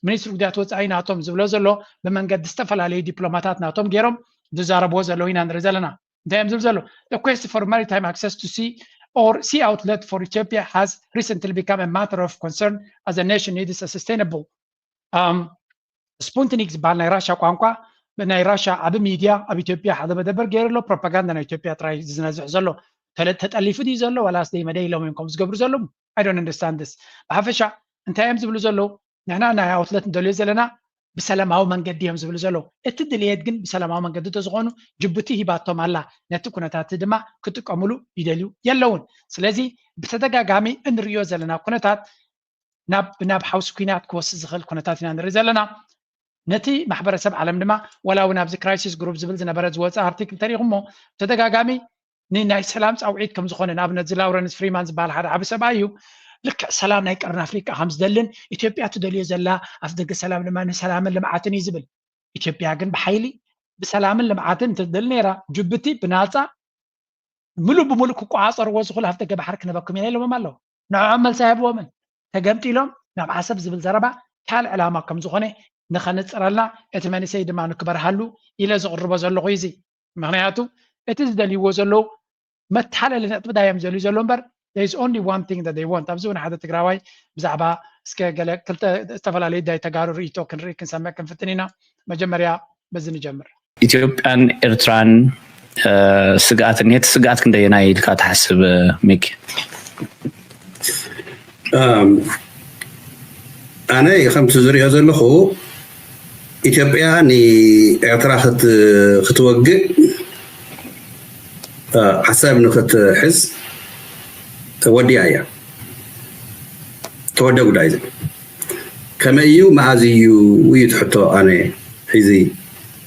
ሚኒስትሪ ጉዳያት ወፃኢ ናቶም ዝብሎ ዘሎ ብመንገዲ ዝተፈላለዩ ዲፕሎማታት ናቶም ገይሮም ዝዛረብዎ ዘለዉ ኢና ንርኢ ዘለና እንታይ እዮም ዝብል ዘሎ the quest for maritime access to sea or sea outlet for Ethiopia has recently become a matter of concern as the nation needs a sustainable um, ስፑትኒክ ዝበሃል ናይ ራሻ ቋንቋ ናይ ራሻ ዓቢ ሚድያ ኣብ ኢትዮጵያ ሓደ መደበር ገይሩ ኣሎ ፕሮፓጋንዳ ናይ ኢትዮጵያ ጥራይ ዝነዝሕ ዘሎ ተለ- ተጠሊፉ ድዩ ዘሎ ዋላስ ደይ መደይ ኢሎም እዮም ከም ዝገብሩ ዘለዉ I don't understand this ብሓፈሻ እንታይ እዮም ዝብሉ ዘለዉ ንሕና ናይ ኣውትለት ንደልዮ ዘለና ብሰላማዊ መንገዲ እዮም ዝብሉ ዘለዉ እቲ ድልየት ግን ብሰላማዊ መንገዲ ተዝኾኑ ጅቡቲ ሂባቶም ኣላ ነቲ ኩነታት ድማ ክጥቀምሉ ይደልዩ የለውን ስለዚ ብተደጋጋሚ እንርእዮ ዘለና ኩነታት ናብ ናብ ሓውሲ ኩናት ክወስድ ዝኽእል ኩነታት ኢና ንርኢ ዘለና ነቲ ማሕበረሰብ ዓለም ድማ ዋላ እውን ኣብዚ crisis group ዝብል ዝነበረ ዝወፀ ኣርቲክል ተሪኹሞ ተደጋጋሚ ንናይ ሰላም ፃውዒት ከም ዝኾነ ንኣብነት እዚ ላውረንስ ፍሪማን ዝበሃል ሓደ ዓቢ ሰብኣይ እዩ ልክዕ ሰላም ናይ ቀርን ኣፍሪቃ ከም ዝደልን ኢትዮጵያ ትደልዮ ዘላ ኣፍ ደገ ሰላም ድማ ንሰላምን ልምዓትን እዩ ዝብል ኢትዮጵያ ግን ብሓይሊ ብሰላምን ልምዓትን ትደል ነይራ ጅቡቲ ብናፃ ምሉእ ብምሉእ ክቆፃፀርዎ ዝኽእሉ ኣፍ ደገ ባሕሪ ክነበኩም ኢና ኢሎሞም ኣለዉ ንዕዖም መልሲ ኣይህብዎምን ተገምጢሎም ናብ ዓሰብ ዝብል ዘረባ ካልእ ዕላማ ከም ዝኾነ ንኸነፅረልና እቲ መንእሰይ ድማ ንክበርሃሉ ኢለ ዝቕርቦ ዘለኹ እዚ ምክንያቱ እቲ ዝደልይዎ ዘለዉ መተሓለሊ ነጥቢ ዳዮም ዘልዩ ዘሎ እምበር there is only one thing that they want ኣብዚ እውን ሓደ ትግራዋይ ብዛዕባ እስከ ገለ ክልተ ዝተፈላለዩ ዳይ ተጋሩ ርእይቶ ክንርኢ ክንሰምዕ ክንፍትን ኢና መጀመርያ በዚ ንጀምር ኢትዮጵያን ኤርትራን ስግኣት እኒሀት ስግኣት ክንደየናይ ኢልካ ትሓስብ ሚኪ ኣነ ከምቲ ዝሪኦ ዘለኹ ኢትዮጵያ ንኤርትራ ክትወግእ ዓሰብ ንክትሕዝ ወዲኣ እያ። ተወደ ጉዳይ እዚ ከመይ እዩ፣ መኣዝ እዩ እዩ ትሕቶ። ኣነ ሒዚ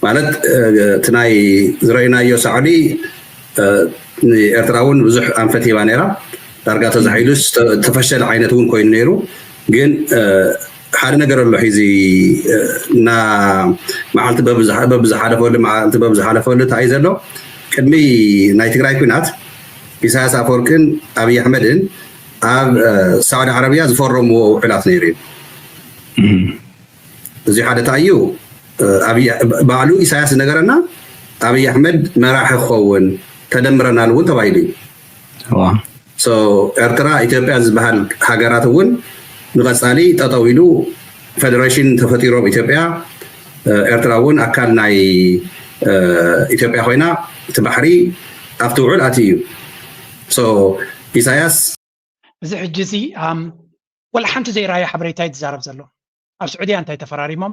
ማለት እቲ ናይ ዝረእናዮ ሳዕዲ ንኤርትራ እውን ብዙሕ ኣንፈት ሂባ ነይራ። ዳርጋ ተዛሒሉስ ተፈሸለ ዓይነት እውን ኮይኑ ነይሩ። ግን ሓደ ነገር ኣሎ ሒዚ እና መዓልቲ በብዝሓለፈሉ መዓልቲ በብዝሓለፈሉ እንታይ እዩ ዘሎ? ቅድሚ ናይ ትግራይ ኩናት ኢሳያስ ኣፈወርቅን ኣብይ ኣሕመድን ኣብ ሳዑዲ ዓረብያ ዝፈረምዎ ውዕላት ነይሩ እዩ። እዚ ሓደ እንታይ እዩ? ባዕሉ ኢሳያስ ዝነገረና ኣብይ ኣሕመድ መራሒ ክኸውን ተደምረናል እውን ተባሂሉ እዩ። ኤርትራ ኢትዮጵያ ዝበሃል ሃገራት እውን ንቐፃሊ ጠጠው ኢሉ ፌደሬሽን ተፈጢሮም ኢትዮጵያ ኤርትራ እውን ኣካል ናይ ኢትዮጵያ ኮይና እቲ ባሕሪ ኣብቲ ውዕል ኣትዩ እዩ። ኢሳያስ እዚ ሕጂ እዚ ወላ ሓንቲ ዘይረኣየ ሓበሬታ እዩ ዝዛረብ ዘሎ። ኣብ ስዑድያ እንታይ ተፈራሪሞም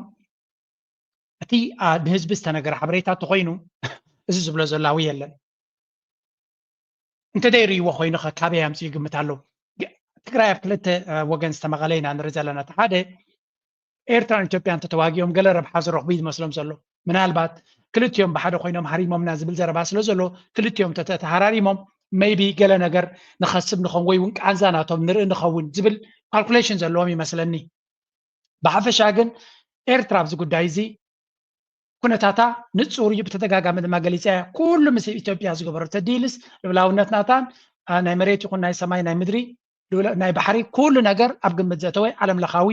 እቲ ንህዝቢ ዝተነገረ ሓበሬታ እንተኮይኑ እዚ ዝብሎ ዘሎ ኣዊ የለን። እንተደይርእይዎ ኮይኑ ከ ካበይ ኣምፅኡ ይግምት ኣሎ? ትግራይ ኣብ ክልተ ወገን ዝተመቐለ ኢና ንርኢ ዘለና። እቲ ሓደ ኤርትራን ኢትዮጵያን እንተተዋጊኦም ገለ ረብሓ ዝረኽቡ እዩ ዝመስሎም ዘሎ። ምናልባት ክልቲኦም ብሓደ ኮይኖም ሃሪሞምና ዝብል ዘረባ ስለ ዘሎ ክልቲኦም ተተሃራሪሞም maybe ገለ ነገር ንኸስብ ንኸውን ወይ እውን ቃንዛ ናቶም ንርኢ ንኸውን ዝብል calculation ዘለዎም ይመስለኒ። ብሓፈሻ ግን ኤርትራ ኣብዚ ጉዳይ እዚ ኩነታታ ንጹር እዩ። ብተደጋጋሚ ድማ ገሊጻ እያ። ኩሉ ምስ ኢትዮጵያ ዝገበረቶ ዲልስ ልዑላውነት ናታን ናይ መሬት ይኹን ናይ ሰማይ ናይ ምድሪ ናይ ባሕሪ ኩሉ ነገር ኣብ ግምት ዘእተወ ዓለም ለኻዊ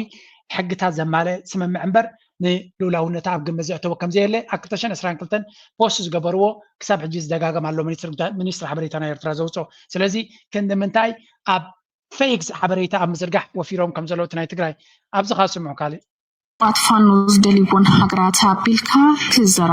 ሕግታት ዘማልአ ስምምዕ እምበር ንልኡላውነታ ኣብ ግምት ዘእተወ ከምዘየለ ኣብ ክልተ ሽሕን ዕስራን ክልተን ፖስት ዝገበርዎ ክሳብ ሕጂ ዝደጋገም ኣሎ ሚኒስትሪ ሓበሬታ ናይ ኤርትራ ዘውፅኦ። ስለዚ ክንዲ ምንታይ ኣብ ፌክ ሓበሬታ ኣብ ምዝርጋሕ ወፊሮም ከም ዘለዉ እቲ ናይ ትግራይ ኣብዚ ካብ ስምዑ ካልእ ዕጡቓት ፋኖ ዝደልይወን ሃገራት ኣቢልካ ክዘራ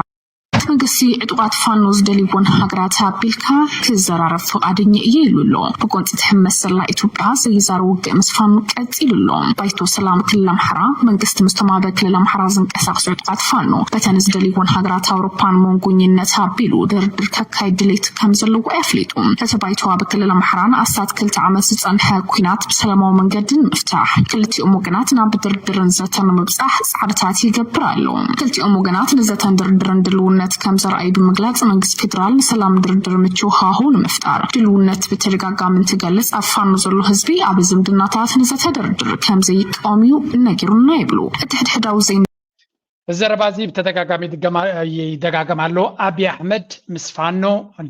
መንግስቲ ዕጡቓት ፋኖ ዝደልይወን ሃገራት ኣቢልካ ክዘራረብ ፍቓደኛ እየ ኢሉ ኣሎ። ብጎንፂ ትሕመስ ዘላ ኢትዮጵያ ዘይዛር ውግእ ምስ ፋኖ ቀፂሉ ኣሎ። ባይቶ ሰላም ክልል ኣምሓራ መንግስቲ ምስቶም ኣብ ክልል ኣምሓራ ዝንቀሳቐሱ ዕጡቓት ፋኖ በተን ዝደልይወን ሃገራት ኣውሮፓን መንጎኝነት ኣቢሉ ድርድር ከካይድ ድሌት ከም ዘለዎ ኣፍሊጡ። እቲ ባይቶ ኣብ ክልል ኣምሓራ ንኣስታት ክልተ ዓመት ዝጸንሐ ኲናት ብሰላማዊ መንገዲ ንምፍታሕ ክልቲኦም ወገናት ናብ ድርድርን ዘተን ንምብጻሕ ጻዕርታት ይገብር ኣሎ። ክልቲኦም ወገናት ንዘተን ድርድርን ድልውነት ከም ዘርኣዩ ብምግላጽ መንግስቲ ፌደራል ንሰላም ድርድር ምቹው ሃዋህው ንምፍጣር ድልውነት ብተደጋጋሚ እንትገልጽ ኣብ ፋኖ ዘሎ ህዝቢ ኣብ ዝምድናታት ንዘተ ድርድር ከም ዘይቃወም እዩ ነጊሩና ይብሉ። እቲ ሕድሕዳዊ ዘይ እዚ ዘረባ እዚ ብተደጋጋሚ ይደጋገም ኣሎ። ኣብይ ኣሕመድ ምስ ፋኖ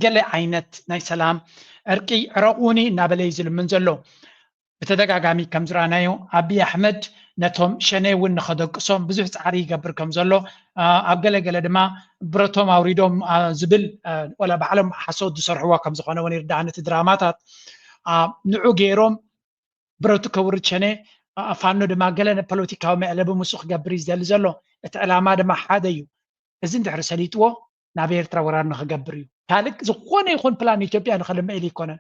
ገለ ዓይነት ናይ ሰላም ዕርቂ ዕረቑኒ እናበለ እዩ ዝልምን ዘሎ። ብተደጋጋሚ ከም ዝረኣናዮ ኣብይ ኣሕመድ ነቶም ሸኔ እውን ንኸደቅሶም ብዙሕ ፃዕሪ ይገብር ከም ዘሎ ኣብ ገለገለ ድማ ብረቶም ኣውሪዶም ዝብል ወላ ባዕሎም ሓሶት ዝሰርሕዎ ከም ዝኾነ እውን ይርዳእኒ እቲ ድራማታት ንዑ ገይሮም ብረቱ ከውርድ ሸኔ ፋኖ ድማ ገለ ፖለቲካዊ መዕለቢ ምስኡ ክገብር እዩ ዝደሊ ዘሎ። እቲ ዕላማ ድማ ሓደ እዩ። እዚ እንድሕሪ ሰሊጥዎ ናብ ኤርትራ ወራር ንክገብር እዩ። ካልእ ዝኾነ ይኹን ፕላን ኢትዮጵያ ንክልምዕ ኢሉ ኣይኮነን።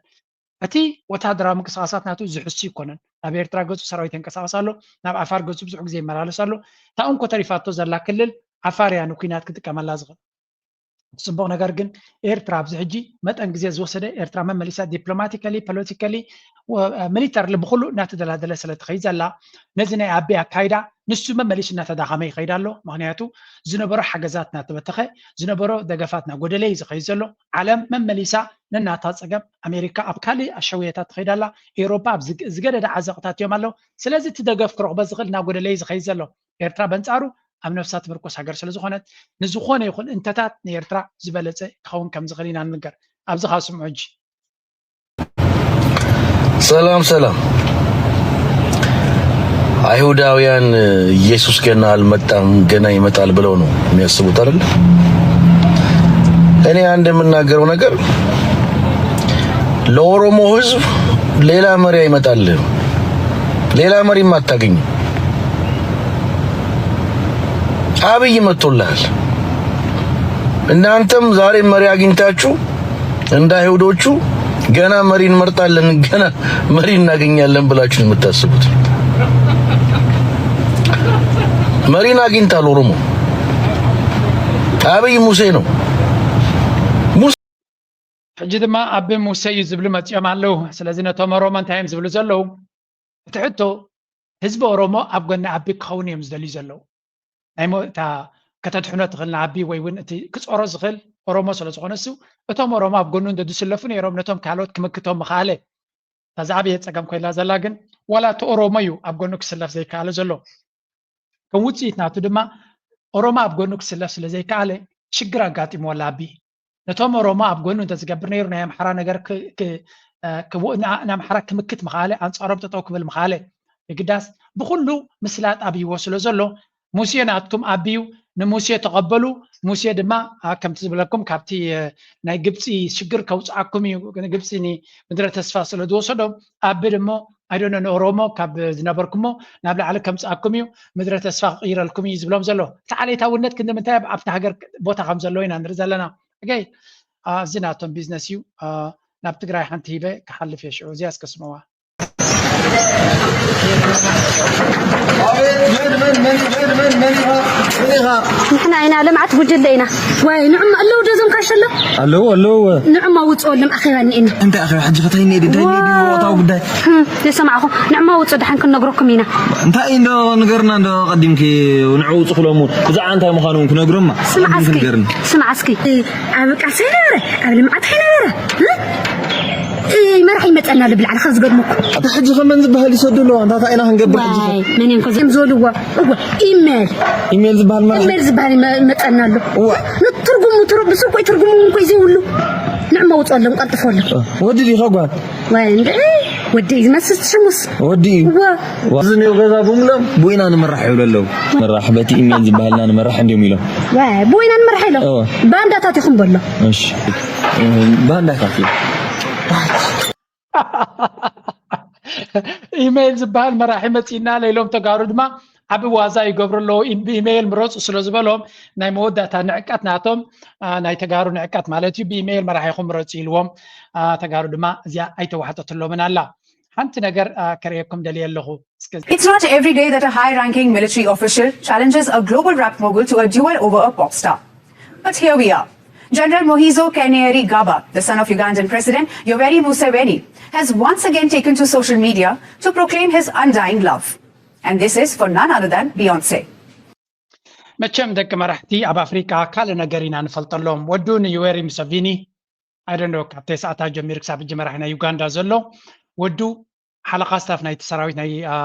እቲ ወታደራዊ ምንቅስቃሳት ናቱ ዝሕሱ ኣይኮነን። ናብ ኤርትራ ገጹ ሰራዊት የንቀሳቅስ ኣሎ፣ ናብ ዓፋር ገጹ ብዙሕ ግዜ ይመላለስ ኣሎ። እታ እንኮ ተሪፋቶ ዘላ ክልል ዓፋር እያ ንኲናት ክጥቀመላ ዝኽእል። እቲ ጽቡቕ ነገር ግን ኤርትራ ኣብዚ ሕጂ መጠን ግዜ ዝወሰደ ኤርትራ መመሊሳ ዲፕሎማቲካሊ ፖለቲካሊ ሚሊተርሊ ብኩሉ እናተደላደለ ስለ ትኸይድ ዘላ ነዚ ናይ ኣቢ ኣካይዳ ንሱ መመሊሱ እናተዳኸመ ይኸይድ ኣሎ። ምክንያቱ ዝነበሮ ሓገዛት እናተበተኸ ዝነበሮ ደገፋት እናጎደለ እዩ ዝኸይድ ዘሎ። ዓለም መመሊሳ ነናታ ፀገም ኣሜሪካ ኣብ ካሊእ ኣሸውየታት ትኸይድ ኣላ። ኤውሮፓ ኣብ ዝገደደ ዓዘቕታት እዮም ኣለዉ። ስለዚ እቲ ደገፍ ክረኽቦ ዝኽእል እናጎደለ እዩ ዝኸይድ ዘሎ። ኤርትራ በንጻሩ ኣብ ነፍሳ ትምርኮስ ሃገር ስለ ዝኾነት ንዝኾነ ይኹን እንተታት ንኤርትራ ዝበለጸ ክኸውን ከም ዝኽእል ኢና ንንገር። ኣብዚ ካብ ስምዑ ሕጂ። ሰላም ሰላም። አይሁዳውያን ኢየሱስ ገና አልመጣም ገና ይመጣል ብለው ነው የሚያስቡት አይደል? እኔ አንድ የምናገረው ነገር ለኦሮሞ ህዝብ ሌላ መሪ አይመጣልህም፣ ሌላ መሪም አታገኝም። አብይ መጥቶልሃል። እናንተም ዛሬ መሪ አግኝታችሁ እንደ አይሁዶቹ ገና መሪ እንመርጣለን፣ ገና መሪ እናገኛለን ብላችሁ ነው የምታስቡት። መሪን አግኝታል ኦሮሞ። አብይ ሙሴ ነው። ሙሴ ሕጂ ድማ ኣቢ ሙሴ እዩ ዝብሉ መፂኦም ኣለዉ። ስለዚ ነቶም ኦሮሞ እንታይ እዮም ዝብሉ ዘለዉ? እቲ ሕቶ ህዝቢ ኦሮሞ ኣብ ጎኒ ኣቢ ክኸውን እዮም ዝደልዩ ዘለዉ። ናይ ሞ- እታ ከተድሕኖ ትኽእል ንኣቢ ወይ እውን እቲ ክፀሮ ዝኽእል ኦሮሞ ስለ ዝኾነ እሱ እቶም ኦሮሞ ኣብ ጎኑ እንተ ዝስለፉ ነይሮም ነቶም ካልኦት ክምክቶም ምኽኣለ። እታ ዝዓበየ ፀገም ኮይና ዘላ ግን ዋላ እቲ ኦሮሞ እዩ ኣብ ጎኑ ክስለፍ ዘይከኣለ ዘሎ። ከም ውፅኢት ናቱ ድማ ኦሮሞ ኣብ ጎኑ ክስለፍ ስለ ዘይከኣለ ሽግር ኣጋጢምዎ ኣሎ ኣቢ። ነቶም ኦሮሞ ኣብ ጎኑ እንተዝገብር ነይሩ ናይ ኣምሓራ ነገር ክ- ክ- እ፣ ክው- ንኣ- ንኣምሓራ ክምክት ምኻለ ኣንፃሮም ጠጠው ክብል ምኻለ የግዳስ ብኩሉ ምስላጥ ኣብይዎ ስለ ዘሎ ሙሴ ናትኩም ኣብዩ ንሙሴ ተቐበሉ። ሙሴ ድማ ኣ፣ ከምቲ ዝብለኩም ካብቲ እ፣ ናይ ግብፂ ሽግር ከውፅኣኩም እዩ። ግብፂ ኒ- ምድረ ተስፋ ስለ ዝወሰዶም ኣቢ ድሞ ኣይዶነ ንኦሮሞ ካብ ዝነበርኩሞ ናብ ላዕሊ ከምፅኣኩም እዩ፣ ምድረ ተስፋ ክቕይረልኩም እዩ ዝብሎም ዘሎ። እቲ ዓሌታውነት ክንዲ ምንታይ ኣብ- ኣብቲ ሃገር ቦታ ከም ዘለዎ ኢና ንርኢ ዘለና። ገይ እዚ ናቶም ቢዝነስ እዩ። ኣ፣ ናብ ትግራይ ሓንቲ ሂበ ክሓልፍ እየ ሽዑ እዚኣ እስከ ስምዋ። ንሕና ኢና ልምዓት ጉጅለ ኢና። ዋይ ንዕማ ኣለዉ ደዞም ካሸሎ ኣለዉ ኣለዉ። ንዕማ ውፅኦሎም ኣኼባ እኒኤና። እንታይ ኣኼባ ሕጂ ከታይ እኒኤ እንታይ እኒኤ ድዩ ወቕታዊ ጉዳይ? ህም፣ የሰማዕኹም ንዕማ ውፁ ደሓን ክንነግረኩም ኢና። እንታይ እንዶ ንገርና እንዶ ቀዲምኪ ንዕኡ ውፁ ክብሎም ብዛዕባ እንታይ ምዃኑ እውን ክነግሮማ ስምዓ ቀዲምኪ እስኪ ንገርኒ። ስምዓ እስኪ ኣብ ቃልሲ ኣይነበረ ኣብ ልምዓት ኣይነበረ እ? እ፣ መራሕ ይመፀና ኣሎ ብልዓል ካብ ዝገድመኩም ኣታ ሕጂ ከመን ዝበሃል ይሰዱ ኣለዋ እንታይ ኢና ክንገብር ሕጂ ዋይ መን እዮም ከዚ እዮም ዝበልዎ እወ ኢሜል ኢሜል ዝበሃል መራሕ ኢሜል ዝበሃል ይመ- ይመፀና ኣሎ እዋ ንትርጉሙ ትር- ብስልኩ ትርጉሙ እንኮ ዘይብሉ ንዕማ ውፅኦሎም ቀልጥፈሎም ወዲ ዲኻ ጓል ዋይ እንደ ወደይ ዝመስል ሽሙስ ወዲ እዩ እወ እዚ ነው ገዛ ብምሎም ቡይና ንምራሕ ይብሉ ኣለዉ ምራሕ በቲ ኢሜል ዝበሃልና ንምራሕ እንዲዮም ኢሎም ዋይ ቡይና ንምራሕ ኢሎም እወ ባንዳታት ኢኹም በሎ እሺ ባንዳታት እዩ ኢሜይል ዝበሃል መራሒ መፂና ለይሎም ተጋሩ ድማ ዓቢ ዋዛ ይገብሩ ኣለዉ። ኢ- ብኢሜይል ምረፁ ስለ ዝበሎም ናይ መወዳእታ ንዕቀት ናቶም ኣ፣ ናይ ተጋሩ ንዕቀት ማለት እዩ። ብኢሜይል መራሒኹም ምረፁ ኢልዎም ኣ፣ ተጋሩ ድማ እዚኣ ኣይተዋሕጠትሎምን ኣላ። ሓንቲ ነገር ኣ፣ ከርእየኩም ደልየ ኣለኹ። እስከ It's not every day that a high-ranking military official challenges a global rap mogul to a duel over a pop star. But here we are. General Muhoozi Kainerugaba, the son of Ugandan President Yoweri Museveni, has once again taken to social media to proclaim his undying love. And this is for none other than Beyonce. መቸም ደቂ መራሕቲ ኣብ ኣፍሪቃ ካልእ ነገር ኢና ንፈልጠሎም። ወዱ ንዩዌሪ ሙሰቪኒ ኣይደንዶ ካብ ተስዓታት ጀሚሩ ክሳብ ሕጂ መራሒ ናይ ዩጋንዳ ዘሎ ወዱ ሓለቓ ስታፍ ናይቲ ሰራዊት ናይ ኣ፣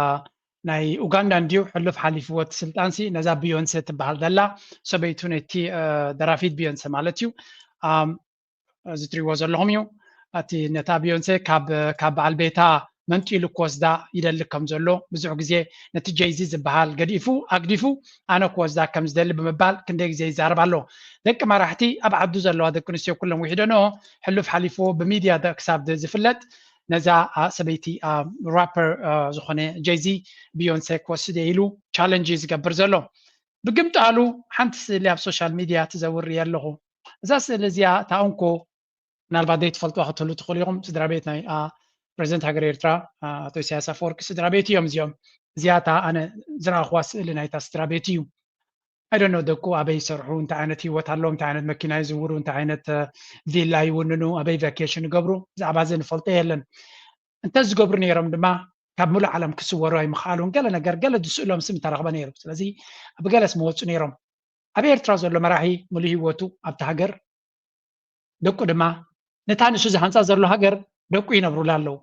ናይ ኡጋንዳ እንድዩ ሕሉፍ ሓሊፍዎ እቲ ስልጣንሲ ነዛ ቢዮንሰ ትበሃል ዘላ ሰበይቱ ነቲ እ፣ ደራፊት ቢዮንሰ ማለት እዩ ኣም፣ እዚ ትሪእዎ ዘለኹም እዩ እቲ ነታ ቢዮንሰ ካብ ካብ በዓል ቤታ መንጢሉ ክወስዳ ይደሊ ከም ዘሎ ብዙሕ ግዜ ነቲ ጀይዚ ዝበሃል ገዲፉ ኣግዲፉ ኣነ ክወስዳ ከም ዝደሊ ብምባል ክንደይ ግዜ ይዛረብ ኣሎ። ደቂ መራሕቲ ኣብ ዓዱ ዘለዋ ደቂ ኣንስትዮ ኩለን ውሒደንኦ ሕሉፍ ሓሊፍዎ ብሚድያ ደ- ክሳብ ድ- ዝፍለጥ ነዛ ኣ፣ ሰበይቲ ራፐር ዝኾነ ጀይዚ ቢዮንሰ ክወስድ እየ ኢሉ ቻለንጅ እዩ ዝገብር ዘሎ። ብግምጣሉ ሓንቲ ስእሊ ኣብ ሶሻል ሚድያ ትዘውር እየ ኣለኹ። እዛ ስእሊ እዚኣ እታ እንኮ ምናልባት ዘይትፈልጥዋ ክትህሉ ትኽእሉ ኢኹም። ስድራ ቤት ናይ ኣ፣ ፕሬዚደንት ሃገር ኤርትራ ኣ፣ ኣቶ ኢሳያስ ኣፈወርቂ ስድራ ቤት እዮም እዚኦም። እዚኣ እታ ኣነ ዝረኣኽዋ ስእሊ ናይታ ስድራ ቤት እዩ። ኣይደኖ ደቁ ኣበይ ይሰርሑ፣ እንታይ ዓይነት ህይወት ኣለዎም፣ እንታይ ዓይነት መኪና ይዝውሩ፣ እንታይ ዓይነት እ፣ ቪላ ይውንኑ፣ ኣበይ ቫኬሽን ይገብሩ፣ ብዛዕባ እዚ ንፈልጦ የለን። እንተ ዝገብሩ ነይሮም ድማ ካብ ሙሉእ ዓለም ክስወሩ ኣይምኽኣሉን። ገለ ነገር ገለ ዝስእሎም ስም እንተረኽበ ነይሩ። ስለዚ ብገለስ መወፁ ነይሮም። ኣብ ኤርትራ ዘሎ መራሒ ሙሉእ ህይወቱ ኣብቲ ሃገር ደቁ ድማ ነታ ንሱ ዝሃንፃ ዘሎ ሃገር ደቁ ይነብሩላ ኣለዉ።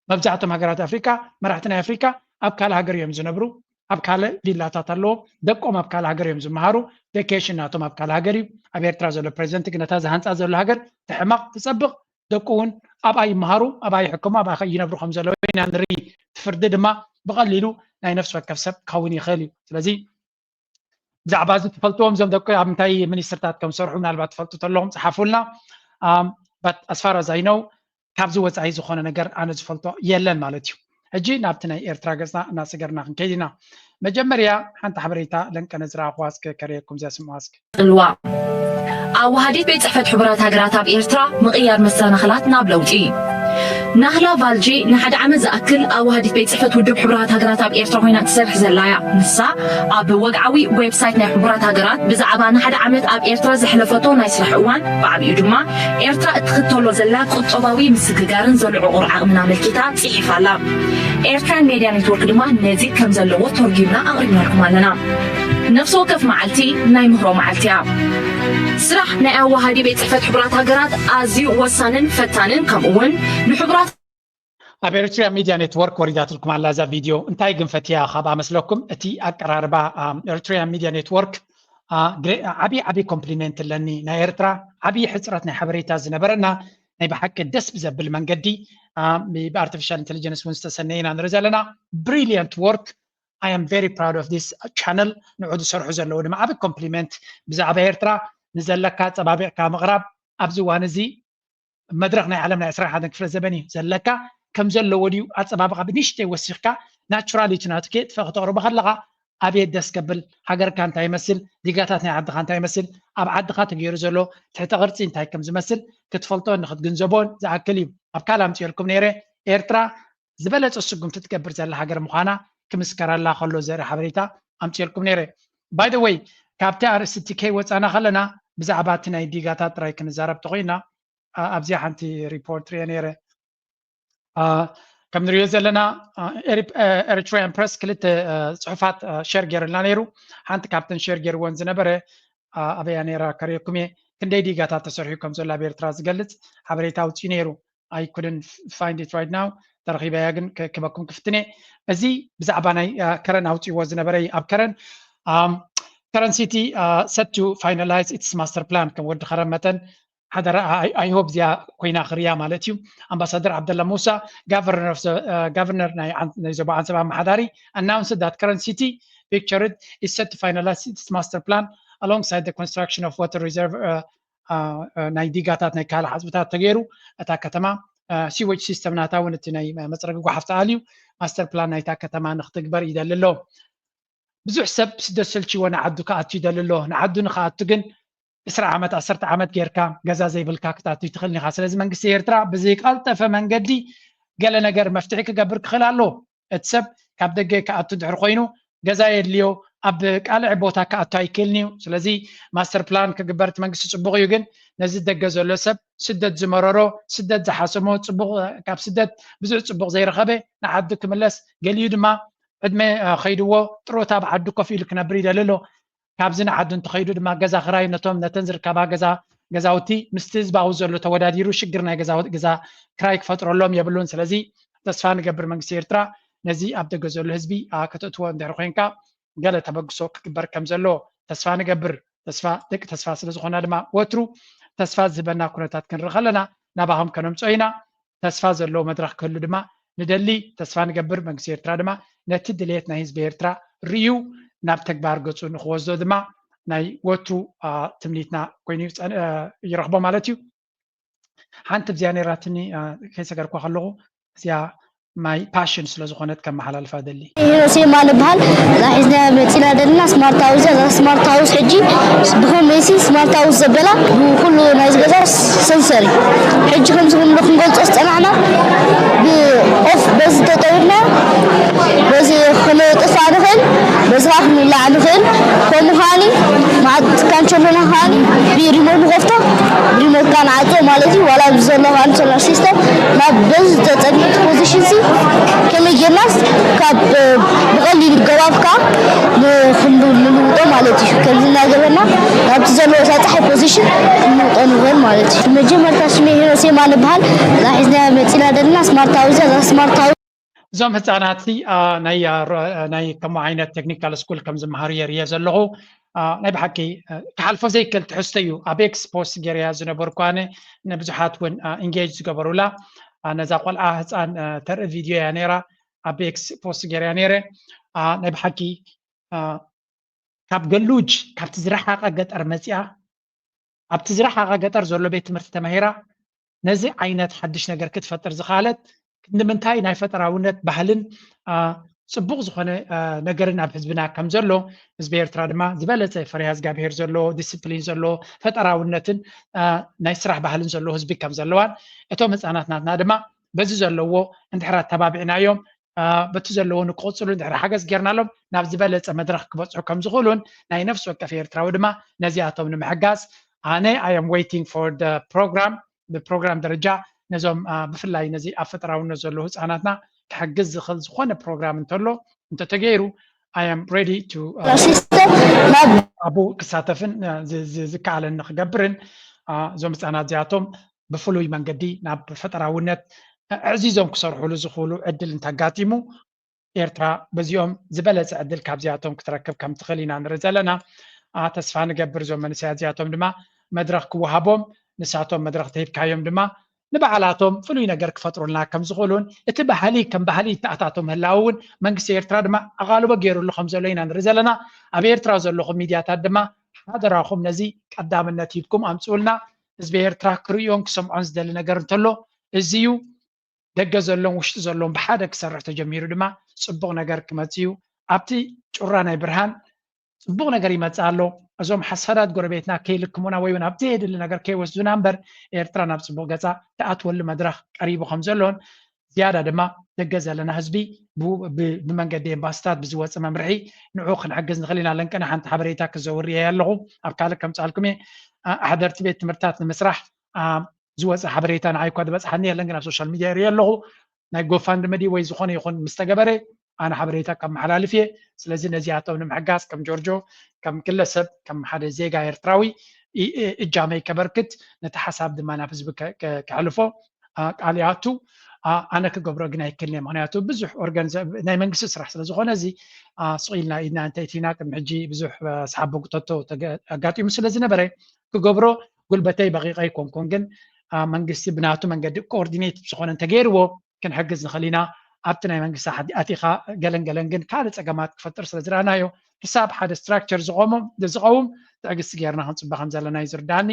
መብዛሕቶም ሃገራት ኣፍሪካ መራሕቲ ናይ ኣፍሪካ ኣብ ካልእ ሃገር እዮም ዝነብሩ። ኣብ ካልእ ቪላታት ኣለዎም። ደቆም ኣብ ካልእ ሃገር እዮም ዝመሃሩ። ቬኬሽን ናቶም ኣብ ካልእ ሃገር እዩ። ኣብ ኤርትራ ዘሎ ፕሬዚደንት ግን ነታ ዝሃንፃ ዘሎ ሃገር ትሕመቕ ትፀብቕ ደቁ እውን ኣብኣ ይመሃሩ፣ ኣብኣ ይሕከሙ፣ ኣብኣ ይነብሩ ከም ዘለዉ ኢና ንርኢ። እቲ ፍርዲ ድማ ብቐሊሉ ናይ ነፍሲ ወከፍ ሰብ ክኸውን ይኽእል እዩ። ስለዚ ብዛዕባ እዚ ትፈልጥዎም እዞም ደቂ ኣብ ምንታይ ሚኒስትርታት ከም ዝሰርሑ ምናልባት ትፈልጡ ተለኹም ፀሓፉልና። ኣም፣ but as far as I know ካብዚ ወፃኢ ዝኾነ ነገር ኣነ ዝፈልጦ የለን ማለት እዩ። ሕጂ ናብቲ ናይ ኤርትራ ገፅና እናሰገርና ክንከይድ ኢና። መጀመርያ ሓንቲ ሓበሬታ ለንቀነ ዝረኣኹዋ እስከ ከርእየኩም እዚኣ ስምዋ እስከ። ጽልዋ። ኣዋሃዲት ቤት ጽሕፈት ሕቡራት ሃገራት ኣብ ኤርትራ ምቕያር መሰናኽላት ናብ ለውጢ። ናህላ ቫልጂ ንሓደ ዓመት ዝኣክል ኣዋሃዲት ቤት ጽሕፈት ውድብ ሕቡራት ሃገራት ኣብ ኤርትራ ኮይና ትሰርሕ ዘላ እያ። ንሳ ኣብ ወግዓዊ ዌብሳይት ናይ ሕቡራት ሃገራት ብዛዕባ ንሓደ ዓመት ኣብ ኤርትራ ዘሕለፈቶ ናይ ስራሕ እዋን፣ ብዓቢኡ ድማ ኤርትራ እትኽተሎ ዘላ ቁጠባዊ ምስግጋርን ዘሎ ዕቑር ዓቕምን ኣመልኪታ ጽሒፋ ኣላ። ኤርትራን ሜድያ ኔትወርክ ድማ ነዚ ከም ዘለዎ ተርጒምና ኣቕሪብናልኩም ኣለና። ነፍሲ ወከፍ መዓልቲ ናይ ምህሮ መዓልቲ እያ። ስራሕ ናይ ኣዋሃዲ ቤት ጽሕፈት ሕቡራት ሃገራት ኣዝዩ ወሳንን ፈታንን፣ ከምኡ እውን ንሕቡራት ኣብ ኤሪትሪያ ሚድያ ኔትወርክ ወሪዳትልኩም ኣላ እዛ ቪድዮ። እንታይ ግን ፈትያ ካብ ኣመስለኩም፣ እቲ ኣቀራርባ፣ ኣም፣ ኤሪትሪያ ሚድያ ኔትወርክ፣ ኣ፣ ግሬ-፣ ዓቢ ዓቢ ኮምፕሊመንት ኣለኒ። ናይ ኤርትራ ዓቢ ሕጽረት ናይ ሓበሬታ ዝነበረና፣ ናይ ብሓቂ ደስ ብዘብል መንገዲ፣ ኣ፣ ብ-፣ ብኣርቲፊሻል ኢንተሊጀንስ እውን ዝተሰነየ ኢና ንርኢ ዘለና። ብሪሊየንት ወርክ። I am very proud of this channel። ንዑ ዝሰርሑ ዘለዉ ድማ ዓቢ ኮምፕሊመንት። ብዛዕባ ኤርትራ ንዘለካ ኣጸባቢቕካ ምቕራብ፣ ኣብዚ እዋን እዚ መድረኽ ናይ ዓለም ናይ ዕስራን ሓደን ክፍለ ዘበን እዩ ዘለካ። ከም ዘለዎ ድዩ ኣጸባብቓ ብንሽተይ ወሲኽካ፣ ናቹራል እዩ እቲ ናቱ። ከየጥፈ ከተቕርቦ ከለኻ ኣቤት ደስ ከብል፣ ሃገርካ እንታይ ይመስል፣ ዲጋታት ናይ ዓድኻ እንታይ ይመስል፣ ኣብ ዓድኻ ተገይሩ ዘሎ ትሕተ ቅርጺ እንታይ ከም ዝመስል ክትፈልጦን ንክትግንዘቦን ዝኣክል እዩ። ኣብ ካልእ ኣምጽኤልኩም ነይረ። ኤርትራ ዝበለጸ ስጉምቲ ትገብር ዘላ ሃገር ምዃና ክምስከረላ ከሎ ዘርኢ ሓበሬታ ኣምጽኤልኩም ነይረ። By the way፣ ካብቲ ኣርእስቲ ከይወጻና ከለና ብዛዕባ እቲ ናይ ዲጋታት ጥራይ ክንዛረብ ተኾይና፣ ኣ-፣ ኣብዚኣ ሓንቲ ሪፖርት ሪአ ነይረ። ኣ፣ ከም ንሪኦ ዘለና፣ ኣ፣ ኤሪ-፣ እ፣ ኤሪትሪያን ፕረስ ክልተ፣ እ፣ ጽሑፋት፣ እ፣ ሼር ገይሩልና ነይሩ። ሓንቲ ካብተን ሼር ገይርወን ዝነበረ፣ ኣ፣ ኣበያ ነይራ ከርእየኩም እየ። ክንደይ ዲጋታት ተሰርሑ ከም ዘሎ ኣብ ኤርትራ ዝገልጽ ሓበሬታ ኣውጺኡ ነይሩ። I couldn't f-, find it right now። ተረኺበያ ግን ከ-፣ ክበኩም ክፍትን እየ። እዚ ብዛዕባ ናይ፣ ኣ፣ ከረን ኣውጺእዎ ዝነበረ እዩ። ኣብ ከረን፣ ኣም፣ ከረን ሲቲ፣ ኣ፣ set to finalize its master plan፣ ከም ወዲ ከረን መጠን ሓደራ፣ I፣ I hope እዚኣ ኮይና ክርያ ማለት እዩ። ኣምባሳደር ዓብደላ ሙሳ፣ ጋቨርነር ኦፍ ዘ-፣ እ፣ ጋቨርነር ናይ ዓን-፣ ናይ ዞባ ዓንሰባ ኣመሓዳሪ፣ announced that Karen City pictured is set to finalize its master plan alongside the construction of water reserve፣ እ፣ እ፣ እ፣ ናይ ዲጋታት ናይ ካልእ ሓጽብታት ተገይሩ እታ ከተማ፣ እ፣ ሲዌጅ ሲስተም ናታ እውን እቲ ናይ መጽረጊ ጓሓፍ ተኣልዩ ማስተር ፕላን ናይታ ከተማ ንክትግበር ይደሊ ኣሎ። ብዙሕ ሰብ ስደት ሰልችዎ ንዓዱ ክኣቱ ይደሊ ኣሎ። ንዓዱ ንክኣቱ ግን ዕስራ ዓመት፣ ዓሰርተ ዓመት ጌርካ ገዛ ዘይብልካ ክትኣቱ ኣይትኽእልን ኢኻ። ስለዚ መንግስቲ ኤርትራ ብዝቀልጠፈ መንገዲ ገለ ነገር መፍትሒ ክገብር ክኽእል ኣለዎ። እቲ ሰብ ካብ ደገ ክኣቱ እንድሕር ኮይኑ ገዛ የድልዮ፣ ኣብ ቃልዕ ቦታ ክኣቱ ኣይክእልን እዩ። ስለዚ ማስተር ፕላን ክግበር እቲ መንግስቲ ጽቡቕ እዩ፣ ግን ነዚ ደገ ዘሎ ሰብ ስደት ዝመረሮ፣ ስደት ዝሓሰሞ፣ ጽቡቕ፣ ካብ ስደት ብዙሕ ጽቡቕ ዘይረኸበ ንዓዱ ክምለስ፣ ገሊኡ ድማ ዕድመ፣ እ፣ ከይድዎ ጥሮታ ኣብ ዓዱ ኮፍ ኢሉ ክነብር ይደሊ ኣሎ። ካብዚ ንዓዱ እንተኸይዱ ድማ ገዛ ክራይ ነቶም፣ ነተን ዝርከባ ገዛ፣ ገዛውቲ ምስቲ ህዝባዊ ዘሎ ተወዳዲሩ ሽግር ናይ ገዛ፣ ገዛ ክራይ ክፈጥረሎም የብሉን። ስለዚ ተስፋ ንገብር መንግስቲ ኤርትራ ነዚ ኣብ ደገ ዘሎ ህዝቢ፣ ኣ፣ ከተእትዎ እንድሕር ኮይንካ ገለ ተበግሶ ክግበር ከም ዘሎ ተስፋ ንገብር። ተስፋ ደቂ ተስፋ ስለ ዝኾና ድማ ወትሩ ተስፋ ዝህበና ኩነታት ክንርኢ ከለና ናባኹም ከነምጽኦ ኢና። ተስፋ ዘለዎ መድረኽ ክህሉ ድማ ንደሊ፣ ተስፋ ንገብር። መንግስቲ ኤርትራ ድማ ነቲ ድሌት ናይ ህዝቢ ኤርትራ ርእዩ ናብ ተግባር ገጹ ንክወስዶ ድማ ናይ ወትሩ፣ አ፣ ትምኒትና ኮይኑ ይጸን-፣ አ፣ ይረኽቦ ማለት እዩ። ሓንቲ ብዚኣ ነይራትኒ፣ አ፣ ከይሰገርኳ ከለኹ፣ እዚኣ ማይ ፓሽን ስለ ዝኾነት ከመሓላልፋ ደሊ። ሄኖስ የማነ ይበሃል። እዛ ሒዝናያ መፂና ዘለና ስማርት ሃውስ እያ። እዛ ስማርት ሃውስ ሕጂ ብኸመይሲ ስማርት ሃውስ ዘበላ ብኩሉ ናይዚ ገዛ ሰንሰር እዩ። ሕጂ ከምዚ ክንብሎ ክንገልጾ ዝጸናሕና ብኦፍ በዚ ተጠዊርና በዚ ክነጥፋ ንኽእል፣ በዚ ከዓ ክንውላዕ ንኽእል። ከምኡ ከዓኒ መዓት ካንቸሎና ከዓኒ ብሪሞት ንኸፍቶ፣ ብሪሞት ከዓ ንዓጾ ማለት እዩ። ዋላ ኣብዚ ዘሎ ከዓኒ ሶላር ሲስተም ናብ በዚ ተጸግዒ ፖዚሽን ሲ ከመይ ጌርናስ ካብ፣ እ፣ ብቐሊል ገባብ ከዓ ንኽንልውጦ ማለት እዩ። ከምዚ እናገበርና ናብቲ ዘለዎ ሳጻሒ ፖዚሽን ክንልውጦ ንኽእል ማለት እዩ። መጀመርታ ሽመይ ሄኖስ የማነ ይበሃል። እዛ ሒዝናያ መጺና ዘለና ስማርት ሃውስ እያ። እዛ ስማርት ሃውስ እዞም ህጻናት ሲ፣ አ፣ ናይ፣ አ፣ ሮ-፣ አ፣ ናይ ከምኡ ዓይነት ቴክኒካል ስኩል ከም ዝመሃሩ የርእየ ዘለኹ። አ፣ ናይ ብሓቂ፣ አ፣ ክሓልፎ ዘይክእል ትሕዝቶ እዩ። ኣብ ኤክስ ፖስት ገይረያ ዝነበርኩ ኣነ፣ ንብዙሓት እውን፣ አ፣ ኢንጌጅ ዝገበሩላ፣ አ፣ ነዛ ቆልዓ ህጻን፣ አ፣ ተርኢ ቪድዮ እያ ነይራ። ኣብ ኤክስ ፖስት ገይረያ ነይረ። አ፣ ናይ ብሓቂ፣ አ፣ ካብ ገሉጅ፣ ካብቲ ዝረሓቐ ገጠር መጺኣ፣ ኣብቲ ዝረሓቐ ገጠር ዘሎ ቤት ትምህርቲ ተማሂራ ነዚ ዓይነት ሓድሽ ነገር ክትፈጥር ዝኸኣለት ክንዲ ምንታይ ናይ ፈጠራውነት ባህልን፣ አ፣ ጽቡቕ ዝኾነ፣ አ፣ ነገርን ኣብ ህዝብና ከም ዘሎ፣ ህዝቢ ኤርትራ ድማ ዝበለጸ ፈሪሃ እግዚኣብሄር ዘለዎ፣ ዲስፕሊን ዘለዎ፣ ፈጠራውነትን፣ አ፣ ናይ ስራሕ ባህልን ዘለዎ ህዝቢ ከም ዘለዋን፣ እቶም ህጻናት ናትና ድማ በዚ ዘለዎ እንድሕር ኣተባቢዕናዮም በቲ ዘለዎ ንክቕፅሉ እንድሕር ሓገዝ ጌርናሎም ናብ ዝበለፀ መድረክ ክበፅሑ ከም ዝኽእሉን ናይ ነፍሲ ወከፍ ኤርትራዊ ድማ ነዚኣቶም ንምሕጋዝ ኣነ I am waiting for the program ብፕሮግራም ደረጃ ነዞም ብፍላይ ነዚ ኣብ ፈጠራውነት ዘለዉ ህፃናትና ክሕግዝ ዝኽእል ዝኾነ ፕሮግራም እንተሎ እንተተገይሩ I am ready to ኣብኡ ክሳተፍን ዝከኣለኒ ክገብርን እዞም ህፃናት እዚኣቶም ብፍሉይ መንገዲ ናብ ፈጠራውነት ኣዕዚዞም ክሰርሕሉ ዝኽእሉ ዕድል እንተጋጢሙ ኤርትራ በዚኦም ዝበለፀ ዕድል ካብዚኣቶም ክትረክብ ከም ትኽእል ኢና ንርኢ ዘለና። ተስፋ ንገብር እዞም መንእሰያት እዚኣቶም ድማ መድረኽ ክወሃቦም ንሳቶም መድረኽ ተሂብካዮም ድማ ንባዕላቶም ፍሉይ ነገር ክፈጥሩልና ከም ዝኽእሉን እቲ ባህሊ ከም ባህሊ ይተኣታቶ ምህላው እውን መንግስቲ ኤርትራ ድማ ኣቓልቦ ገይሩሉ ከም ዘሎ ኢና ንርኢ ዘለና። ኣብ ኤርትራ ዘለኹም ሚድያታት ድማ ሓደራኹም ነዚ ቀዳምነት ሂብኩም ኣምፅኡልና። ህዝቢ ኤርትራ ክርእዮን ክሰምዖን ዝደሊ ነገር እንተሎ እዚ እዩ። ደገ ዘሎን ውሽጢ ዘሎን ብሓደ ክሰርሕ ተጀሚሩ ድማ ፅቡቕ ነገር ክመፅእ እዩ። ኣብቲ ጩራ ናይ ብርሃን ፅቡቕ ነገር ይመፅእ ኣሎ። እዞም ሓሳዳት ጎረቤትና ከይልክሙና ወይ እውን ኣብ ዘየድሊ ነገር ከይወስዱና እምበር ኤርትራ ናብ ፅቡቕ ገፃ ትኣትወሉ መድረኽ ቀሪቡ ከም ዘሎን ዝያዳ ድማ ደገ ዘለና ህዝቢ ብመንገዲ ኤምባስታት ብዝወፅ መምርሒ ንዑ ክንሕግዝ ንኽእል ኢና። ለንቅነ ሓንቲ ሓበሬታ ክዘውር እየ ኣለኹ ኣብ ካልእ ከምፅኣልኩም እየ። ኣሕደርቲ ቤት ትምህርትታት ንምስራሕ ዝወፀ ሓበሬታ ንዓይ እኳ ዝበፅሓኒ የለን ግን ኣብ ሶሻል ሚድያ ይርኢ ኣለኹ ናይ ጎፋንድመዲ ወይ ዝኾነ ይኹን ምስ ተገበረ ኣነ ሓበሬታ ከመሓላልፍ እየ። ስለዚ ነዚኣቶም ንምሕጋዝ ከም ጆርጆ ከም ግለሰብ ከም ሓደ ዜጋ ኤርትራዊ እጃመይ ከበርክት ነቲ ሓሳብ ድማ ናብ ህዝቢ ከሕልፎ ቃል ይኣቱ። ኣነ ክገብሮ ግን ኣይክልንየ ምክንያቱ ብዙሕ ኦርጋኒዘ ናይ መንግስቲ ስራሕ ስለዝኾነ እዚ ስቕ ኢልና ኢድና እንተይቲና ቅድሚ ሕጂ ብዙሕ ሰሓቦ ጉተቶ ኣጋጢሙ ስለዝነበረ ክገብሮ ጉልበተይ በቂቀ ኣይኮንኩን ግን መንግስቲ ብናቱ መንገዲ ኮኦርዲኔት ዝኾነ እንተገይርዎ ክንሕግዝ ንኽእል ኢና ኣብቲ ናይ መንግስቲ ሓዲ ኣቲኻ ገለን ገለን ግን ካልእ ፀገማት ክፈጥር ስለ ዝረኣናዮ ክሳብ ሓደ ስትራክቸር ዝቆሙ ዝቀውም ትዕግስቲ ገይርና ክንፅበ ከም ዘለና እዩ ዝርዳኒ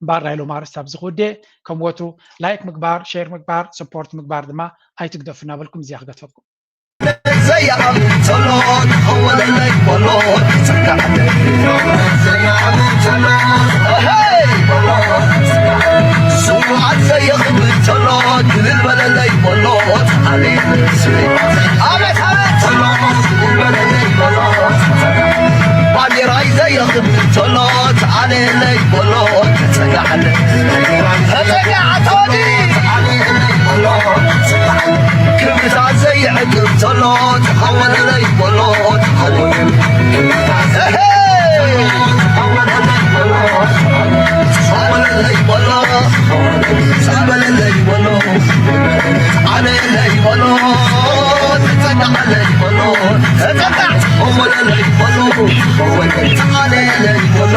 እምበኣር ናይ ሎም ኣርእስቲ ኣብዚ ክውድእ ከም ወትሩ ላይክ ምግባር ሼር ምግባር ሰፖርት ምግባር ድማ ኣይትግደፉ እናበልኩም እዚኣ ክገትፈኩም ባንዴራይ ዘየኽብር ተሎ ተዓሌለይ በሎ ተጸጋዕለ ተጸጋዕ ተወዲ ክብርታት ዘይዕቅብ ተሎ ተሓወለለይ በሎ ተሓወለለይ በሎ ተሓወለለይ በሎ ተዓሌለይ በሎ ተጸጋዕለይ በሎ ተጸጋዕ ተሓወለለይ በሎ ተዓሌለይ በሎ